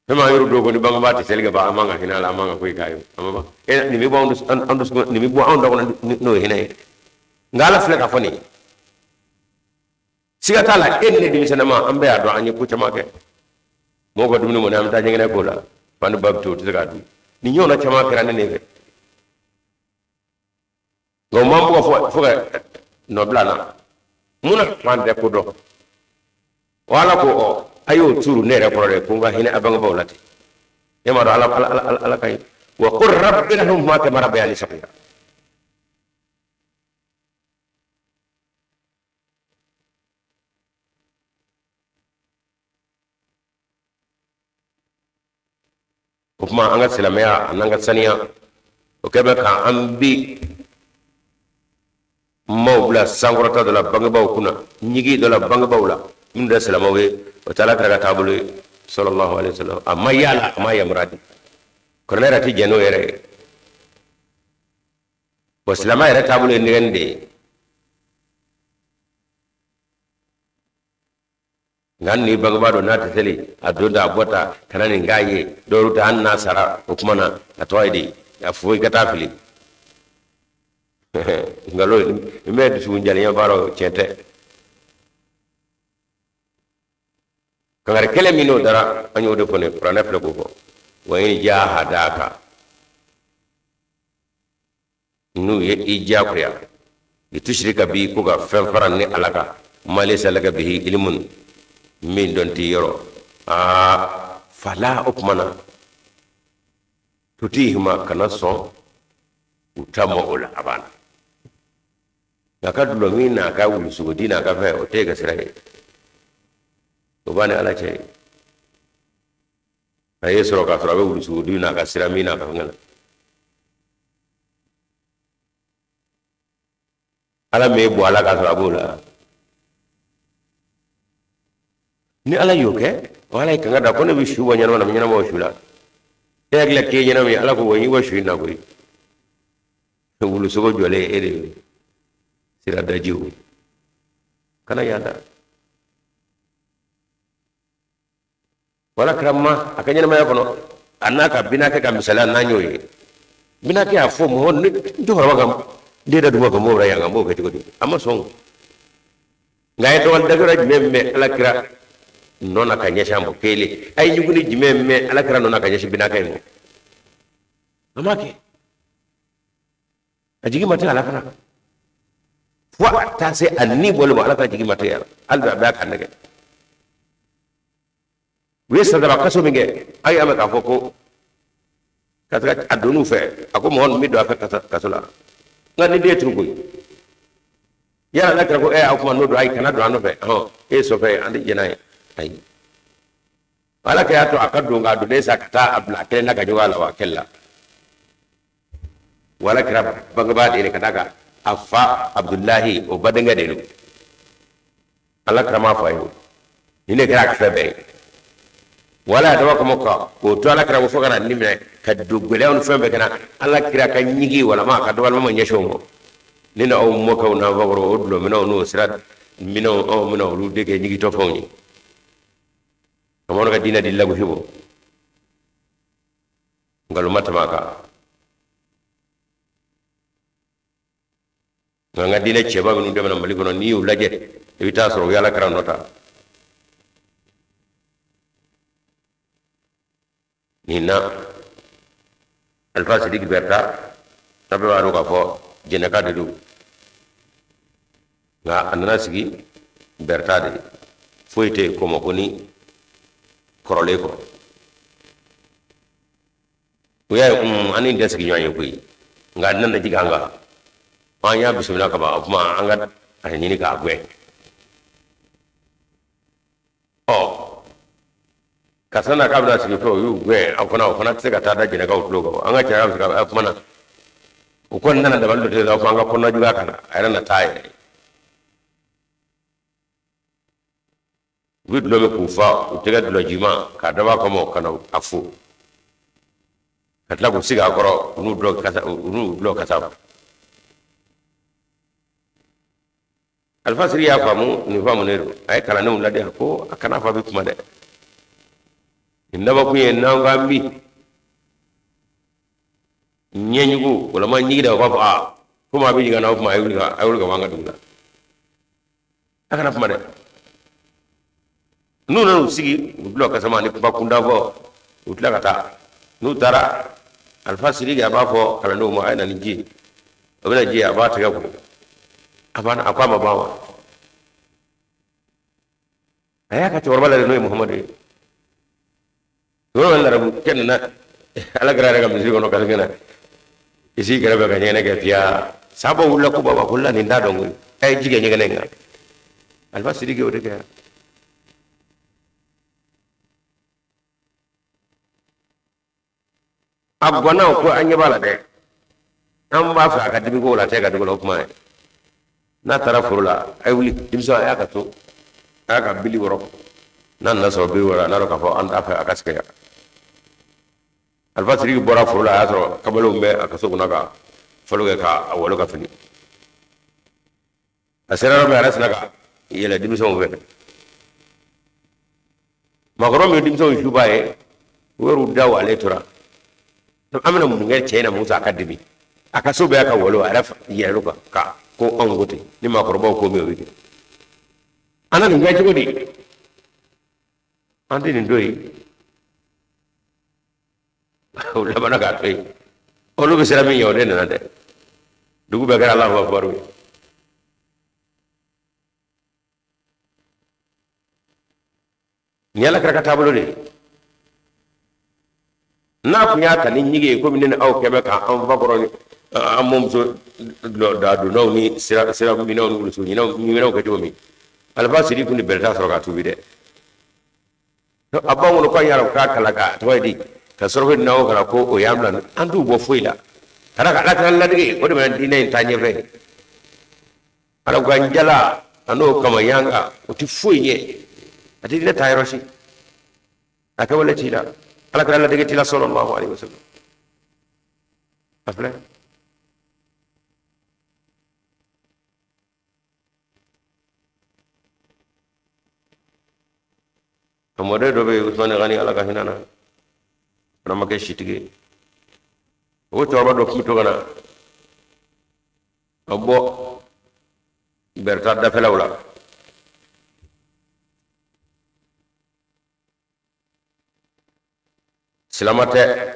Fɛn m'an yɛrɛ dɔw ko ni bangebaa tɛ seli ka ban, an man ka hinɛ a la, an man ka foyi k'a ye. A ma ban e nin bɛ bɔ anw dusukun, nin bɛ bɔ anw da kɔnɔ n'o ye hinɛ ye. Nka ala filɛ ka fɔ nin ye, siga t'a la, e ni ne denmisɛnnama, an bɛɛ y'a dɔn an ye ko caman kɛ. Mɔgɔw ka dumuni mɔnen, an bɛ taa ɲɛgɛnɛ k'o la, fa ni ba bɛ to, u tɛ se k'a dun. Nin ɲɔgɔnna caman kɛra ne fɛ, nka u m'an bugɔ fo ka nɔ bila an na. Mun na k'an tɛ ko dɔn? O ala ko, ɔ, a y'o turu ne yɛrɛ kɔrɔ dɛ, ko n ka hinɛ a bangebaaw la ten. E m'a dɔn ala ala ala ala ka ɲi. Wa qul rabbi irhamhuma kama rabbayani saghira. O tuma an ka silamɛya an'an ka saniya, o kɛ bɛ ka an bi maaw bila sankɔrɔta dɔ la bangebaaw kunna, ɲigi dɔ la bangebaaw la, minnu tɛ silamɛw ye. O tɛ ala kira ka taabolo ye, sallallahu alaihi wasallam. A ma yaala, a ma yamaruya di, kuranɛ yɛrɛ tɛ jɛn n'o yɛrɛ ye. Wa silamɛ yɛrɛ taabolo ye nɛgɛnni de ye. Nka ni bangebaa don n'a tɛ seli, a don ta, a bɔ ta, kana nin k'a ye. Dɔw ta, hali n'a sara, o tuma na a tɔgɔ ye di, a fo i ka taa fili nkalon. N bɛ dusukun jalenya baara, tiɲɛ tɛ. Kangari kelen min n'o dara, an y'o de fɔ nin kuranɛ filɛ k'o fɔ. Wa in jahadaka, n'u ye i diyagoya, litushrika bi, ko ka fɛn fara ni ala kan, ma laysa laka bihi ilimun, min dɔn t'i yɔrɔ, aa fala, o tuma na tutihima, kana sɔn u ta ma o la. A banna. Nka ka dulɔ min n'a ka wulusogodi n'a ka fɛn, o tɛ e ka sira ye, o b'a ni ala cɛ ye. A ye sɔrɔ k'a sɔrɔ a bɛ wulusogodi n'a ka sira min n'a ka fɛn na, ala m'e bɔ a la k'a sɔrɔ a b'o la. Ni ala y'o kɛ, o ala ye kanga da ko ne bɛ su bɔ ɲɛnama na, n bɛ ɲɛnama bɔ su la. E hakili la k'e ɲɛnama ye, ala ko wa n y'i bɔ su in na koyi. Wulusogo jɔlen e de ye sira daji, o kana yaada. Wala kira ma a ka ɲɛnamaya kɔnɔ, a n'a ka binakɛ ka misaliya n'an y'o ye, binakɛ y'a fɔ mɔgɔ ne cɛkɔrɔba ka den da dugu ka mɔgɔw la yan, kan b'o kɛ cogo di? A ma sɔn. Nka a ye dɔgɔnin dakura jumɛn mɛn ala kira nɔ na ka ɲɛsin a ma? Kelen. A ye ɲuguni jumɛn mɛn ala kira nɔ na ka ɲɛsin binakɛ in ma? A ma kɛ. A jigi ma tigɛ a la fana, fo a taa se a ni bɔli ma. Ala ka jigi ma tigɛ a la hali bi, a bɛ a kan nɛgɛ. U ye san 3 kaso min kɛ, aw y'a mɛn k'a fɔ ko ka taga a donn'u fɛ, a ko mɔgɔ ninnu bɛ don a fɛ kaso la. Nka ni den turu koyi, yala ala kira ko ɛ, aw kuma n'o don, ayi, kana don an nɔfɛ, hɔn, e ye sɔfɛ ye, an tɛ jɛn n'a ye. Ayi, ala kɛ y'a to a ka don k'a donnen sa ka taa a bila a kelen na ka ɲɔgɔn a la wa a kɛlɛ la. Wala kira bangebaa de ye, ka d'a kan a fa Abudulahi, o badenkɛ de don. Ala kira m'a fɔ a ye ni ne kɛra a ka fɛn bɛɛ ye. Wala a daba kama ka k'o to ala kira ko fo ka na nin minɛ ka don gɛlɛyaw ni fɛn bɛɛ kɛra ala kira ka ɲigi walama a ka dɔgɔyalima ma ɲɛsin o ma. Ne ni aw mɔkɛw n'an fakɔrɔw, o dulɔminɛw n'o sira minɛnw, anw bɛna olu de kɛ ɲigitɔfɛnw ye. A ma ka diinɛ di lagosi bɔ, nkalon ma tɛmɛ a kan. Nka an ka diinɛ cɛba minnu tɛmɛna Mali kɔnɔ, n'i y'u lajɛ, i bɛ taa sɔrɔ u ye ala kira nɔ ta. Nin na, Alifa Sidiki Bɛrita, n'a bɛɛ b'a dɔn k'a fɔ jɛnɛka de don, nka a nana sigi Bɛrita de ye. Foyi tɛ yen ko ma ko ni kɔrɔlen kɔ. U y'a ye an ni tɛ sigi ɲɔgɔn ye koyi, nka a nana jigin an kan, an y'a bisimila ka ban. O tuma an ka a ɲini k'a gɛn. Ɔ, karisa na k'a bɛna sigi fɛ, u y'u gɛn. A fana, o fana tɛ se ka taa da jɛnɛkaw tulo kan. An ka cɛya bɛ se ka a kuma na, u kɔni nana dabali dɔ tigɛ, fɔ an ka kɔnɔna juguya ka na, a yɛrɛ na taa yɛrɛ. U bɛ dulɔ min k'u fa, u tɛgɛ dulɔjima k'a dab'a kama ka na a fo. Ka tila k'u sigi a kɔrɔ, u n'u dulɔ kasa, u n'u dulɔ kasa. Alifa Sidiki y'a faamu, nin faamunen don. A ye kalandenw ladi, a ko a kana fɔ a bɛ kuma dɛ. Nin dabɔkun ye n'an ko an bi ɲɛjugu walama ɲigi da, o b'a fɔ aa komi a bɛ jigin na, o tuma a ye wuli ka a ye wuli ka bɔ an ka dugu la. A kana kuma dɛ. N'u nana u sigi, u dulɔ kasama ni kuma kunda fɔ, u tila ka taa. N'u taara, Alifa Sidiki a b'a fɔ kalandenw ma, a ye na ni ji ye. O bɛna ji ye, a b'a tɛgɛ ko, a b'a a ko a ma ban wa? A y'a ka cɛkɔrɔba lajɛ, n'o ye Muhamadu ye. Yɔrɔ larabu kɛ nana ala kira yɛrɛ ka misiri kɔnɔ kasi na i sigi kɛrɛfɛ ka ɲɛgɛnɛ kɛ fiya. Sabaw wulila ko baba ko la nin t'a dɔn koyi, a ye ji kɛ ɲɛgɛnɛ in kan. Alifa Sidiki o de kɛ. A gwanna ko an ɲɛ b'a la dɛ, an b'a fɛ a ka dimi ko la, a tɛ ka dugu la. O kuma ye n'a taara foro la, a ye wuli denmisɛnw, a y'a ka to, a y'a ka bili wɔrɔ. N'a nana sɔrɔ bili wɔrɔ, a n'a dɔn k'a fɔ an t'a fɛ a ka sigi yan. Alifa Sidiki bɔra foro la, a y'a sɔrɔ kamalenw bɛ a ka so kɔnɔ ka falo kɛ k'a walo ka fini. A sera yɔrɔ min, a yɛrɛ sina ka yɛlɛ denmisɛnw fɛ. Maakɔrɔ min ye denmisɛnw suba ye, u yɛrɛw da ale tora, an bɛna mun kɛ cɛ in na? Musa a ka dimi, a ka so bɛɛ a ka walo, a yɛrɛ yɛlɛl'o kan ka ko anw ko ten, ni maakɔrɔbaw ko min, o bɛ kɛ. An na nin kɛ cogo di? An tɛ nin to yen. O labanna k'a to yen. Olu bɛ siran min ɲɛ, o de nana dɛ. Dugu bɛɛ kɛra Alahu akibaru ye. Nin ye ala kira ka taabolo de ye. N'a tun y'a ta ni ɲigi ye, komi ne ni aw kɛ bɛ k'an fa kɔrɔ ni an mɔmuso dadonnaw ni sira sira minɛw ni wuluso ɲinɛw kɛ cogo min, Alifa Sidiki tun tɛ bɛrɛta sɔrɔ k'a tuubi dɛ. A b'an kɔnɔ k'an yɛrɛ k'a kalan ka tɔgɔ ye di ka sɔrɔ n'aw kana ko o y'an bila, an t'u bɔ foyi la ka d'a kan ala kira ladege o de bɛ diinɛ in taa ɲɛfɛ. Arabukan jala a n'o kama yanga, o tɛ foyi ɲɛ, a tɛ diinɛ taa yɔrɔ si, a kɛwale t'i la, ala kira ladege t'i la, sallallahu alaihi wasallam. A filɛ, a mɔden dɔ bɛ yen, Usumani Gani, ala ka hinɛ na, fana ma kɛ sitigi ye. O cɛkɔrɔba dɔ tun bɛ to ka na ka bɔ Bɛrɛta dafɛlaw la. Silama tɛ,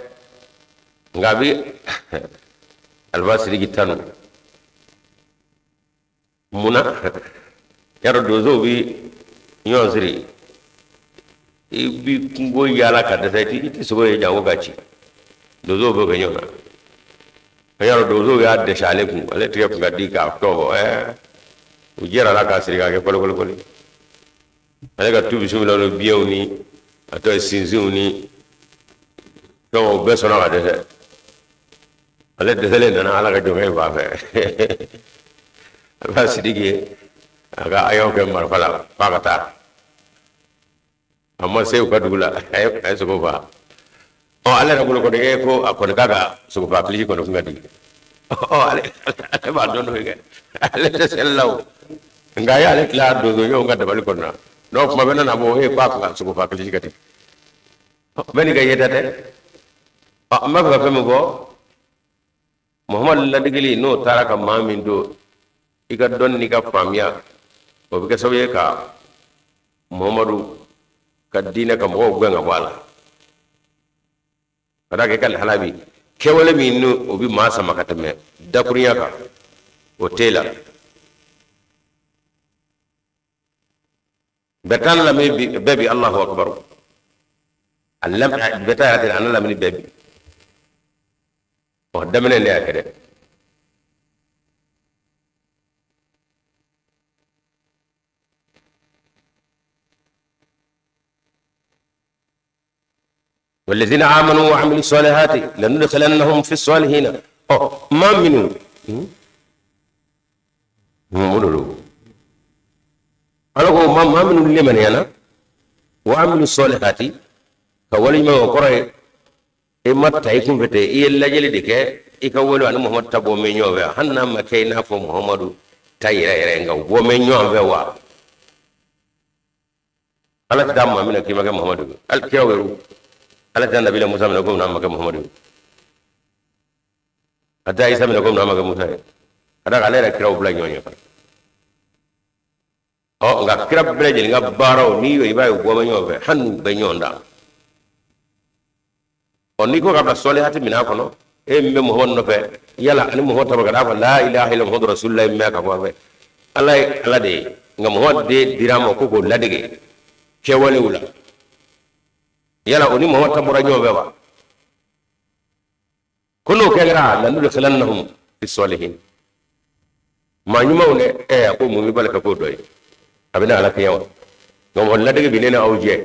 nka a bi Alifa Sidiki tanu. Mun na? Yarɔ, donsow bi ɲɔgɔn siri, i bi kungo yaala ka dɛsɛ, i tɛ sogo ye janko ka ci. Donsow b'o kɛ ɲɔgɔn na. Yarɔ, donsow y'a dɛsɛ ale kun, ale tigɛ kun ka di k'a tɔ bɔ. Ɛɛ, u jɛra la k'a siri k'a kɛ kɔlikɔlikɔli. Ale ka tu bisimila ni biɲɛw ni a tɔ ye sinsinw ni fɛnw, o bɛɛ sɔnna ka dɛsɛ. Ale dɛsɛlen nana ala ka jɔnkɛ in fan fɛ. Alifa Sidiki ye a ka ayaw kɛ marifa la f'a ka taa. A ma se u ka dugu la, a ye sogo faa. Ɔ, ale yɛrɛ bolo kɔni, e ko a kɔni k'a ka sogo faa kilisi kɔni kun ka di. Ɔ, ale ale b'a dɔn n'o ye kɛ, ale tɛ seli la o, nka a y'ale tila donsoɲɔgɔnw ka dabali kɔnɔ na. N'o kuma bɛ nana bɔ, e ko a ka sogo faa kilisi ka di. Bɛɛ n'i ka yeta tɛ. Ɔ, n b'a fɛ ka fɛn min fɔ, Muhamadu ladegeli n'o taara ka maa min don, i ka dɔnni n'i ka faamuya, o bɛ kɛ sababu ye ka Muhamadu ka diinɛ ka mɔgɔw gɛn ka bɔ a la, ka d'a kan i ka lahala bi kɛwale min n'o o bɛ maa sama ka tɛmɛ dakurunya kan, o t'e la. Bɛɛ t'an lamini bi, bɛɛ bi Alahu akibaru. A lam bɛɛ ta yɛrɛ tɛ, an lamini bɛɛ bi. Ɔ, daminɛ de y'a kɛ dɛ. والذين آمنوا وعملوا الصالحات لندخلنهم في الصالحين. Ɔ, maa minnu mun don, ala ko maa minnu limaniyana, wa amilu salihati, ka wale ɲuman, o kɔrɔ ye E ma ta i kunfɛ ten, i ye lajɛli de kɛ i ka wale ani Muhamadu ta bɔ bɛ ɲɔgɔn fɛ, hali n'a ma kɛ i n'a fɔ Muhamadu ta yɛrɛ yɛrɛ, nka u bɔ bɛ ɲɔgɔn fɛ wa? Ala tɛ taa maa minɛ k'i ma kɛ Muhamadu ye, hali kiraw yɛrɛ. Ala tɛ nabila Musa minɛ komi n'a ma kɛ Muhamadu ye, a tɛ Isa minɛ komi n'a ma kɛ Musa ye, ka d'a kan ale yɛrɛ kiraw bila ɲɔgɔn ɲɛ fana. Ɔ, nka kira bɛɛ lajɛlen ka baaraw, n'i y'o, i b'a ye u bɔ bɛ ɲɔgɔn fɛ, hali n'u bɛ ɲɔgɔn dan. Ɔ, n'i ko ka bila sɔlihati minɛn kɔnɔ, e min bɛ Muhamadu nɔfɛ, yala ani Muhamadu ta bɛ ka d'a fɔ la ilaha illa Muhamadu rasulullah mɛn ka bɔ a fɛ. Ala ye Ala de ye, nka Muhamadu de dira a ma ko k'o ladege kɛwalew la. Yala o ni Muhamadu ta bɔra ɲɔgɔn fɛ wa? Ko n'o kɛra, lanudkhilannahum fi salihin, maa ɲumanw dɛ. Ɛ, a ko mun b'i bali ka k'o dɔ ye? A bɛna Ala kɛɲɛ wa? Nka mɔgɔ ladege bi ne ni aw jɛ,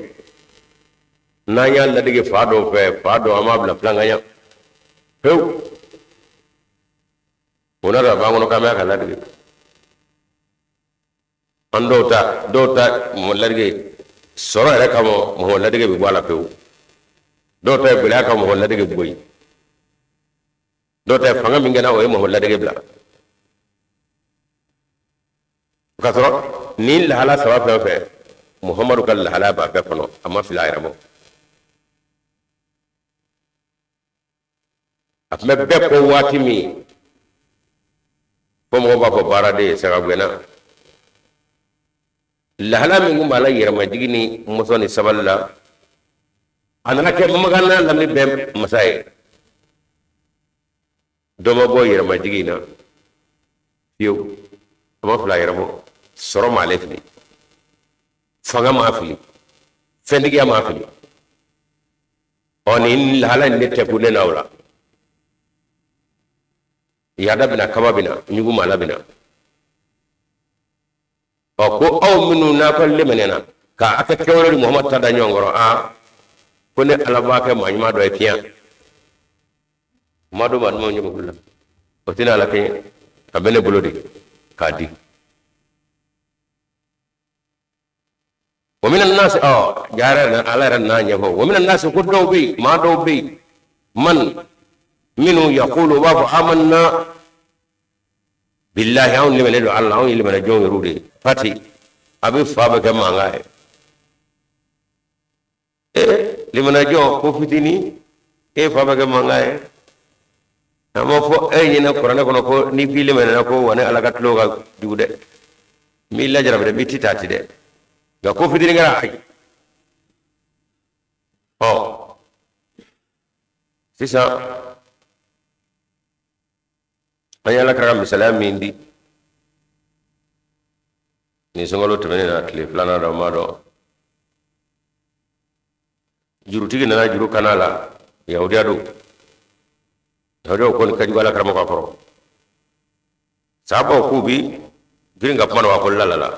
n'an y'a ladege fa dɔw fɛ, fa dɔw an b'a bila filankanya pewu. O n'a b'an kɔnɔ k'an bɛ ka ladege an dɔw ta, dɔw ta mɔgɔ ladege sɔrɔ yɛrɛ kama, mɔgɔ ladege bɛ bɔ a la pewu. Dɔw ta ye gɛlɛya ka mɔgɔ ladege bɔ yen. Dɔw ta ye fanga min kɛra, o ye mɔgɔ ladege bila. K'a sɔrɔ nin lahala saba fɛn o fɛn, Muhamadu ka lahala b'a bɛɛ kɔnɔ, a ma fili a yɛrɛ ma. A tun bɛ bɛɛ kɔ waati min fo mɔgɔw b'a fɔ baaraden sagagɛnna, lahala min tun b'a la yɛrɛmajigin ni mɔsɔn ni sabali la, a nana kɛ Makan n'a lamini bɛɛ masa ye. Dɔ ma bɔ yɛrɛmajigin na fiyewu, a ma fili a yɛrɛ ma. Sɔrɔ m'ale fili, fanga m'a fili, fɛntigiya m'a fili. Ɔ, nin lahala in de tɛ kun ne n'aw la. Yaada bɛna, kaba bɛna, ɲugu maala bɛna. Ɔ, ko aw minnu n'a ka lemɛnɛna ka a ka kɛwale ni Muhamadu ta da ɲɔgɔn kɔrɔ, aa, ko ne Ala b'a kɛ maa ɲuman dɔ ye fiɲɛ maa dɔ, maa ɲuman ɲɛmɔgɔ la, o tɛna Ala kɛɲɛ, a bɛ ne bolo de k'a di. Wa mina nasi, ɔ, jara Ala yɛrɛ n'a ɲɛfɔ, wa mina nasi, ko dɔw bɛ yen, maa dɔw bɛ yen, man minnu yaqulu, u b'a fɔ amanna billahi, anw limaniya don Ala la, anw ye limaniya jɔnw yɛrɛw de ye. Fati a bɛ fa bɛ kɛ mankan ye. Ee, limaniya jɔn ko fitinin, e fa bɛ kɛ mankan ye. A ma fɔ e ɲɛna kuranɛ kɔnɔ ko n'i k'i limaniyana ko wa ne Ala ka tulo ka jugu dɛ, n b'i lajarabi dɛ, n b'i ti ta ti dɛ. Nka ko fitinin kɛra, ayi. Ɔ, sisan an ye Ala kira ka misaliya min di nin sunkalo tɛmɛnen na, tile filanan dɔ ma dɔn, jurutigi nana juru kana la, yahudiya don. Yahudiyaw kɔni ka jugu Ala kira ma ka kɔrɔ. Sahabaw k'u bi girin ka kuma dɔ, a ko la la la,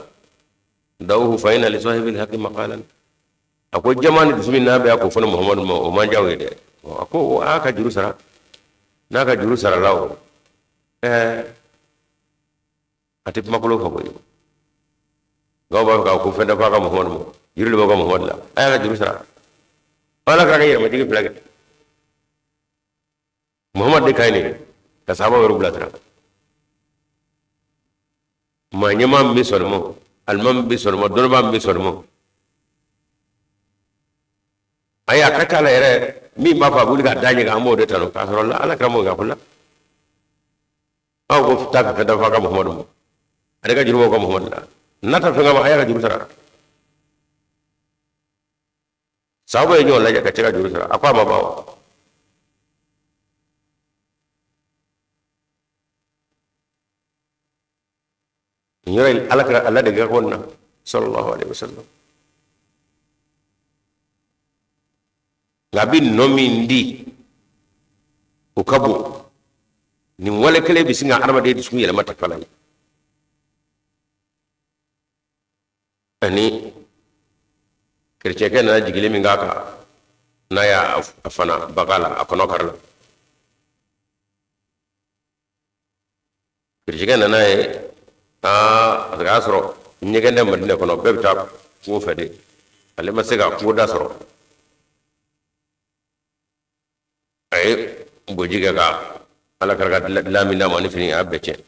dawuhu fa inna li sahibil haqqi maqalan. A ko jama ni dusu min n'a bɛ a ko fɔ ne Muhamadu ma, o man diya ye dɛ. A ko a ka juru sara, n'a ka juru sarala, o ɛɛ, a tɛ kumakolon fɔ koyi. Nka b'a fɛ k'a ko fɛn tɛ fɔ a ka Muhamadu ma, juru de b'aw ka Muhamadu la, a y'a ka juru sara. Ala k'a ka yɛrɛmajigin fila kɛ. Muhamadu de ka ɲi nin ka sahabaw yɛrɛ bilasira. Maa ɲɛmaa min bɛ sɔn ma, alimami bɛ sɔn ma, dɔnnibaa min bɛ sɔn ma, ayi, a ka ca la yɛrɛ min b'a fɔ a bɛ wuli ka da ɲɛ, an b'o de tanu, k'a sɔrɔ Ala kira m'o kɛ. A ko la, aw ko taa ka fɛn tɛ fɔ a ka Muhamadu ma, ale ka juru b'aw ka Muhamadu la, n'a ta fɛn kama, a y'a ka juru sara. Sahabaw ye ɲɔgɔn lajɛ ka cɛ ka juru sara, a ko a ma ban wa? Nin yɔrɔ in, Ala kira ala de ko na sallallahu alaihi wasallam, nka a bɛ nɔ min di, o ka bon. Nin wale kelen bɛ sin ka adamaden dusukun yɛlɛma ta fana ye. Ani kerecɛnkɛ nana jigili min k'a kan, n'a y'a fana baga la, a kɔnɔ kari la. Kerecɛnkɛ nana ye, aa, parce que a y'a sɔrɔ ɲɛgɛn tɛ Madinɛ kɔnɔ, bɛɛ bɛ taa kungo fɛ de, ale ma se ka kungo da sɔrɔ. A ye boji kɛ ka ala kira ka dila min d'a ma ni fini a bɛɛ tiɲɛ.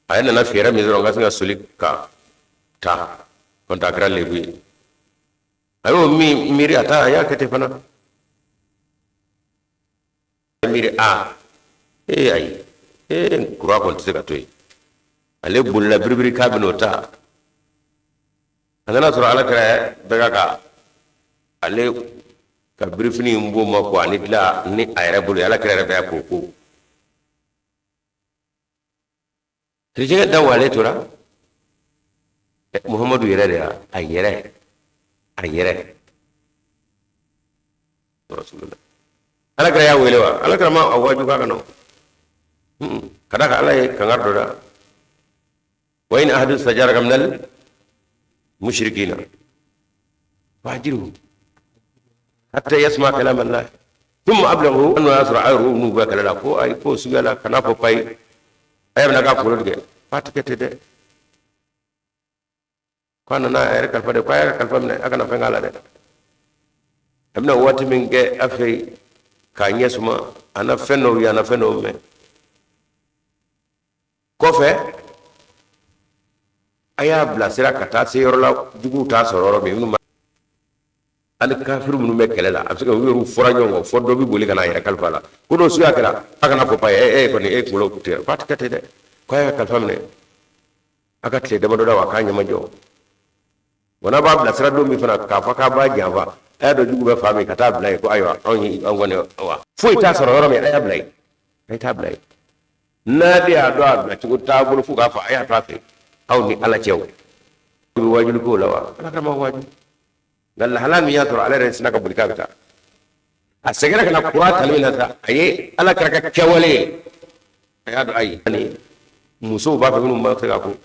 A ye nana fɛɛrɛ min sɔrɔ n ka se ka soli ka taa kɔntɛ a kɛra lebu ye. A y'o min miiri a ta a y'a kɛ ten fana. Miiri a ee ayi ee kura kɔni tɛ se ka to yen. Ale bolila biribiri k'a bɛn'o ta. A nana sɔrɔ ala kira bɛ ka ale ka birifini in b'o ma ko ani dilan ni a yɛrɛ bolo ye. Ala kira yɛrɛ bɛ ko ko kerecɛnkɛ da walen tora Muhamadu yɛrɛ de la, a yɛrɛ a yɛrɛ rasulullah. Ala kira y'a wele wa? Ala kira ma a waaju k'a ka na ka d'a kan ala ye kangari dɔ da: wa in ahadu istajaraka minal mushrikina fa ajirhu hatta yasma kalam Allah thumma ablighu. N'o y'a sɔrɔ a yɛrɛ n'u bɛ kɛlɛ la ko ayi ko suguya la kana fɔ payi a yɛrɛ bɛna k'a kunkolo tigɛ k'a tɛ kɛ ten dɛ, k'a nana a yɛrɛ kalifa de, k'a yɛrɛ kalifa minɛ, a kana fɛn k'a la dɛ. A bɛna waati min kɛ a fɛ yen k'a ɲɛ suma, a na fɛn dɔw ye, a na fɛn dɔw mɛn kɔfɛ, a y'a bilasira ka taa se yɔrɔ la juguw t'a sɔrɔ yɔrɔ min. Minnu ani kafiri minnu bɛ kɛlɛ la, a bɛ se ka u yɛrɛ fɔra ɲɔgɔn kɔ fɔ dɔ bɛ boli ka n'a yɛrɛ kalifa la. Ko n'o suguya kɛra, a kana fɔ pa e e kɔni e kunkolo tigɛ, k'a tɛ kɛ ten dɛ, k'a y'a kalifa minɛ, a ka tile damadɔ da wa k'a ɲɛmajɔ wa. N'a b'a bilasira don min fana k'a fɔ k'a b'a janfa, a y'a dɔn jugu bɛ fan min, ka taa bila yen ko ayiwa anw ye an kɔni wa foyi t'a sɔrɔ yɔrɔ min, a y'a bila yen, a ye taa bila yen. N'a de y'a dɔn a bila cogo t'a bolo fo k'a fɔ a y'a to a fɛ aw ni ala cɛ. O bɛ wajuli k'o la wa? Ala kama waju. Nka lahala min y'a sɔrɔ ale yɛrɛ sinna ka boli k'a bɛ taa, a seginna ka na kura tali min na sa, a ye ala kira ka kɛwale ye, a y'a dɔn ayi ani musow b'a fɛ minnu ma se ka ko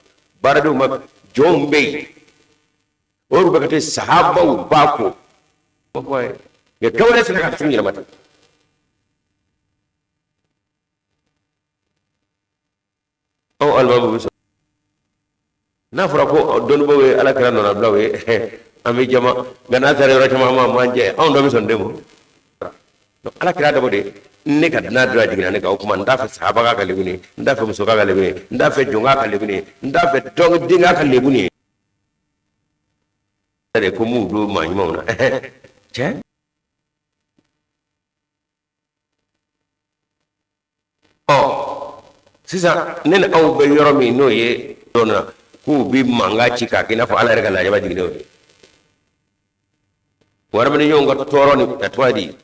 baaradenw ma jɔnw bɛ yen, o yɛrɛ bɛ ka taa sahabaw b'a ko nka kɛwale sera ka fɛn yɛlɛma ten. Aw alimamu bɛ sɔrɔ n'a fɔra ko dɔnnibaaw ye ala kira nɔnabilaw ye, an bɛ jama, nka n'a taara yɔrɔ caman an b'an jɛ, anw dɔ bɛ sɔn den ma. Ala kira dabɔ de ne ka dunan dɔ jiginna ne kan, o tuma n t'a fɛ sahaba ka lebu ye, n t'a fɛ muso ka lebu ye, n t'a fɛ jɔn ka lebu ye, n t'a fɛ dɔn den ka lebu ye de ko m'u don maa ɲumanw na cɛ. Ɔ sisan ne ni aw bɛ yɔrɔ min, n'o ye don na k'u bɛ mankan ci k'a kɛ i n'a fɔ ala yɛrɛ ka lajaba jiginnen o ye warabilenɲɔgɔn ka tɔɔrɔ ni a tɔgɔ di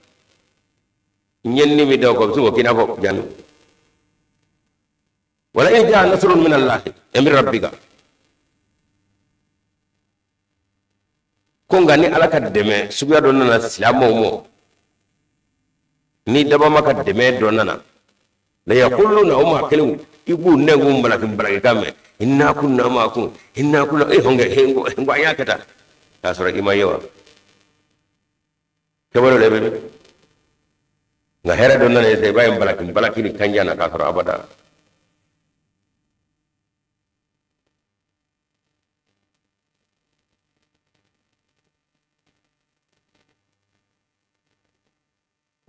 ɲɛnini min da o kan, o bɛ se k'o k'i n'a fɔ jani. Wala in jaa nasrun min allahi min rabbika, ko nka ni ala ka dɛmɛ suguya dɔ nana silamɛw mɔ, ni dabama ka dɛmɛ dɔ nana, la yaquluna, o maa kelenw i b'u nɛnkun balaki balaki kan mɛn: inna kunna ma'akum, inna kunna e hɔnkɛ n ko an y'a kɛ tan, k'a sɔrɔ i ma ye wa kɛwale de bɛ. Nka hɛrɛ dɔ nana yen sisan, i b'a ye balaki balaki ni kanja na, k'a sɔrɔ abada.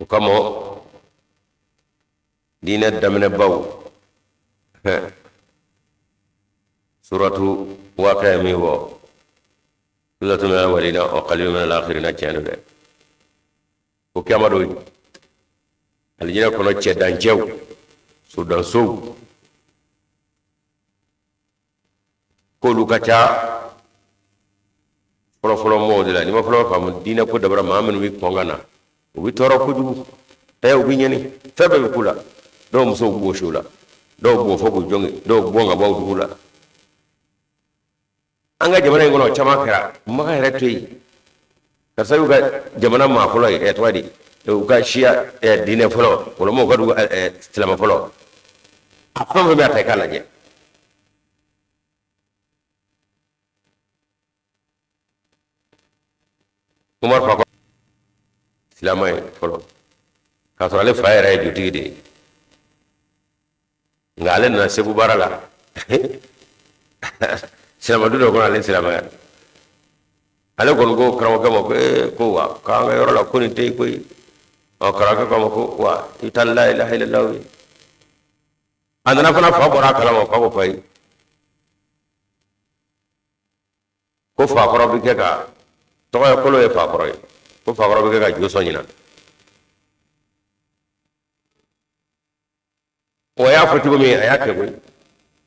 O kama diinɛ daminɛbaw, suratu Waqiya ye min fɔ, sullatun minal awwalina wa qalilun minal akhirina, tiɲɛ don dɛ. Ko kiyama don, alijinɛ kɔnɔ cɛdancɛw, sodansow, k'olu ka ca fɔlɔfɔlɔ mɔgɔw de la. N'i ma fɔlɔ faamu diinɛ ko dabara, maa minnu bɛ kɔn ka na, u bɛ tɔɔrɔ kojugu, u bɛ ɲɛni, fɛn bɛɛ bɛ k'u la. Dɔw musow b'u gosi u la, dɔw b'u fɔ k'u jɔngin, dɔw bɔn ka bɔ dugu la. An ka jamana in kɔnɔ, caman kɛra Makan yɛrɛ to yen, karisa y'u ka jamana maa fɔlɔ ye, tɔgɔ di, u ka siya diinɛ fɔlɔ, wɔlɔmɔw ka dugu silamɛ fɔlɔ. A fɛn fɛn bɛ a ta i k'a lajɛ. Umar fa silamɛ ye fɔlɔ, k'a sɔrɔ ale fa yɛrɛ ye dutigi de ye, nka ale nana Segu baara la silamɛdu dɔ kɔnɔ, ale silamɛya. Ale kɔni ko karamɔgɔkɛ ma ko ee, ko wa k'an ka yɔrɔ la ko nin tɛ yen koyi. Ɔ, karamɔgɔkɛ k'a ma ko wa i taa la ilaha illallah ye. A nana fana, fa bɔra a kalama. Fa ko fa ye ko fakɔrɔ bɛ kɛ ka tɔgɔ ye, kolo ye fakɔrɔ ye, ko fakɔrɔ bɛ kɛ ka jo sɔn ɲinan. O y'a fɔ cogo min, a y'a kɛ koyi.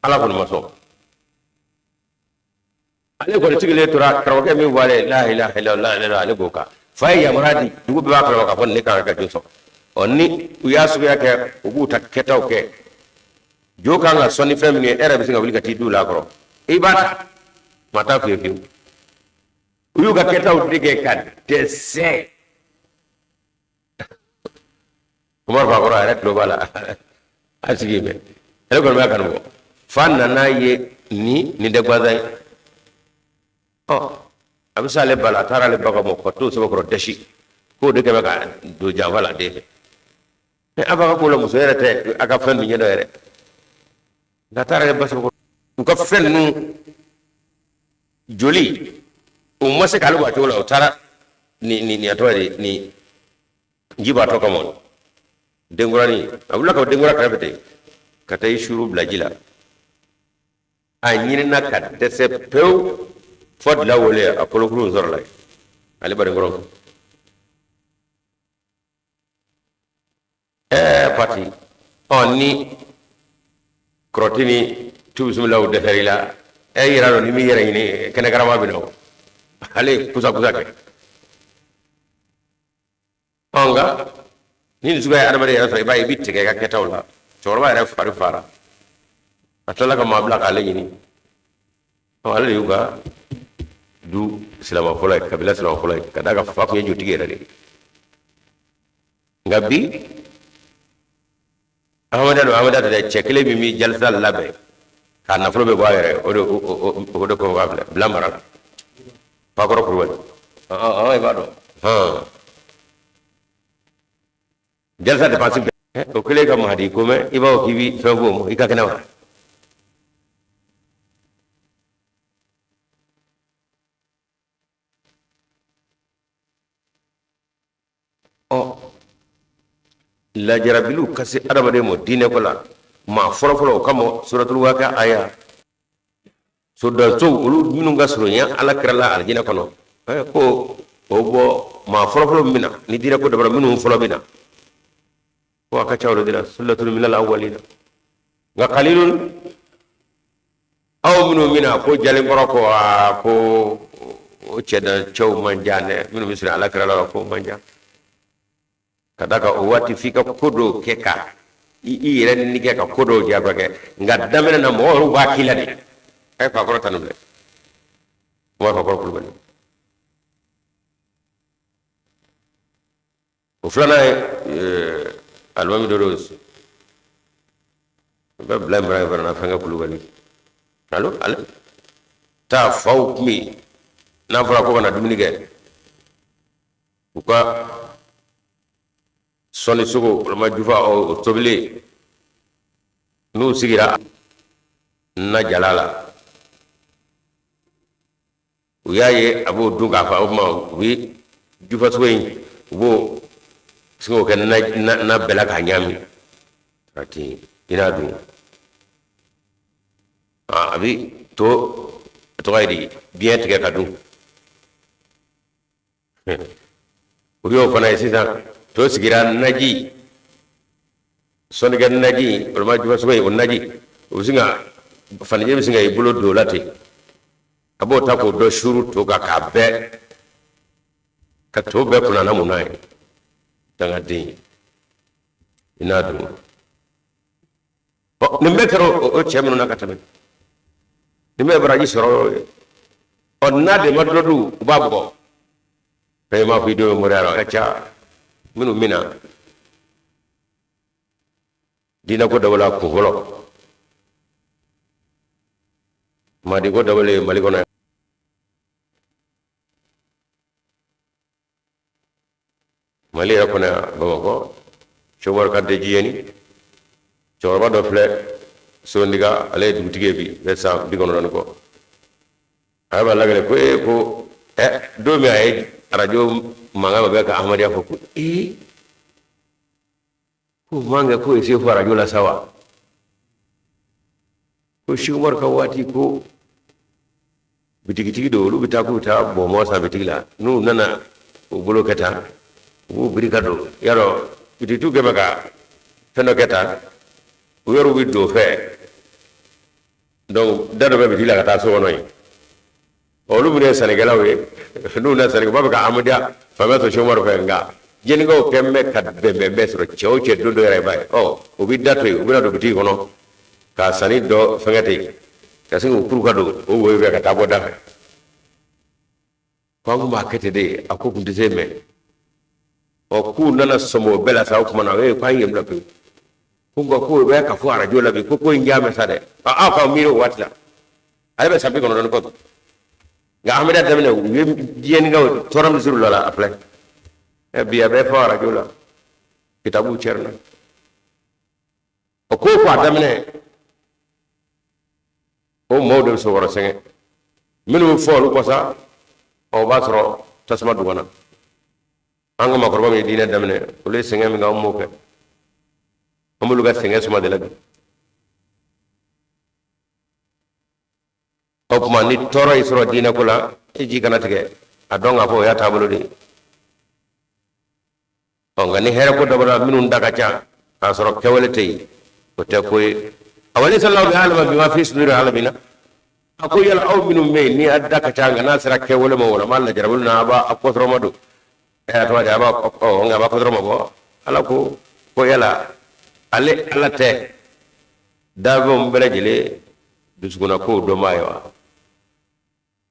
Ala kɔni ma sɔn. Ale kɔni sigilen tora, karamɔgɔkɛ min fɔ ale, la ilaha illallah, la ilaha, ale k'o kan. Fa ye yamaruya di, dugu bɛɛ b'a kalama k'a fɔ ne kan ka jo sɔn. Ɔ, ni u y'a suguya kɛ, u b'u ta kɛtaw kɛ. Jo kan ka sɔn ni fɛn min ye, e yɛrɛ bɛ se ka wuli ka t'i du la kɔrɔ, i b'a ta, maa t'a f'i ye fiyewu. U y'u ka kɛtaw de kɛ ka dɛsɛ. Umaru Fakɔrɔ, a yɛrɛ tulo b'a la, a sigi bɛ, ale kɔni b'a kanu bɔ. Fa nana ye ni nin tɛ gansan ye. Ɔ, a bɛ se ale ba la, a taara ale ba ka mɔ ka t'o sɛbɛkɔrɔ dɛsi k'o de kɛ bɛ ka don janfa la den fɛ. Mɛ a b'a ka ko la, muso yɛrɛ tɛ a ka fɛn dun ɲɛdɔn yɛrɛ, nka a taara ale ba sɛbɛkɔrɔ u ka fɛn ninnu joli, u ma se k'ale bɔ a cogo la. U taara ni nin, a tɔgɔ ye di, ni jibaatɔ kama, denkuranin, a wulila ka bɔ denkura kɛrɛfɛ ten ka taa i suru bila ji la. A ɲinina ka dɛsɛ pewu fo dila wele, a kolokuru sɔrɔla yen, ale badenkɔrɔ. Ɛɛ pati, ɔ, ni kɔrɔti ni tubisumilaw dɛsɛr'i la, e yɛrɛ dɔn ni m'i yɛrɛ ɲini, kɛnɛkarama bɛ na o. Ale ye kusa kusa kɛ. Ɔ, nka ni nin suguya ye adamaden yɛrɛ sɔrɔ, i b'a ye i bɛ tigɛ i ka kɛtaw la. Cɛkɔrɔba yɛrɛ fari fara, a tilala ka maa bila k'ale ɲini. Ɔ, ale de y'u ka du silama fɔlɔ ye, kabila silama fɔlɔ ye, ka d'a kan fa tun ye jotigi yɛrɛ de ye. Nka bi, Ahmadiyya don, Ahmadiyya tɛ dɛ, cɛ kelen min bɛ jalisa labɛn k'a nafolo bɛ bɔ a yɛrɛ, o de ko k'a filɛ bila mara la. Fakɔrɔ Kulubali, i b'a dɔn, hɔn, jalisa dépense bɛɛ o kelen ka Mahadi ko mɛn, i b'a fɔ k'i bɛ fɛn f'o ma, i ka kɛnɛ wa? Ɔ, lajarabiliw ka se adamaden ma diinɛ ko la, maa fɔlɔfɔlɔ o kama, suratul waqi'a aya sodasow, olu minnu ka surunya Ala kira la alijinɛ kɔnɔ, ko o bɔ maa fɔlɔfɔlɔ min na ni diinɛ ko dabara, minnu fɔlɔ bɛ na, ko a ka ca olu de la, sullatun minal awwalina, nka qalilun aw minnu bɛna ko jalenkɔrɔ ko aa ko o cɛ da cɛw man jan dɛ, minnu bɛ siran Ala kira la, ko man jan, ka d'a kan o waati f'i ka ko dɔw kɛ ka i yɛrɛ ni kɛ ka ko dɔw diyagoya kɛ. Nka daminɛ na, mɔgɔ yɛrɛw b'a k'i la de. A ye fakɔrɔ ta nin filɛ, Umar Fakɔrɔ Kulubali. O filanan ye alimami dɔ don, bɛ bila Ibrahim fana na, fɛnkɛ Kulubali. Alo, ale taa faw tun bɛ yen, n'a fɔra ko ka na dumuni kɛ, u ka sɔnni sogo walima jufa, o tobilen, n'u sigira na jala la, u y'a ye a b'o dun k'a fa. O tuma u bɛ jufa sogo in, u b'o sin k'o kɛ na bɛɛ la k'a ɲaami ka ten, i n'a dun. A bɛ to, a tɔgɔ ye di, biɲɛ tigɛ ka dun. U y'o fana ye sisan, to sigira naji, sɔnnikɛ naji walima jufa sogo in, o naji, o bɛ sin ka fanijɛ bɛ sin ka i bolo don o la ten, a b'o ta k'o dɔ suuru to kan k'a bɛɛ ka to bɛɛ kunna mun n'a ye, dangaden, i n'a dun. Ɔ, nin bɛɛ kɛra o cɛ minnu na ka tɛmɛ, nin bɛɛ baraji sɔrɔ yɔrɔ ye. Ɔ, n'a de ma dɔ dun, u b'a bugɔ. Fɛn m'a fɔ i denw moriya la, a ka ca minnu bɛ na diinɛ ko dabɔla kun fɔlɔ, Mahadi ko dabɔlen Mali kɔnɔ yan. Mali yɛrɛ kɔnɔ yan, Bamakɔ, Sɛki Kante Jiyeni, cɛkɔrɔba dɔ filɛ Sorondiga, ale ye dugutigi ye bi, bɛ san 90 ni kɔ. A yɛrɛ b'a lakale ko ee, ko ɛ don min a ye arajo mankan bɛ ka Ahmadiyya fɔ, ko ee. Ko man kɛ k'o ye se fɔ arajo la sa wa? Ko Sɛki Umaru ka waati ko bitigitigi don, olu bɛ taa k'u bɛ taa bɔnbɔn san bitigi la, n'u nana u bolo kɛ tan, u b'u biri ka don y'a dɔn bitigitigiw kɛ bɛ ka fɛn dɔ kɛ tan, u yɛrɛw bɛ don fɛ. Donc da dɔ bɛ bitigi la ka taa so kɔnɔ yen. Olu minnu ye sannikɛlaw ye, n'u na sannikɛ, u b'a fɛ ka Ahmadiyya faamuya sɔrɔ Sɛki Umaru fɛ, nka jɛnikaw kɛ bɛ ka bɛnbɛnbɛn sɔrɔ cɛ o cɛ don dɔ yɛrɛ i b'a ye, ɔ u bɛ da to yen, u bɛna don bitigi kɔnɔ ka sanni dɔ fɛngɛ ten, ka sin k'u kuru ka don o wo fɛ ka taa bɔ da fɛ. Ko an tun b'a kɛ ten de, a ko tun tɛ se mɛn. Ɔ k'u nana sɔmi o bɛɛ la sa, o tuma na ee k'an ye bila pewu. Ko nka k'o bɛ ka fɔ arajo la bi ko ko in ja mɛn sa dɛ. Aw k'aw miiri o waati la, ale bɛ san 90 ni kɔ. Nka Ahmadiyya daminɛ, u ye diɲɛnikaw tɔɔrɔ min siri u la, a filɛ ɛ bi a bɛ fɔ arajo la, kitabuw cɛrinna. O ko ko a daminɛ, o maaw de bɛ sokɔrɔ sɛgɛn minnu bɛ fɔ olu kɔ sa, o b'a sɔrɔ tasuma dugana. An ka maakɔrɔba min ye diinɛ daminɛ, olu ye sɛgɛn min kɛ, an m'o kɛ, an b'olu ka sɛgɛn suma de la bi. O tuma ni tɔɔrɔ y'i sɔrɔ diinɛ ko la, e ji kana tigɛ, a dɔn k'a fɔ o y'a taabolo de ye. Ɔ nka ni hɛrɛ ko dabɔra minnu da ka ca k'a sɔrɔ kɛwale tɛ yen, o tɛ ko ye. Awalayisa lahu bi alama bima fi suduri alamina. A ko yala aw minnu bɛ yen ni a da ka ca, nka n'a sera kɛwale ma, wala ma lajarabi na, a b'a kɔsɔrɔma don, ɛ a tɔgɔ di, a b'a ɔ nka a b'a kɔsɔrɔma bɔ. Ala ko ko yala ale Ala tɛ danfɛnw bɛɛ lajɛlen dusukunna kow dɔnbaa ye wa?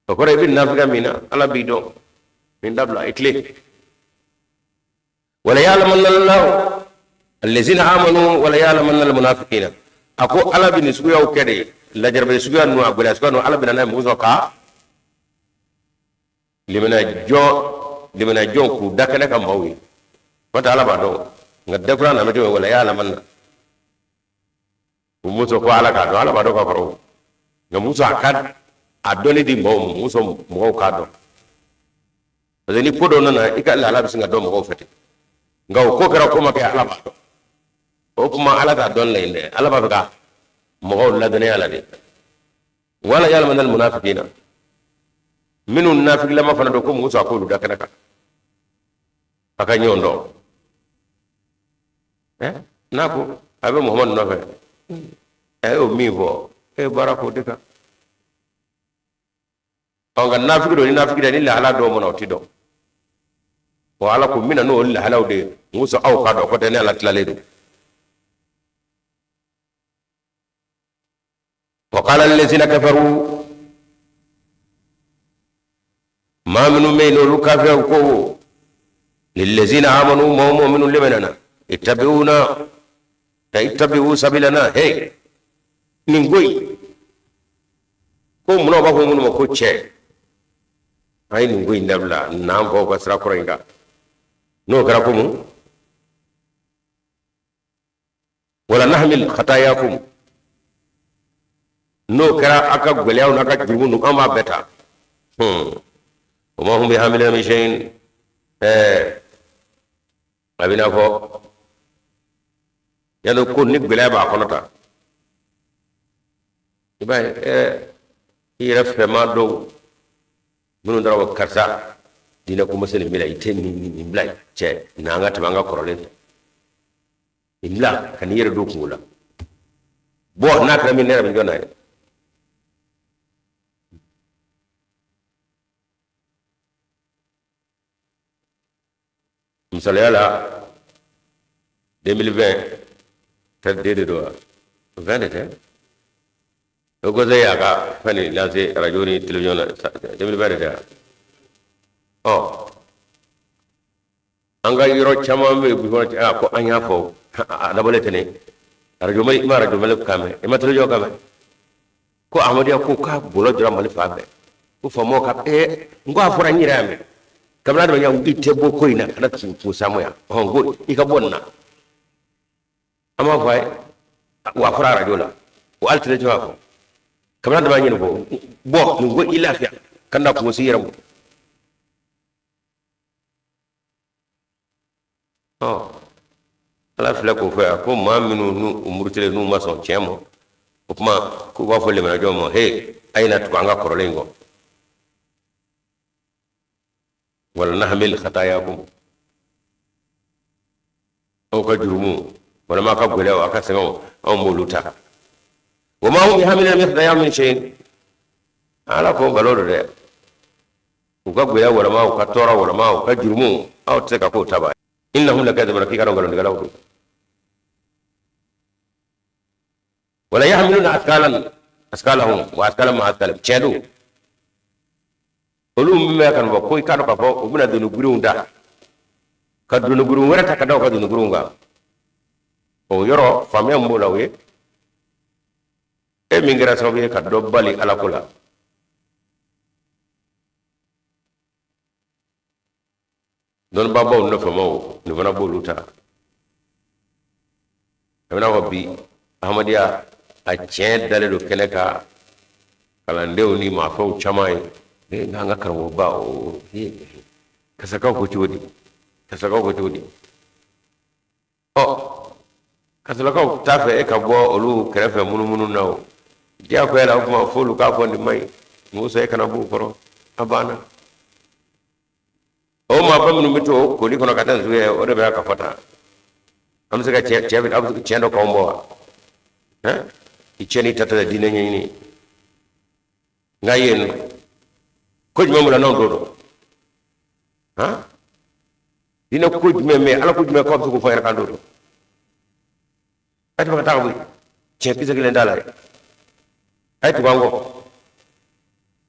O kɔrɔ i bɛ nafiga min na, Ala b'i dɔn. Nin dabila, i tilen. Wala ya'lamanna Allahu allazina amanu wala ya'lamanna almunafiqina. A ko Ala bɛ nin suguyaw kɛ de, lajarabi suguya ninnu, a gɛlɛya suguya ninnu, Ala bɛ na n'a ye mɔgɔ sɔrɔ ka limaniya jɔn, limaniya jɔn k'u da kɛnɛ ka maaw ye. N'o tɛ Ala b'a dɔn, nka dakura na bɛ cogo wala ya'lamanna. O muso ko Ala k'a dɔn, Ala b'a dɔn ka kɔrɔ, nka muso a ka a dɔnni di mɔgɔw ma, muso mɔgɔw k'a dɔn, parce que ni ko dɔ nana, i ka lahala bɛ sin ka dɔn mɔgɔw fɛ ten. Nka o ko kɛra ko ma kɛ, Ala b'a dɔn. O tuma Ala t'a dɔn la yen dɛ, Ala b'a fɛ ka mɔgɔw ladɔnniya la de. Wala ya'lamanna almunafiqina, minnu nafikilama fana don, ko muso a k'olu da kɛnɛ kan a ka ɲɔgɔn dɔn. N'a ko a bɛ Muhamadu nɔfɛ, a y'o min fɔ, e ye baara k'o de kan. Ɔ nka nafiki don, ni nafiki dɛ, ni lahala dɔw mana, o ti dɔn. Wa Ala ko n bɛna n'o lahalaw de ye, muso aw k'a dɔn ko tɛ ne Ala tilalen don. Wa qala allazina kafaru, maa minnu bɛ yen n'olu kafiriw ko lillazina amanu, maa o maa minnu limaniyana, ittabi'una ittabi'u sabilana. He, nin ko in ko munna u b'a fɔ minnu ma ko cɛ, a ye nin ko in dabila, n'an faw ka sira kɔrɔ in kan. N'o kɛra ko mun? Wala nahmil khatayakum, n'o kɛra a ka gɛlɛyaw n'a ka jurumu ninnu, an b'a bɛɛ ta. Wa ma hum bihamilina min shay'in. A bɛ n'a fɔ yalo ko ni gɛlɛya b'a kɔnɔ ta, i b'a ye i yɛrɛ fɛma dɔw minnu taara ko karisa diinɛ ko ma se nin bila, i tɛ nin bila cɛ, n'an ka tɛmɛ an ka kɔrɔlen fɛ, nin bila ka n'i yɛrɛ don kungo la. Bɔn n'a kɛra min, ne yɛrɛ bɛ jɔ n'a ye. Misaliya la, 2020 tɛ de don wa, 20 de tɛ, o conseil y'a ka fɛn de lancé radio ni télévision na, 2020 de tɛ wa? Ɔ an ka yɔrɔ caman bɛ yen a ko an y'a fɔ, a dabɔlen tɛ ne arajo Mali, i ma arajo Mali kan mɛn, i ma télévision kan mɛn ko Ahmadiyya ko k'a bolo jɔra Mali fan bɛɛ, ko faamaw ka n ko a fɔra, n yɛrɛ y'a mɛn kabini adamadenya, i tɛ bɔ ko in na kana kun samuya. Ɔhɔn, ko i ka bɔ nin na, an b'a fɔ a ye wa, a fɔra arajo la wa, hali télévision y'a fɔ kabini adama ɲini ko bɔ nin ko i lafiya kana kungo s'i yɛrɛ ma. Ɔ Ala filɛ k'o fɔ yan ko maa minnu n'u murutilen n'u ma sɔn tiɲɛ ma, o tuma k'u b'a fɔ limaniyajɔn ma: he, a ye na tugu an ka kɔrɔlen in kɔ. Wala nahmil khatayakum, aw ka jurumu walima aw ka gɛlɛyaw, aw ka sɛgɛnw, anw b'olu ta. Wa ma hum bihamilina min khatayahum min shay'in. Ala ko nkalon don dɛ, u ka gɛlɛya walima u ka tɔɔrɔ walima u ka jurumu, aw tɛ se ka k'o taba. Innahum lakadibuna, k'i ka dɔn nkalontigɛlaw don. Wala yahmiluna askalan askalahum wa askalan ma askalahum. Tiɲɛ don, olu min bɛ ka fɔ ko i k'a dɔn k'a fɔ u bɛna doni girinw ta ka doni girin wɛrɛ ta ka da u ka doni girinw kan, o yɔrɔ faamuya min b'o la, o ye e min kɛra sababu ye ka dɔ bali Ala ko la. Dɔnnibaabaw nɔfɛmaw, nin fana b'olu ta. A bɛna fɔ bi Ahmadiyya a tiɲɛ dalen don kɛnɛ kan, kalandenw ni maafɛnw caman ye. Ee, nka an ka karamɔgɔba o, kasakaw ko cogo di? Kasakaw ko cogo di? Ɔ, kasolakaw t'a fɛ e ka bɔ olu kɛrɛfɛ munumunu na. O diyagoya la, o tuma f'olu k'a fɔ nin man ɲi, Musa, e kana b'u kɔrɔ. A banna. O maaba minnu bɛ to o koli kɔnɔ ka taa nsugu ye, o de bɛ ka fɔ tan. An bɛ se ka tiɲɛ tiɲɛ, a bɛ se tiɲɛ dɔ k'anw bɔ wa? Hɛn, i cɛ n'i ta tɛ diinɛ ɲɛɲini. Nka yen ko jumɛn b'o la n'anw t'o dɔn? Han, diinɛ ko jumɛn bɛ yen, Ala ko jumɛn k'aw bɛ se k'o fɔ yɛrɛ k'an t'o dɔn? A tɛ fɛ ka taa ka bɔ yen, tiɲɛ kisɛ kelen t'a la ye, a ye tugu an kɔ.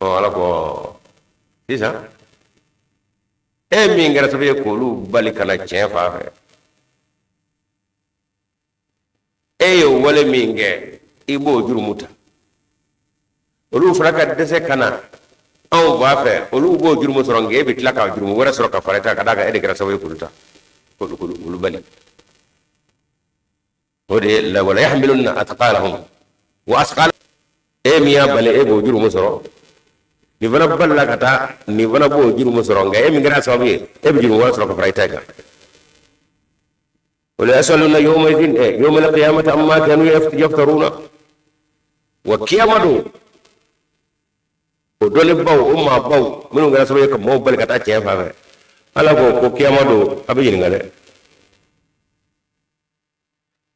Ɔ, Ala ko sisan, e min kɛra sababu ye k'olu bali ka na tiɲɛ fan fɛ, e ye wale min kɛ, i b'o jurumu ta. Olu fana ka dɛsɛ ka na anw fan fɛ, olu b'o jurumu sɔrɔ, nka e bɛ tila ka jurumu wɛrɛ sɔrɔ ka fara i ta kan, ka d'a kan e de kɛra sababu ye k'olu ta, k'olu bali. O de ye wala yahmilunna athqalahum wa asqala. E min y'a bali, e b'o jurumu sɔrɔ. Nin fana balila ka taa, nin fana b'o jurumu sɔrɔ, nka e min kɛra sababu ye, e bɛ jurumu wɛrɛ sɔrɔ ka fara i ta kan. Wala yasaluna yawma idin yawma alqiyamati amma kanu yaftaruna. Wa kiyama don, o dɔnnibaw, o maabaw minnu kɛra sababu ye ka maaw bali ka taa tiɲɛ fan fɛ, Ala ko kiyama don, a bɛ ɲininka dɛ.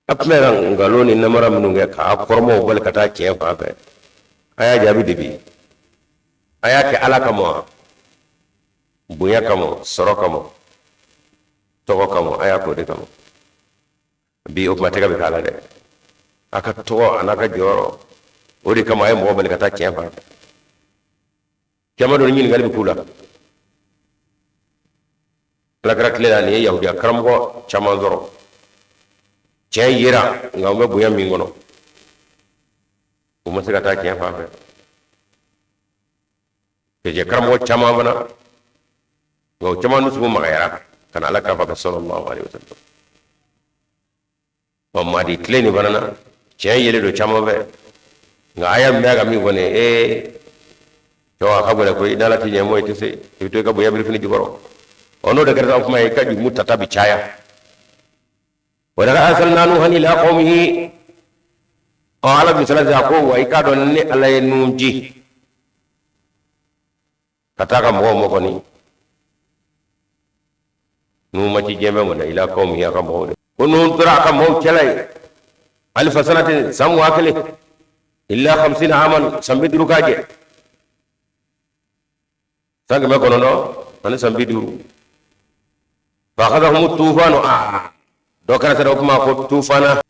A tun bɛ ka nkalon ni namara minnu kɛ k'a kɔrɔmɔw bali ka taa tiɲɛ fan fɛ, a y'a jaabi de bi. A y'a kɛ Ala kama wa, bonya kama, sɔrɔ kama, tɔgɔ kama? A y'a k'o de kama. Bi o kuma tɛgɛ bɛ k'a la dɛ. A ka tɔgɔ a n'a ka jɔyɔrɔ, o de kama a ye mɔgɔ bali ka taa tiɲɛ fan fɛ. Kiyama don, ɲininkali bɛ k'u la. Ala kira tile la, nin ye yahudiya karamɔgɔ caman sɔrɔ. Tiɲɛ yera, nka u bɛ bonya min kɔnɔ, u ma se ka taa tiɲɛ fan fɛ. Kerecɛn karamɔgɔ caman fana, nka o caman dusukun magayara ka na Ala kira fan fɛ, sallallahu alaihi wasallam. Ɔ, Madi tile nin fana na, tiɲɛ yelen don caman fɛ, nka aya min bɛ ka min fɔ nin ye, ee cɛw, a ka gɛlɛn koyi. N'Ala t'i ɲɛ mɔ, i tɛ se, i bɛ to i ka bonya birifini jukɔrɔ. Ɔ, n'o de kɛra sa, kuma ye, i ka jurumu tata bɛ caya. Wa laqad arsalna nuhan ila qawmihi. Ɔ, Ala bisala sisan ko wa i k'a dɔn ne Ala ye Nuhun ci ka taa ka mɔgɔw ma. Kɔni Nuhun ma ci diɲɛ bɛɛ ma dɛ, ila qawmihi, a ka mɔgɔw de. Ko Nuhun tora a ka mɔgɔw cɛla yen alifa sanatin, san 1000, illa khamsina aman, san 50 k'a jɛ, san 950. Fa akhadhahum tufanu. Aa, dɔ kɛra sɛ, o kuma ko tufana,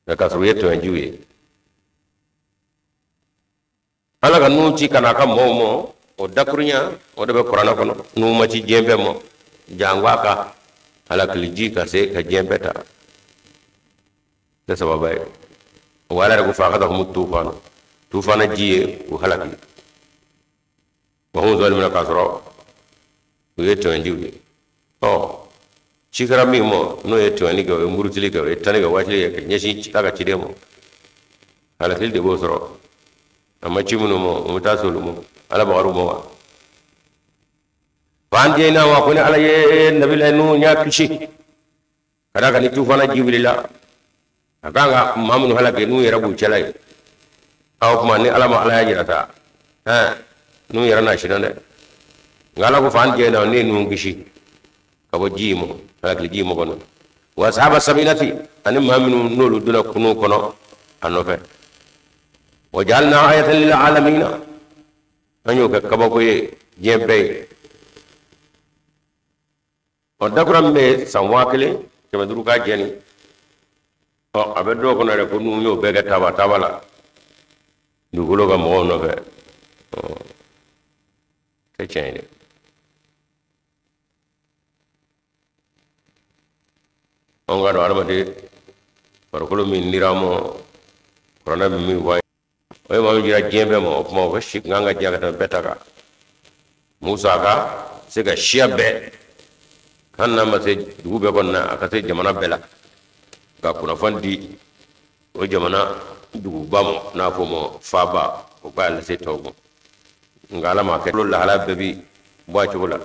nka k'a sɔrɔ u ye tɔɲɔjiw ye. Ala ka Nuhun ci ka na a ka mɔgɔw ma, o dakurunya o de bɛ kuranɛ kɔnɔ. Nuhun ma ci diɲɛ bɛɛ ma, janko a ka halakiliji ka se ka diɲɛ bɛɛ ta tɛ sababa ye. O Ala yɛrɛ ko fa akhadhahum tufanu, tufana ji ye u halaki. Wa hum zalimuna, k'a sɔrɔ u ye tɔɲɔjiw ye. Ɔ, ci kɛra min ma, n'o ye tɔɲɔni kɛ, o ye murutili kɛ, o ye tanni kɛ, waati kɛ ka ɲɛsin Ala ka ciden ma, halakili de b'o sɔrɔ. A ma ci minnu ma, o bɛ taa se olu ma. Ala bagar'u ma wa fa anjaynahu, ko ni Ala ye nabila Nuhu y'a kisi. Ka d'a kan ni tufana ji wulila, a kan ka maa minnu halaki, n'u yɛrɛ b'u cɛla yen, aw kuma ni Ala ma Ala y'a jira ta ɛn n'u yɛrɛ na sinɔ dɛ. Nka Ala ko fa anjayna, ne ye Nuhu kisi ka bɔ ji ma, halakili ji ma kɔnɔ, wa asahaba safinati, ani maa minnu n'olu donna kurun kɔnɔ a nɔfɛ. Wa jaalna ayatan lil alamina, an y'o kɛ kabako ye diɲɛ bɛɛ ye. Ɔ, dakura min bɛ san 1500 ka jɛni, ɔ, a bɛ dɔw kɔnɔ yɛrɛ ko n'u y'o bɛɛ kɛ taaba taaba la dugukolo ka mɔgɔw nɔfɛ, ɔ tɛ tiɲɛ ye dɛ. Anw ka dɔn adamaden farikolo min dira an ma, kuranɛ bɛ min fɔ an ye, o ye maa min jira diɲɛ bɛɛ ma. O tuma o bɛ si kan ka diya ka tɛmɛ bɛɛ ta kan. Musa ka se ka siya bɛɛ, hali n'a ma se dugu bɛɛ kɔnɔna, a ka se jamana bɛɛ la ka kunnafoni di o jamana duguba ma, n'a fɔ o ma faaba, o k'a lase tɔw ma. Nka Ala m'a kɛ lahala bɛɛ bi bɔ a cogo la,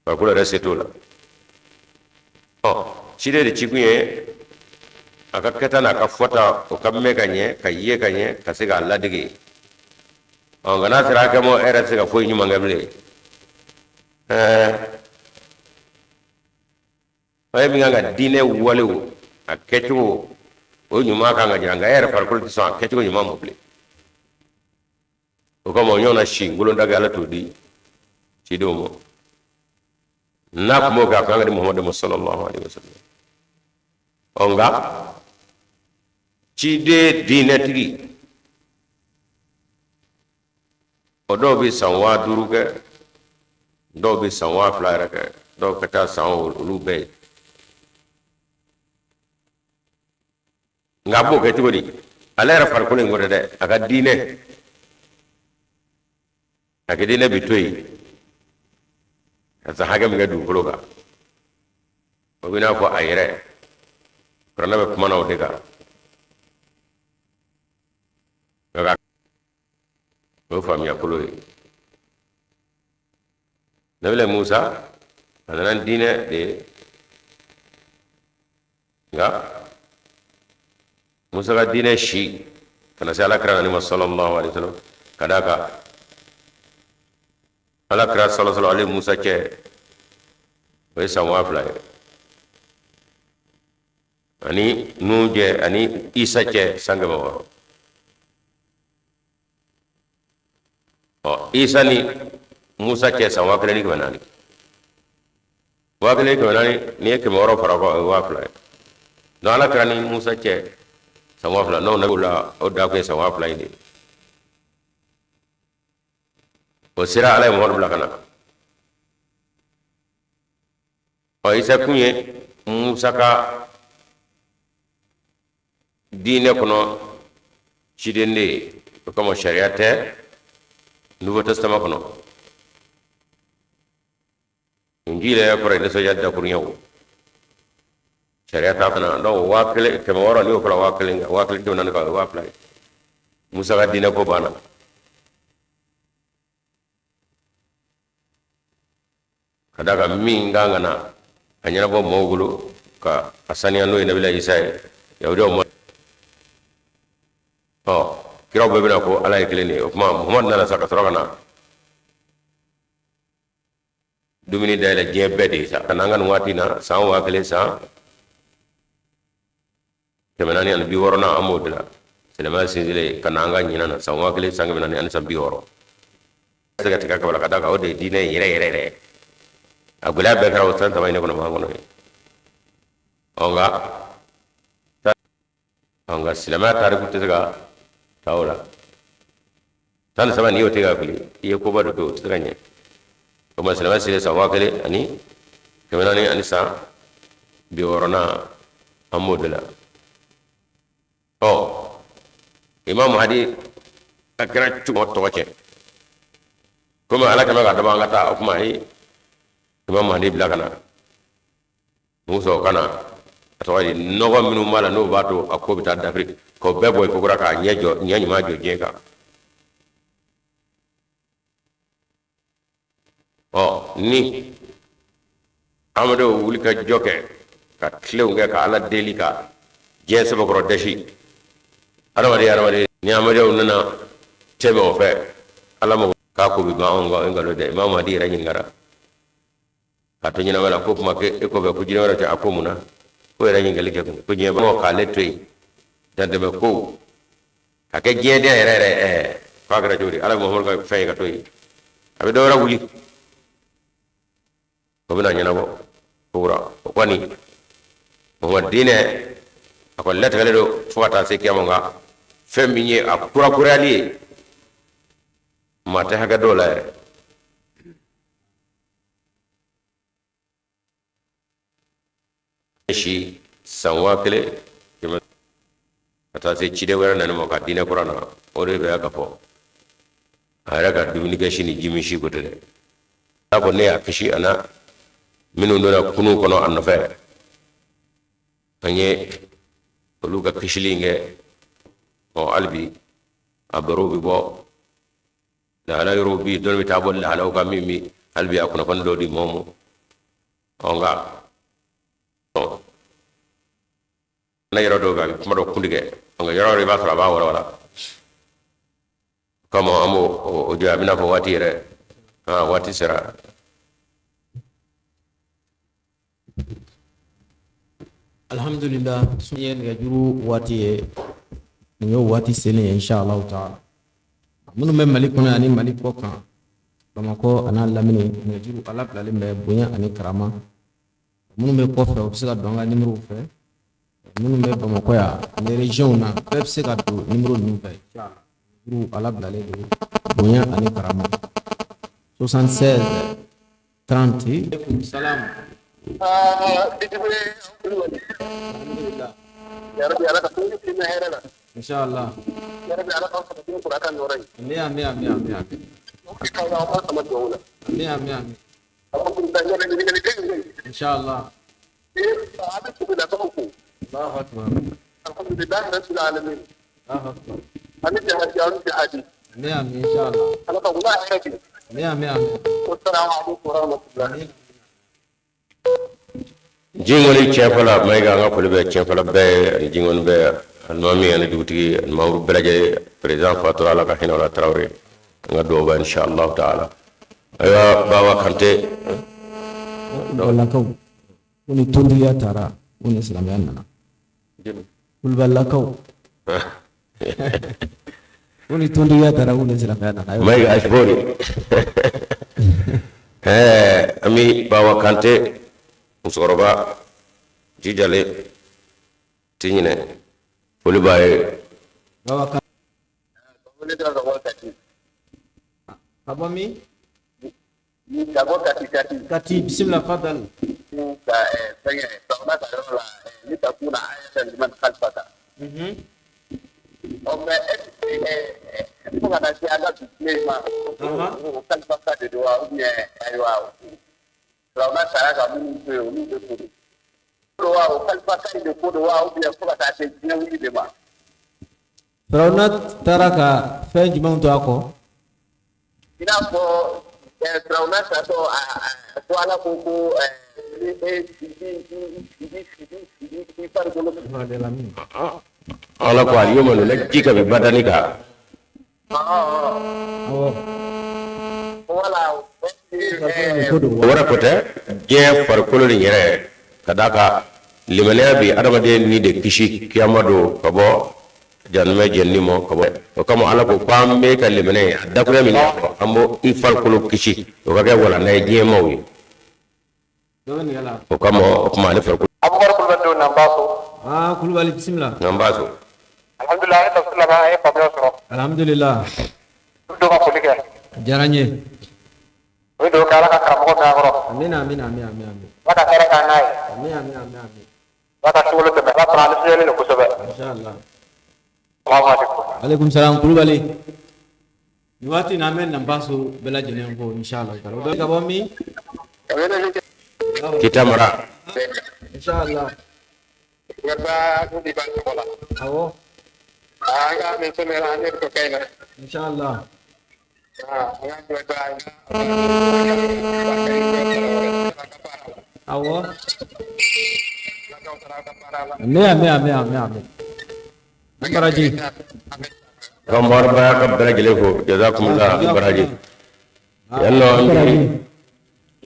farikolo yɛrɛ se t'o la. Ɔ, ciden de cikun ye a ka kɛta n'a ka fɔta, o ka mɛn ka ɲɛ, ka ye ka ɲɛ, ka se k'a ladege. Ɔ, nka n'a sera hakɛ ma, e yɛrɛ tɛ se ka foyi ɲuman kɛ bilen. Ɛɛ, e min kan ka diinɛ walew a kɛcogo o ɲuman kan ka jira, nka e yɛrɛ farikolo tɛ sɔn a kɛcogo ɲuman ma bilen. O kama o ɲɔgɔnna si nkolon da kɛ, Ala t'o di cidenw ma. N'a tun b'o kɛ, a kan ka di Muhamadu ma sallallahu alaihi wasallam. Ɔ, nka ciden diinɛtigi, o dɔw bɛ san 5000 kɛ, dɔw bɛ san 2000 yɛrɛ kɛ, dɔw ka taa san olu bɛɛ ye. Nka a b'o kɛ cogo di? Ale yɛrɛ farikolo in kɔrɔ dɛ, a ka diinɛ, a ka diinɛ bi to yen ka san hakɛ min kɛ dugukolo kan, o bɛ n'a fɔ a yɛrɛ kuranɛ bɛ kuma na o de kan. O ye faamuya kolo ye. Nabila Musa, a nana ni diinɛ de ye, nka Musa ka diinɛ si ka na se Ala kira nani ma sallallahu alaihi wasallam. Ka d'a kan Ala kira sallallahu alaihi wasallam, ale Musa cɛ, o ye san 2000 ye, ani Nuhu cɛ ani Isa cɛ san 600. Ɔ, Isa ni Musa cɛ san 1400. 1400, n'i ye 600 fara o kan, o ye 2000 ye. Donc Ala kira ni Musa cɛ san 2000. N'o o la, o da kun ye san 2000 in de ye. O sera, Ala ye Muhamadu bila ka na. Ɔ, Isa kun ye Musa ka diinɛ kɔnɔ ciden de ye. O kama sariya tɛ Nouveau Testament kɔnɔ. Injila yɛrɛ kɔrɔ ye nisɔndiya dakuruɲɛw, sariya t'a kɔnɔ. Donc 1600, n'i y'o fara 1000 kan, 1400 kan, o ye 2000 ye. Musa ka diinɛ ko banna. Ka d'a kan min kan ka na a ɲɛnabɔ mɔgɔw bolo ka a saniya, n'o ye nabila Isa ye, yahudiyaw ma. Ɔ, kiraw bɛɛ bɛna ko Ala ye kelen de ye. O tuma Muhamadu nana sa ka sɔrɔ ka na dumuni dayɛlɛ diɲɛ bɛɛ de ye sa, ka na an ka nin waati na, san 1000 san 460nan, an b'o de la silamɛya sinsinlen ka na an ka ɲinan na, san 1000 san 400 ani san 60. Se ka tigɛ kabala, ka d'a kan o de ye diinɛ yɛrɛ yɛrɛ yɛrɛ. A gɛlɛya bɛɛ kɛra o san 3 in ne kɔnɔ maa kɔnɔ ye. Ɔ, nka silamɛya tariku tɛ se ka taa o la. 13, n'i y'o tigɛ ka fili, i ye koba dɔ kɛ, o tɛ se ka ɲɛ. O ma silamɛya selen san 1400 ani san 60nan, an b'o de la. Ɔ, Imam Mahdi a kɛra cogo tɔgɔ cɛ, komi Ala kɛmɛ ka daba an ka taa. O kuma, a ye Imam Mahdi bila ka na Musa o kana a tɔgɔ di nɔgɔ minnu b'a la, n'o b'a to a ko bɛ taa dafiri, k'o bɛɛ bɔ i kokura, k'a ɲɛ jɔ, ɲɛ ɲuman jɔ diɲɛ kan. Ɔ, ni amadu wuli ka jɔ kɛ. Ka tilenw kɛ ka Ala deli ka diɲɛ sɛbɛkɔrɔ dɛsi. Adamaden adamaden ni amadiyaw nana tɛmɛ o fɛ, Ala mago k'a ko bɛ ban. Anw ka nkalon tɛ. Imam Mahdi yɛrɛ ɲininkara k'a to ɲɛnamaya la ko kuma k'e kɔfɛ ko jinɛ wɛrɛ tɛ. A ko mun na ko yɛrɛ ɲininkali kɛ kun ko diɲɛ mɔgɔ k'ale to yen dantɛmɛ kow ka kɛ diɲɛ den yɛrɛ yɛrɛ. Ɛɛ, k'a kɛra cogo di? Ala Muhamadu ka fɛn ye ka to yen, a bɛ dɔ wɛrɛ wuli, o bɛna ɲɛnabɔ kokura. O kɔni Muhamadu diinɛ, a kɔni latigɛlen don fo ka taa se kiyama. Nka fɛn min ye a kurakurayali ye, maa tɛ hakɛ dɔw la yɛrɛ. Si san 1100 ka taa se ciden wɛrɛ nani ma ka diinɛ kura na, o de bɛ ka fɔ a yɛrɛ ka dumunikɛ si ni ji min si ko tɛ dɛ. A ko ne y'a kisi a na minnu donna kunun kɔnɔ a nɔfɛ, an ye olu ka kisili in kɛ. Ɔ, hali bi a baro bɛ bɔ lahala yɔrɔw bi dɔnni bɛ taa bɔ lahalaw kan min bi hali bi a kunnafoni dɔw di mɔgɔw ma. Ɔ, nka ne yɔrɔ dɔw bɛ a bɛ kuma dɔ kuntigɛ, nka yɔrɔ wɛrɛ i b'a sɔrɔ a b'a walawala. O kama an b'o o jɔ. A bɛna fɔ waati yɛrɛ, waati sera. Alhamdulillah, sun ye nɛgɛjuru waati ye, nin y'o waati selen ye, inshallah taala. Minnu bɛ Mali kɔnɔ ani Mali kɔ kan, Bamakɔ a n'a lamini, nɛgɛjuru ala bilalen bɛ bonya ani karama. Minnu bɛ kɔfɛ, u bɛ se ka don an ka nimorow fɛ. Minnu bɛ Bamakɔ yan ani région na, bɛɛ bɛ se ka don nimoro ninnu fɛ. Nɛgɛjuru ala bilalen don bonya ani karama, 76 30. Aleykum salam. Alhamdulillah. Inshallah. Amin, amin, amin, amin, amin. Amin, amin, amin. Inshallah. Allahu akbar. Allahu akbar. Amin, amin, inshallah. Amin, amin, amin. Amin. Jingoni cɛfɔla Mayiga, an ka foli bɛ cɛfɔla bɛɛ ye ani Jingoni bɛɛ, alimami ani dugutigi ani membre bɛɛ lajɛlen. Président fatura, Ala ka hinɛ o la, Tarawele, an ka dugawu bɛ inshallah taala. Ayiwa, Baba Kante. Kulubalilakaw ko ni tontigiya taara, ko ni silamɛya nana. Kulubalilakaw ko ni tontigiya taara, ko ni silamɛya nana. Mayiga Asibori, ɛɛ, an bɛ Baba Kante musokɔrɔba jijalen ti ɲinɛ, foli b'a ye. Baba Kante ka bɔ min? Ka bɔ Kati, Kati. Kati, bisimila, fadal. Ka fɛngɛ Firawuna ka yɔrɔ la, litakuna ayatan liman khalfaka. Ɔ, mais est ce que fo ka na se an ka bi tile in ma, o kalifaka de don wa, ou bien ayiwa Firawuna sara ka minnu to yen, olu de ko don wa, o kalifaka in de ko don wa, ou bien fo ka taa se diɲɛ wuli de ma? Firawuna taara ka fɛn jumɛnw to a kɔ? I n'a fɔ Firawuna satɔ ko Ala ko ko ni e i farikolo. Ala ko al-yawma nunajjika bi badanika. Awɔ. Wala. O wɛrɛ ko tɛ, diɲɛ farikolo nin yɛrɛ ka d'a kan limaniya bi adamaden ni de kisi kiyama don ka bɔ jahanama jenini ma ka bɔ. O kama Ala ko k'an bɛ ka limaniya a dakuruɲɛ min fɔ, an b'o i farikolo kisi, o ka kɛ walanda ye diɲɛ maaw ye. O kama o tuma ale farikolo. Abubakar Kulubali don Nanbaso. Ah, Kulubali, bisimila. Nanbaso. Alhamdulillah, an ye tafsir laban, an ye faamuya sɔrɔ. Alhamdulillah. N bɛ ka foli kɛ. A diyara n ye. O ye dugawu kɛ, Ala ka karamɔgɔ mɛn a kɔrɔ. Amin, amin, amin, amin, amin. Ala ka hɛrɛ k'an n'a ye. Amin, amin, amin, amin. Ala ka sunkalo tɛmɛ, Ala sɔnna, an nisɔndiyalen don kosɛbɛ. Inshallah. Salamu aleykum. Aleykum salam, Kulubali. Nin waati in na, an bɛ Nanbaso bɛɛ lajɛlen fo, inshallah. O bɛ ka bɔ min? Kita mara. Inshallah. Awɔ. An ka min sɛnɛ an ye ko kɛ na. Inshallah. An ka Awɔ. Amin amin amin amin amin. Baraji. Kan barabaya ka bɛɛ lajɛlen fo, jazakumullah baraji. Yan nɔ an bɛ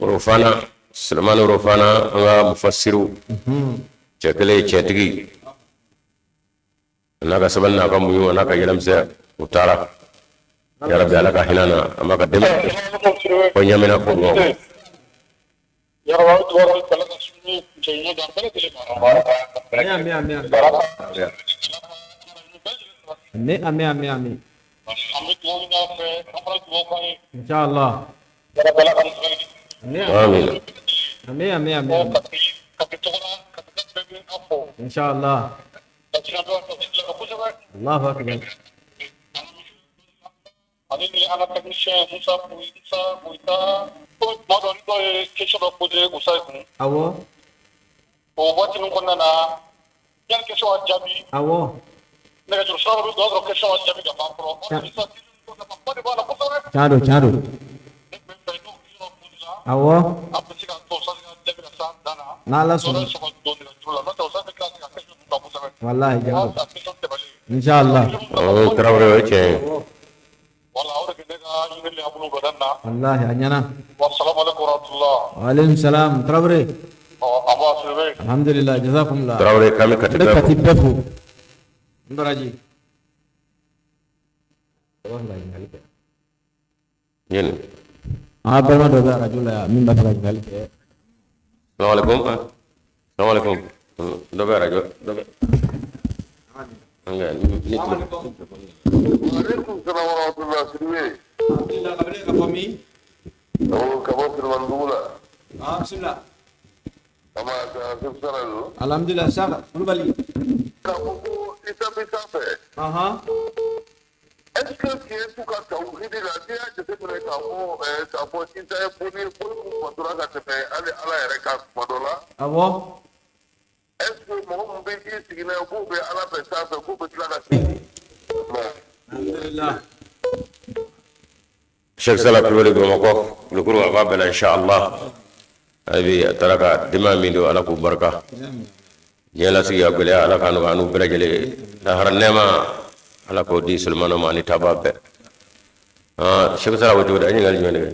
Orofana, Sulemani Orofana, an ka mufassiriw cɛ kelen, cɛtigi, a n'a ka sabali, n'a ka muɲu, a n'a ka yɛlɛmisɛn, u taara. Yarabi, Ala ka hinɛ na, an b'a ka dɛmɛ ko ɲamina ko ɲɔgɔn. Amin amin amin. Amin amin amin amin. Inshallah. Amin amin amin amin amin. Inshallah. Allahu akbar. Ale ni an ka technicien Musa Musa Goyita, ko tuma dɔ ni dɔw ye question dɔ posé Musa kun. O waati ninnu kɔnɔna na, yanni question ka jaabi. Nɛgɛjuru sira dɔ bɛ don, o y'a sɔrɔ question ka jaabi ka ban fɔlɔ. Nafaba de b'a la kosɛbɛ. Tiɲɛ don, tiɲɛ don. Ne tun bɛ fɛ n'o question dɔ posé la. An bɛ se ka to sa ka jaabi ka s'an dan na. N'Ala sɔnna. Dɔ wɛrɛ sɔrɔ don nɛgɛjuru la, n'o tɛ o sa tɛ tila ka question ninnu ta kosɛbɛ. Wallahi, tiɲɛ don. A question tɛmɛlen. Inshallah. O Tarawele, o ye tiɲɛ ye. Voilà, o de kɛ ne ka ɲinini a bolo wulada in na. Wallahi, a ɲɛna. Wa salamu aleykum wa rahmatulah. Wa aleykum salam Tarawele. Ɔ, an b'a Sidibe. Alhamdulillah, jazakumullah. Tarawele, k'an bɛ Kati N bɛ bɛɛ fo. Kati bɛɛ fo. N baraji. Ɲini. An ka balima dɔ bɛ arajo la yan min b'a fɛ ka ɲininkali kɛ. Salamu aleykum, salamu aleykum. Dɔ bɛ arajo, dɔ bɛ an ka ni tulo. Aleykum salaam wa rahmatulah, Sidibe. Alhamdulillah, ka wele ka bɔ min? Awɔ, ka bɔ Siriman la. Ah, bismillah. Ama ka sara don. Alhamdulillah, Saka Kulubali. K'a fɔ ko Isa bɛ sanfɛ. Est-ce que tiɲɛ t'u ka tawhidi la, n'i y'a jateminɛ k'a fɔ Isa ye boli ye, boli kun batora ka tɛmɛ hali Ala yɛrɛ kan tuma dɔ la. Est-ce que mɔgɔ min bɛ i sigi n'a ye k'o bɛ Ala fɛ sanfɛ, k'o bɛ tila ka segin? Alhamdulillah. Sheikh Salah Kulubali, Bamakɔ Kulukoro, a b'a bɛɛ la inshallah. Hali bi a taara ka denbaya min don, Ala k'u barika. Diɲɛ lasigi a gɛlɛya, Ala k'a nɔgɔya n'u bɛɛ lajɛlen ye. Lahara nɛɛma, Ala k'o di Sulemana ma ani taaba bɛɛ. Ah, Sheikh Salah ko cogo di? A ye ɲininkali jumɛn de kɛ?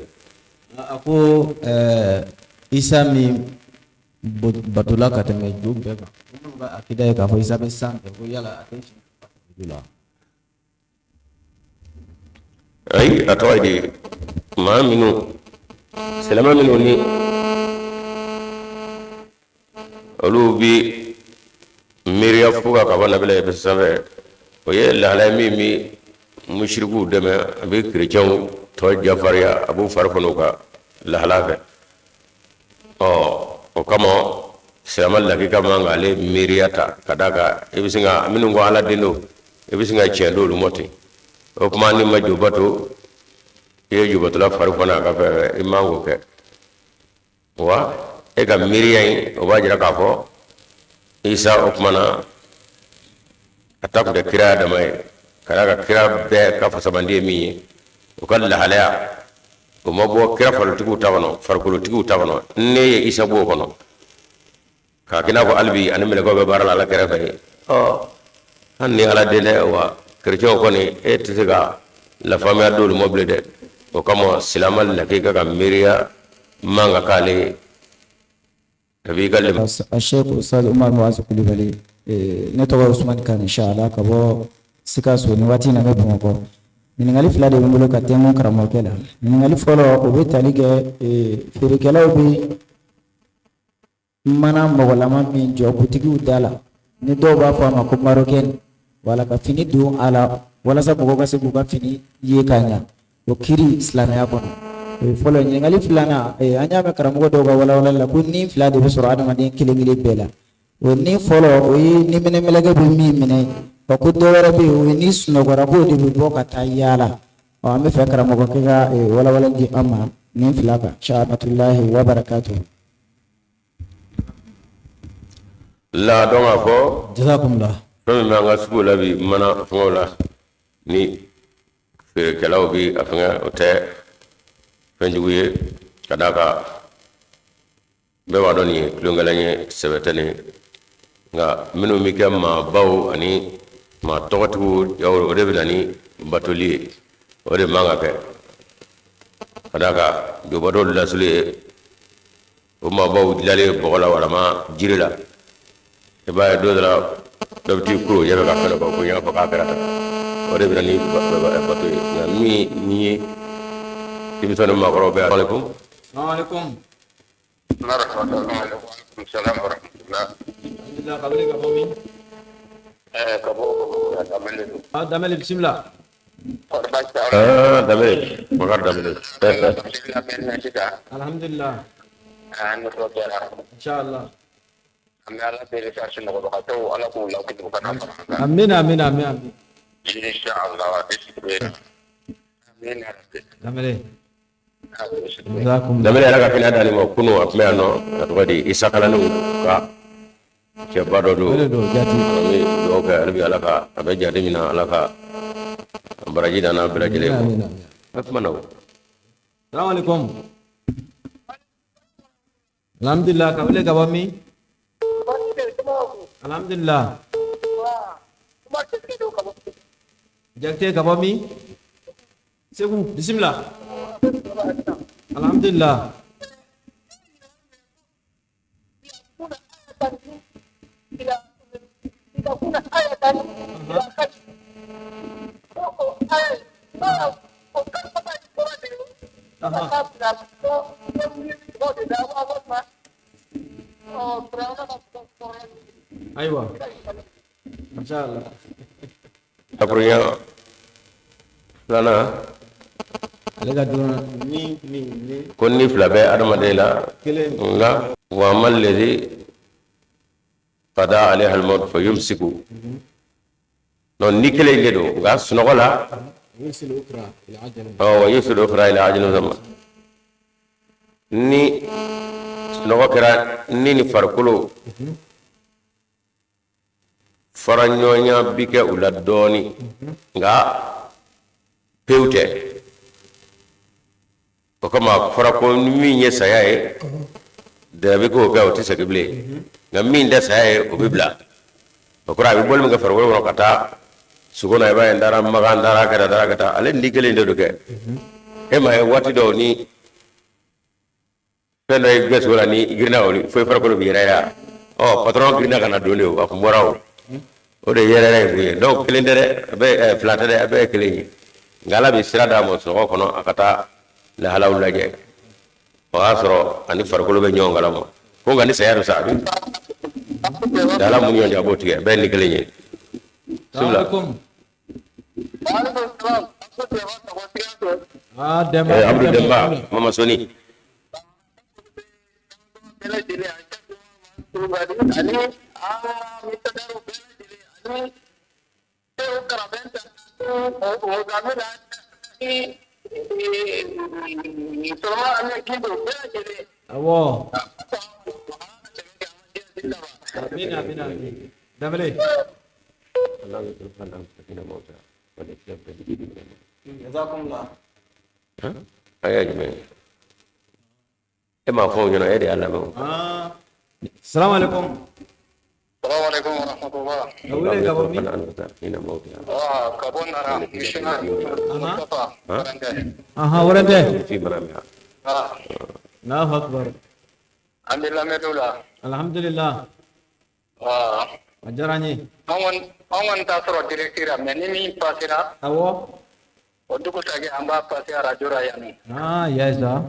A ko Isa min batola ka tɛmɛ jo bɛɛ kan, ko minnu ka akida ye k'a fɔ Isa bɛ sanfɛ, ko yala a tɛ siɲɛ la? Ayi, a tɔgɔ ye di, maa minnu, silamɛ minnu ni olu bi miiriya fo ka bɔ nabila ye bɛ sanfɛ, o ye lahala ye min bi musirikuw dɛmɛ, a bɛ kerecɛnw tɔ jafariya, a b'u fari foni u ka lahala fɛ. Ɔ, o kama silamɛ lakika man k'ale miiriya ta ka d'a kan i bɛ sin ka minnu ko Ala den don, i bɛ sin ka tiɲɛ d'olu ma ten. O tuma n'i ma jo bato, i ye jobatola fari foni a ka fɛn fɛ, i man k'o kɛ. Wa e ka miiriya in, o b'a jira k'a fɔ Isa, o tuma na a ta tun tɛ kiraya dama ye, ka d'a kan kira bɛɛ ka fasamandi ye min ye, o ka lahalaya o ma bɔ kira farikolotigiw ta kɔnɔ, farikolotigiw ta kɔnɔ. Ne ye Isa b'o kɔnɔ k'a kɛ i n'a fɔ hali bi ani mɛlɛkɛw bɛ baara la Ala kɛrɛfɛ ye. Ɔ, hali ni Ala den dɛ, wa kerecɛnw kɔni, e tɛ se ka lafaamuya d'olu ma bilen dɛ. O kama silamɛ lakika ka miiriya man ka k'ale ye, a b'i ka lem. Sheikh Ustaz Umar Muazu Kulibali, ne tɔgɔ ye Usumani Kan, inshallah, ka bɔ Sikaso. Nin waati in na, n bɛ Bamakɔ. Ɲininkali fila de bɛ n bolo ka tɛnku karamɔgɔkɛ la. Ɲininkali fɔlɔ, o bɛ tali kɛ feerekɛlaw bɛ mana mɔgɔlama min jɔ butigiw da la, ni dɔw b'a fɔ a ma ko marocain, wala ka fini don a la walasa mɔgɔw ka se k'u ka fini ye ka ɲa, o kiri silamɛya kɔnɔ, o ye fɔlɔ ye. Ɲininkali filanan, an y'a mɛn karamɔgɔ dɔw ka walawalali la ko ni fila de bɛ sɔrɔ adamaden kelen kelen bɛɛ la. O ni fɔlɔ, o ye ni minɛ mɛlɛkɛ bɛ min minɛ, ɔ, ko dɔ wɛrɛ bɛ yen, o ye ni sunɔgɔra, k'o de bɛ bɔ ka taa yaala. Ɔ, an bɛ fɛ karamɔgɔkɛ ka walawalali di an ma nin fila kan. Shahatulahi wa barakatuhu. La dɔn k'a fɔ Jazakumullah. fɛn min bɛ an ka sugu la bi, mana fɛngɛw la ni feerekɛlaw bi a fɛngɛ, o tɛ fɛn jugu ye, ka d'a kan bɛɛ b'a dɔn nin ye tulonkɛlan ye, sɛbɛ tɛ nin. Nka minnu bɛ kɛ maabaw ani maa tɔgɔtigiw, o de bɛ na ni batoli ye. O de man ka kɛ, ka d'a kan jobato lasulu ye o maabaw dilalen bɔgɔ la walama jiri la. I b'a ye don dɔ la, dɔ bɛ t'i kuru o ɲɛfɛ ka fɛn dɔ fɔ ko n y'a fɔ k'a kɛra tan. O de bɛ na ni bato ye. Nka min ni ye denmisɛnnin ni maakɔrɔw bɛɛ aleykum. Salaamaaleykum. Salam wa rahmatullah. Alhamdulillah, ka wele ka bɔ min? Ka bɔ Damele don. Ah, Damele, bisimila. Kɔri baasi t'aw la? Aa, Damele, Bakari Damele. Alhamdulillah, bɛn na sisan. Alhamdulillah. An nisɔndiyara. Inshallah. An bɛ Ala deli ka sunɔgɔbagatɔw, Ala k'u lawuli u ka na fara an kan. Amin, amin, amin, amin. Inshallah, a bɛ sigi yen. Amin ya rabbi. Damele. A bɛ sigi yen. Jazakum. Damele yɛrɛ ka kɛnɛya d'ale ma. Kunun a tun bɛ yan nɔ, a tɔgɔ di, Isa kalanniw ka cɛba dɔ don. O de don, jati. An bɛ dugawu kɛ hali bi, Ala ka a bɛ jate min na, Ala ka baraji d'an n'a bɛɛ lajɛlen ma. Amin, amin. A kuma na o. Salaamaaleykum. Alhamdulillah, ka wele ka bɔ min? Alhamdulillah. Jakite ka bɔ min? Segu, bisimila. Alhamdulillah. Ayiwa. Inshallah. Dakuruɲɛ filanan. Ale ka dɔn ni ni ni Ko ni fila bɛ adamaden la. Kelen. Nka wa amma alladhi qada alayha al-maut fa yumsiku, non, ni kelen de don, nka sunɔgɔ la. Yursilu ukra ila ajalin. Ɔ, wa yursilu ukhra ila ajalin musamma. Ni sunɔgɔ kɛra, ni ni farikolo fara ɲɔgɔnya bi kɛ u la dɔɔni, nka pewu tɛ. O kama a fɔra ko ni min ye saya ye, dɛrɛ bɛ k'o kɛ, o tɛ segin bilen. Nka min tɛ saya ye, o bɛ bila. O kɔrɔ, a bɛ bɔli min kɛ farikolo kɔnɔ ka taa sugo na, i b'a ye n taara Makan, n taara kɛ tan, n taara kɛ tan, ale ni kelen de don kɛ. E m'a ye, waati dɔw ni fɛn dɔ ye gɛso la, ni girinna o fo i farikolo bɛ yɛrɛ ya. Ɔ, patɔrɔn girinna ka na don de, o a kun bɔra, o de yɛrɛ yɛrɛ ye kun ye. Donc kelen tɛ dɛ, a bɛɛ fila tɛ dɛ, a bɛɛ ye kelen ye. Nka Ala bɛ sira d'a ma sunɔgɔ kɔnɔ, a ka taa lahalaw lajɛ. O y'a sɔrɔ ani farikolo bɛ ɲɔgɔn kalama ko. Nka ni saya don sa, a bɛ lahala mun ɲɔgɔn cɛ, a b'o tigɛ. Bɛɛ ni kelen ye. Bisimila. Salaamaaleykum. Ah, Demba. Abdou Demba, Mama Soni. Bɛɛ lajɛlen ani an ka misɛnninw bɛɛ lajɛlen ani sew karamɛ ta o gamina ni sɔrɔ ani gindo bɛɛ lajɛlen. Awɔ. Amin, amin, amin. Damele. Jazakumullah. A y'a jumɛn e m'a fɔ o ɲɛna, e de y'a lamɛn o. Ah. Salaamaaleykum. Salamu alaikum wa rahmatullah. Ka wele ka bɔ min? Ah, ka bɔ Nara, missionnaire Mustafa Barangay. Aha, wɛrɛ tɛ. في منامها. Ah, Allahu akbar. an bɛ lamɛnniw la. Alhamdulillah. Ah, A diyara n ye. An kɔni t'a sɔrɔ direct la, mais ni min passera, o dugusajɛ an b'a passer radio la yan nɔ. Ah, yes, ah.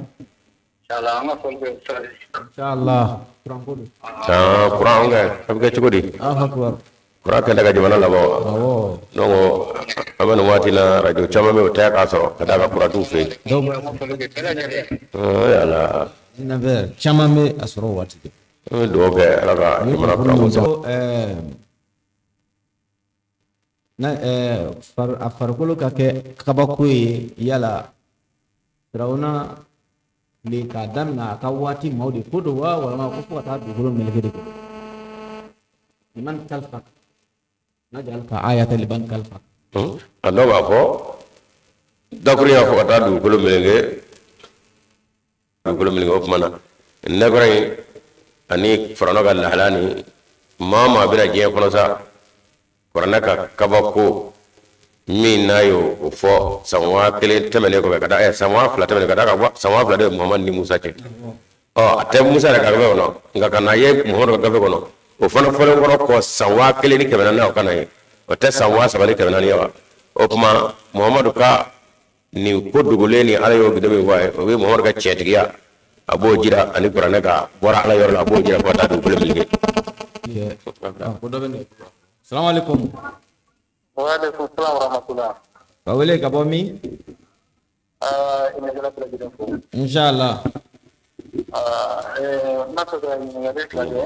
Inshallah, an ka foli bɛ ustaz ye. Inshallah. Kuran ko don. Ah, kuran kɛ, a bɛ kɛ cogo di? Allahu akbar. Kuran kɛlen ka jamana labɔ. Awɔ. Donc an bɛ nin waati la, radio caman bɛ yen, o tɛ k'a sɔrɔ ka d'a kan kuran t'u fɛ yen. Dɔw bɛ An ka foli bɛ bɛɛ lajɛlen. Ah, Ala. 19 caman bɛ a sɔrɔ o waati de. An bɛ dugawu kɛ, Ala ka jamana kuran ko sɔrɔ. Na a farikolo ka kɛ kabako ye, yala Firawuna tile k'a daminɛ a ka waati maaw de ko don wa, walima ko fo ka taa dugukolo meleke de ko don? Liman khalfak naj'aluka ayatan liman khalfak. A dɔw b'a fɔ dakurunya fo ka taa dugukolo meleke, dugukolo meleke. O tuma na nɛkɔrɔ in ani Firawuna ka lahala ni Maa o maa bɛna diɲɛ kɔnɔ sa, kuranɛ ka kabako min n'a y'o o fɔ san 1000 tɛmɛnen kɔfɛ, ka da san 2000 tɛmɛnen ka da kan, san 2000 de bɛ Muhamadu ni Musa cɛ. Ɔ, a tɛ Musa yɛrɛ ka gafe kɔnɔ, nka ka na ye Muhamadu ka gafe kɔnɔ, o fana fɔlen kɔrɔ kɔ san 1400, o ka na ye, o tɛ san 3400 ye wa? O tuma Muhamadu ka nin ko dogolen ni Ala y'o gindo min fɔ a ye, o bɛ Muhamadu ka tiɲɛtigiya, a b'o jira, ani kuranɛ ka bɔra Ala yɔrɔ la, a b'o jira fo ka taa dugukolo meleke. Ko dɔ bɛ nin. Salamu alaikum. Wa alaikum salam wa rahmatullah. Ka wele ka bɔ min? Ɲininkala bɛɛ lajɛlen fo. Inshallah. N b'a fɛ ka ɲininkali fila kɛ.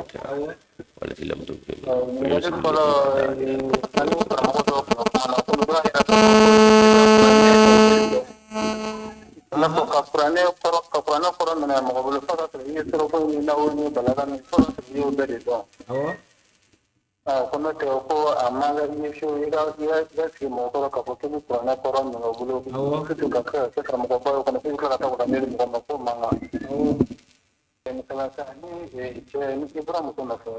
Ɲininkali fɔlɔ, ani karamɔgɔ dɔw tun bɛ kuma na, ko dɔ yɛrɛ i n'a fɔ ka kuranɛ kɔrɔ minɛ mɔgɔ bolo, fo ka sɔrɔ i ye sɔrɔko ni nawo ni balaga ni fo ka sɔrɔ i y'o bɛɛ de dɔn. Ko n'o tɛ, ko a man kan i ye fiyewu i ka sigi mɔgɔ kɔrɔ k'a fɔ k'i bɛ kuranɛ kɔrɔ minɛ o bolo, surtout ka se ka kɛ karamɔgɔba ye o kɔnɔ, k'i bɛ tila ka taa kuranɛ di mɔgɔ ma, k'o man kan. Misaliya sisan, ni cɛ ni i bɔra muso nɔfɛ,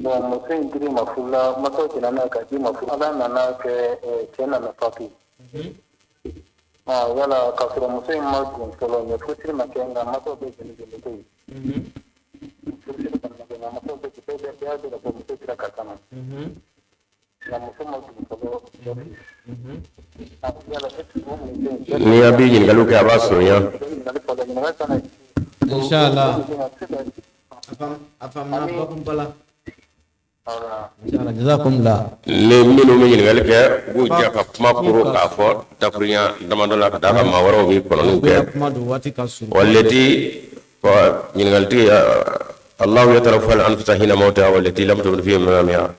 bon, muso in dir'i ma furu la, masaw jɛnna n'a ye k'a d'i ma furu, Ala nana kɛ cɛ nana fatu, wala k'a sɔrɔ muso in ma don fɔlɔ, mais furusiri ma kɛ, nka masaw bɛɛ jɛni jɛni ko ye furusiri kɔni ma kɛ, nka masaw bɛɛ bɛɛ y'a dɔn k'a fɔ muso dira karisa ma, nka muso ma don fɔlɔ. Yala est ce que o muso in Ni a bɛ ɲininkaliw kɛ, a b'a surunya. Ɲininkali fɔlɔ, ɲininkali filanan. Inshallah. A faamuna bakunba la. Inshallah, jazakumullah. Ni minnu bɛ ɲininkali kɛ, u k'u jɛ ka kuma koro k'a fɔ dakurunya damadɔ la, ka d'a kan maa wɛrɛw bɛ kɔnɔniw kɛ. Kuma don, waati ka surun. والتي ɲininkalitigi, الله يتوفى الأنفس حين موتها والتي لم تمت في منامها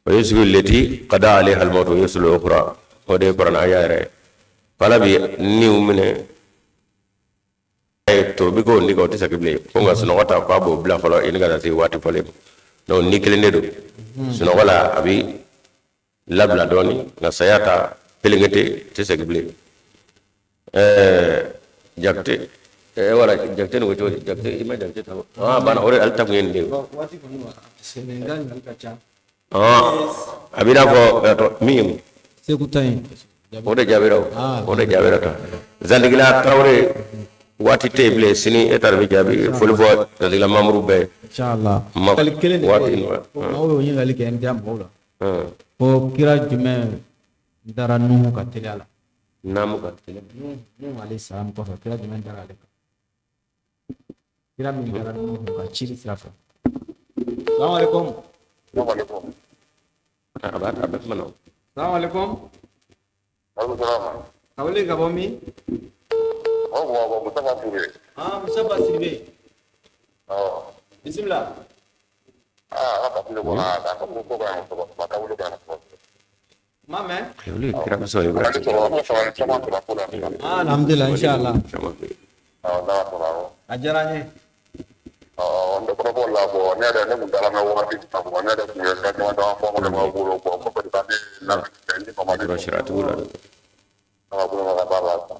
ويمسك التي قضى عليها الموت ويرسل الأخرى. O de ye kuranɛ aya yɛrɛ ye. Fala bi niw minɛ to bi k'o ni kan, o tɛ segin bilen, ko nka sunɔgɔ ta k'a b'o bila fɔlɔ yanni ka taa se waati fɔlen ma. Donc ni kelen de don, sunɔgɔ la a bi labila dɔɔni, nka saya ta pelekete tɛ segin bilen. Jakite, wala Jakite nin ko cogo di? Jakite, i ma Jakite ta? Ah, banna o de, ale ta kun ye nin de ye. Waati kɔni ma nin ka ɲininkali ka ca. Ah, a b'i n'a fɔ min ye mun? Segu ta in. O de jaabira, o o de jaabira ta. Zandigila Tarawele, waati tɛ yen bilen, sini e ta de bɛ jaabi. Foli fɔ Zandigila mamuru bɛɛ. Inshallah. Ma Ɲininkali kelen de bɛ waati yen. nɔgɔya. Ko maaw y'o ɲininkali kɛ n diya mɔgɔw la. Ko kira jumɛn dara Nuhu ka teliya la? Naamu ka teli. Nuhu alayhi salam kɔfɛ, kira jumɛn dara ale kan? Kira min dara Nuhu ka cili sira fɛ. Salamu alaikum. A b'a a bɛ kuma na o. Salamu alaikum. Ka wele ka bɔ min? Ah, Musa Sidibe. Bisimila. Ma mɛn? Olu ye kira sɔrɔ Ibrahim. Ah, alhamdulillah, inshallah. Caman bɛ yen. A diyara n ye. N bɛ kɔrɔfɔ la bɔ, ne yɛrɛ ne kun dala mɛ wagati min na, ne yɛrɛ tun ye fɛn caman caman fɔ, ne ma bolo bɔ kɔfɛ ka ne lamɛn ni mama. Yɔrɔ siratigiw la dɛ.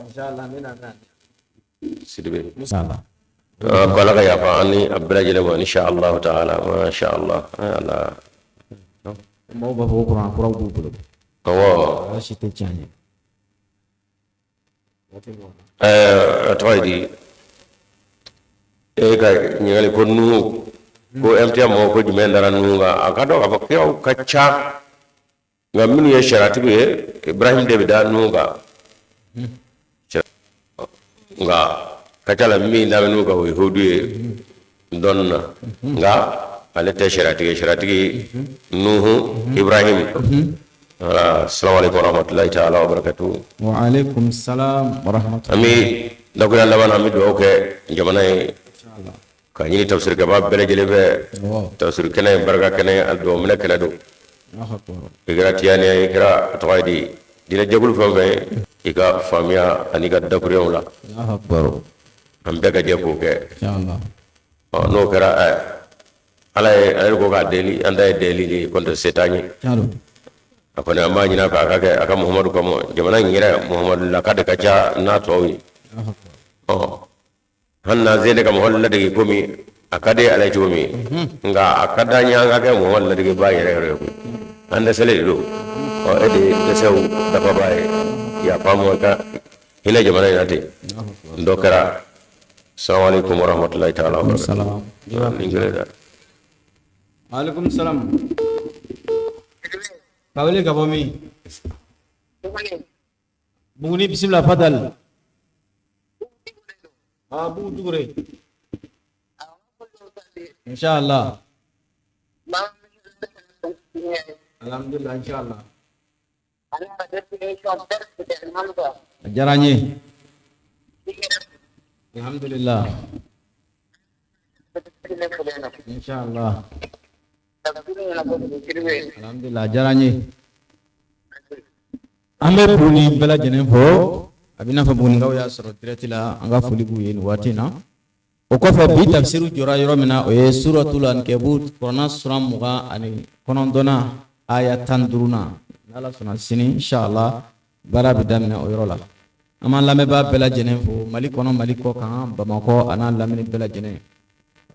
Inshallah, n bɛna na. Sidibe. Inshallah. Ah, ko Ala ka yafa an ni a bɛɛ lajɛlen ma, insha Allah taala, masha Allah. Ala. Maaw b'a fɔ ko kuran kuraw b'u bolo. Awɔ. Ala si tɛ tiɲɛ ye. Waati bɔ. A tɔgɔ ye di? E ka ɲininkali ko Nuhu, ko MTA mɔgɔw ko jumɛn dara Nuhu kan? A ka dɔn k'a fɔ kiraw ka ca, nka minnu ye sariyatigiw ye, Ibrahim de bɛ da Nuhu kan, nka ka ca la min da bɛ Nuhu kan, o ye Hudu ye dɔɔnin na, nka ale tɛ sariyatigi ye. Sariyatigi Nuhu, Ibrahim. Voilà, assalamu alaikum warahmatullahi taala wabarakatuh. Wa alaikum salam wa rahmatullahi. An bɛ dakurunya laban na, an bɛ dugawu kɛ jamana ye, Inshallah. ka ɲini tafsirikɛba bɛɛ lajɛlen fɛ. Tafsiri kɛnɛ ye barika kɛnɛ ye, a dugawu minɛ kɛnɛ don. Allahu akbar. I kɛra tiyaniya ye, i kɛra a tɔgɔ ye di, diinɛ jɛkulu fɛn o fɛn ye, i ka faamuya ani ka dakurunyaw la, Allahu akbar. an bɛɛ ka jɛ k'o kɛ. Inshallah. Ɔ, n'o kɛra, Ala ye ale ko k'a deli, an ta ye deli de ye, kɔntɛ se t'an ye. Tiɲɛ don. A kɔni, an b'a ɲini a fɛ a ka kɛ a ka Muhamadu kama, jamana in yɛrɛ Muhamadu laka de ka ca n'a tɔw ye. Allahu akbar. Ɔ, hali n'an se ne ka mɔgɔ ladege komi A ka di ala ye cogo min, nka a ka d'an ye an ka kɛ Muhamadu ladegebaa yɛrɛ yɛrɛ ye koyi. An dɛsɛlen de don. Ɔ, e de ye dɛsɛw dafabaa ye. Yafa an ma, i ka hinɛ jamana in na ten. Dɔ kɛra. Salamu aleykum warahmatulahi taala wabarakatuh. Nin kelen dɛ. Aleykum salam. Ka wele ka bɔ min? Buguni. Bisimila, fadal. Ah, Bugu Dugure. Inshallah. Alhamdulillah, inshallah. A diyara n ye. Alhamdulillah. Inshallah. Alhamdulillah, a diyara n ye. An bɛ Buguni bɛɛ lajɛlen fo. A bɛ n'a fɔ Bugunikaw y'a sɔrɔ direct la, an ka foli b'u ye nin waati in na. O kɔfɛ, bi tafsiru jɔra yɔrɔ min na, o ye suratul ankabut, kuranna sura 29nan, aya 15nan. N'Ala sɔnna, sini inshallah baara bɛ daminɛ o yɔrɔ la. An b'an lamɛnbaa bɛɛ lajɛlen fo, Mali kɔnɔ, Mali kɔ kan, Bamakɔ a n'a lamini bɛɛ lajɛlen.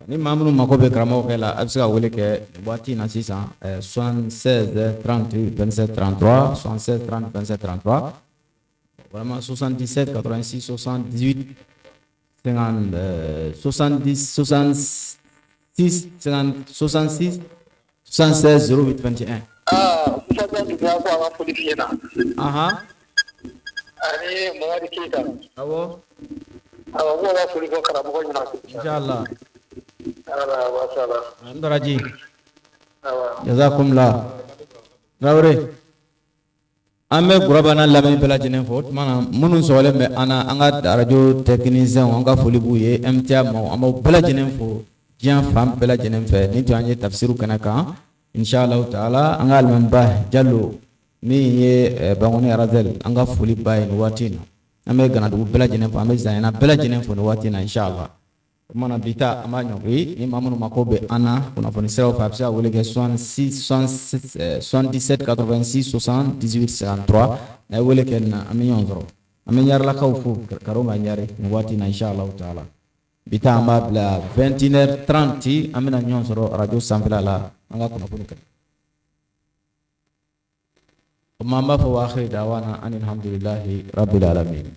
Ni maa minnu mako bɛ karamɔgɔkɛ la, a bɛ se ka wele kɛ nin waati in na sisan, 76 30 27 33, 76 30 27 33, walima 77 86 78 50, 70 66 50, 66 76 08 21. Ah, Musa Duguya ko a ka foli b'i ɲɛna. Ani Mamadu Keyita. Awɔ. Awɔ, k'u ka foli fɔ karamɔgɔ ɲɛna. Inshallah. Ala, masha Allah. An baraji. Awɔ. Jazakumullah. Traoré. An bɛ Guraba n'a lamɛnni bɛɛ lajɛlen fo. O tuma na, minnu sɔgɔlen bɛ an na, an ka arajo technicien, an ka foli b'u ye. MTA maaw, an b'aw bɛɛ lajɛlen fo diɲɛ fan bɛɛ lajɛlen fɛ. Nin tun an ye tafsiru kɛnɛ kan, inshallah taala. An ka alimamiba Jalo min ye Bankoni Arazel, an ka foli b'a ye nin waati in na. An bɛ Ganadugu bɛɛ lajɛlen fo, an bɛ Zayana bɛɛ lajɛlen fo nin waati in na, inshallah. O kumana, bi ta an b'a ɲɔngiri. Ni maa minnu mako bɛ an na kunnafoni siraw fɛ, a bɛ se ka wele kɛ 66 77 86 78 53. N'a ye wele kɛ nin na, an bɛ ɲɔgɔn sɔrɔ. An bɛ ɲarilakaw fo, Karoma Ɲare, nin waati in na, inshallah taala. Bi ta an b'a bila 21h30, an bɛna ɲɔgɔn sɔrɔ arajo sanfɛla la, an ka kunnafoni kɛ. O tuma, an b'a fɔ wa akhiri dawana ani alhamdulillahi rabbil alamin.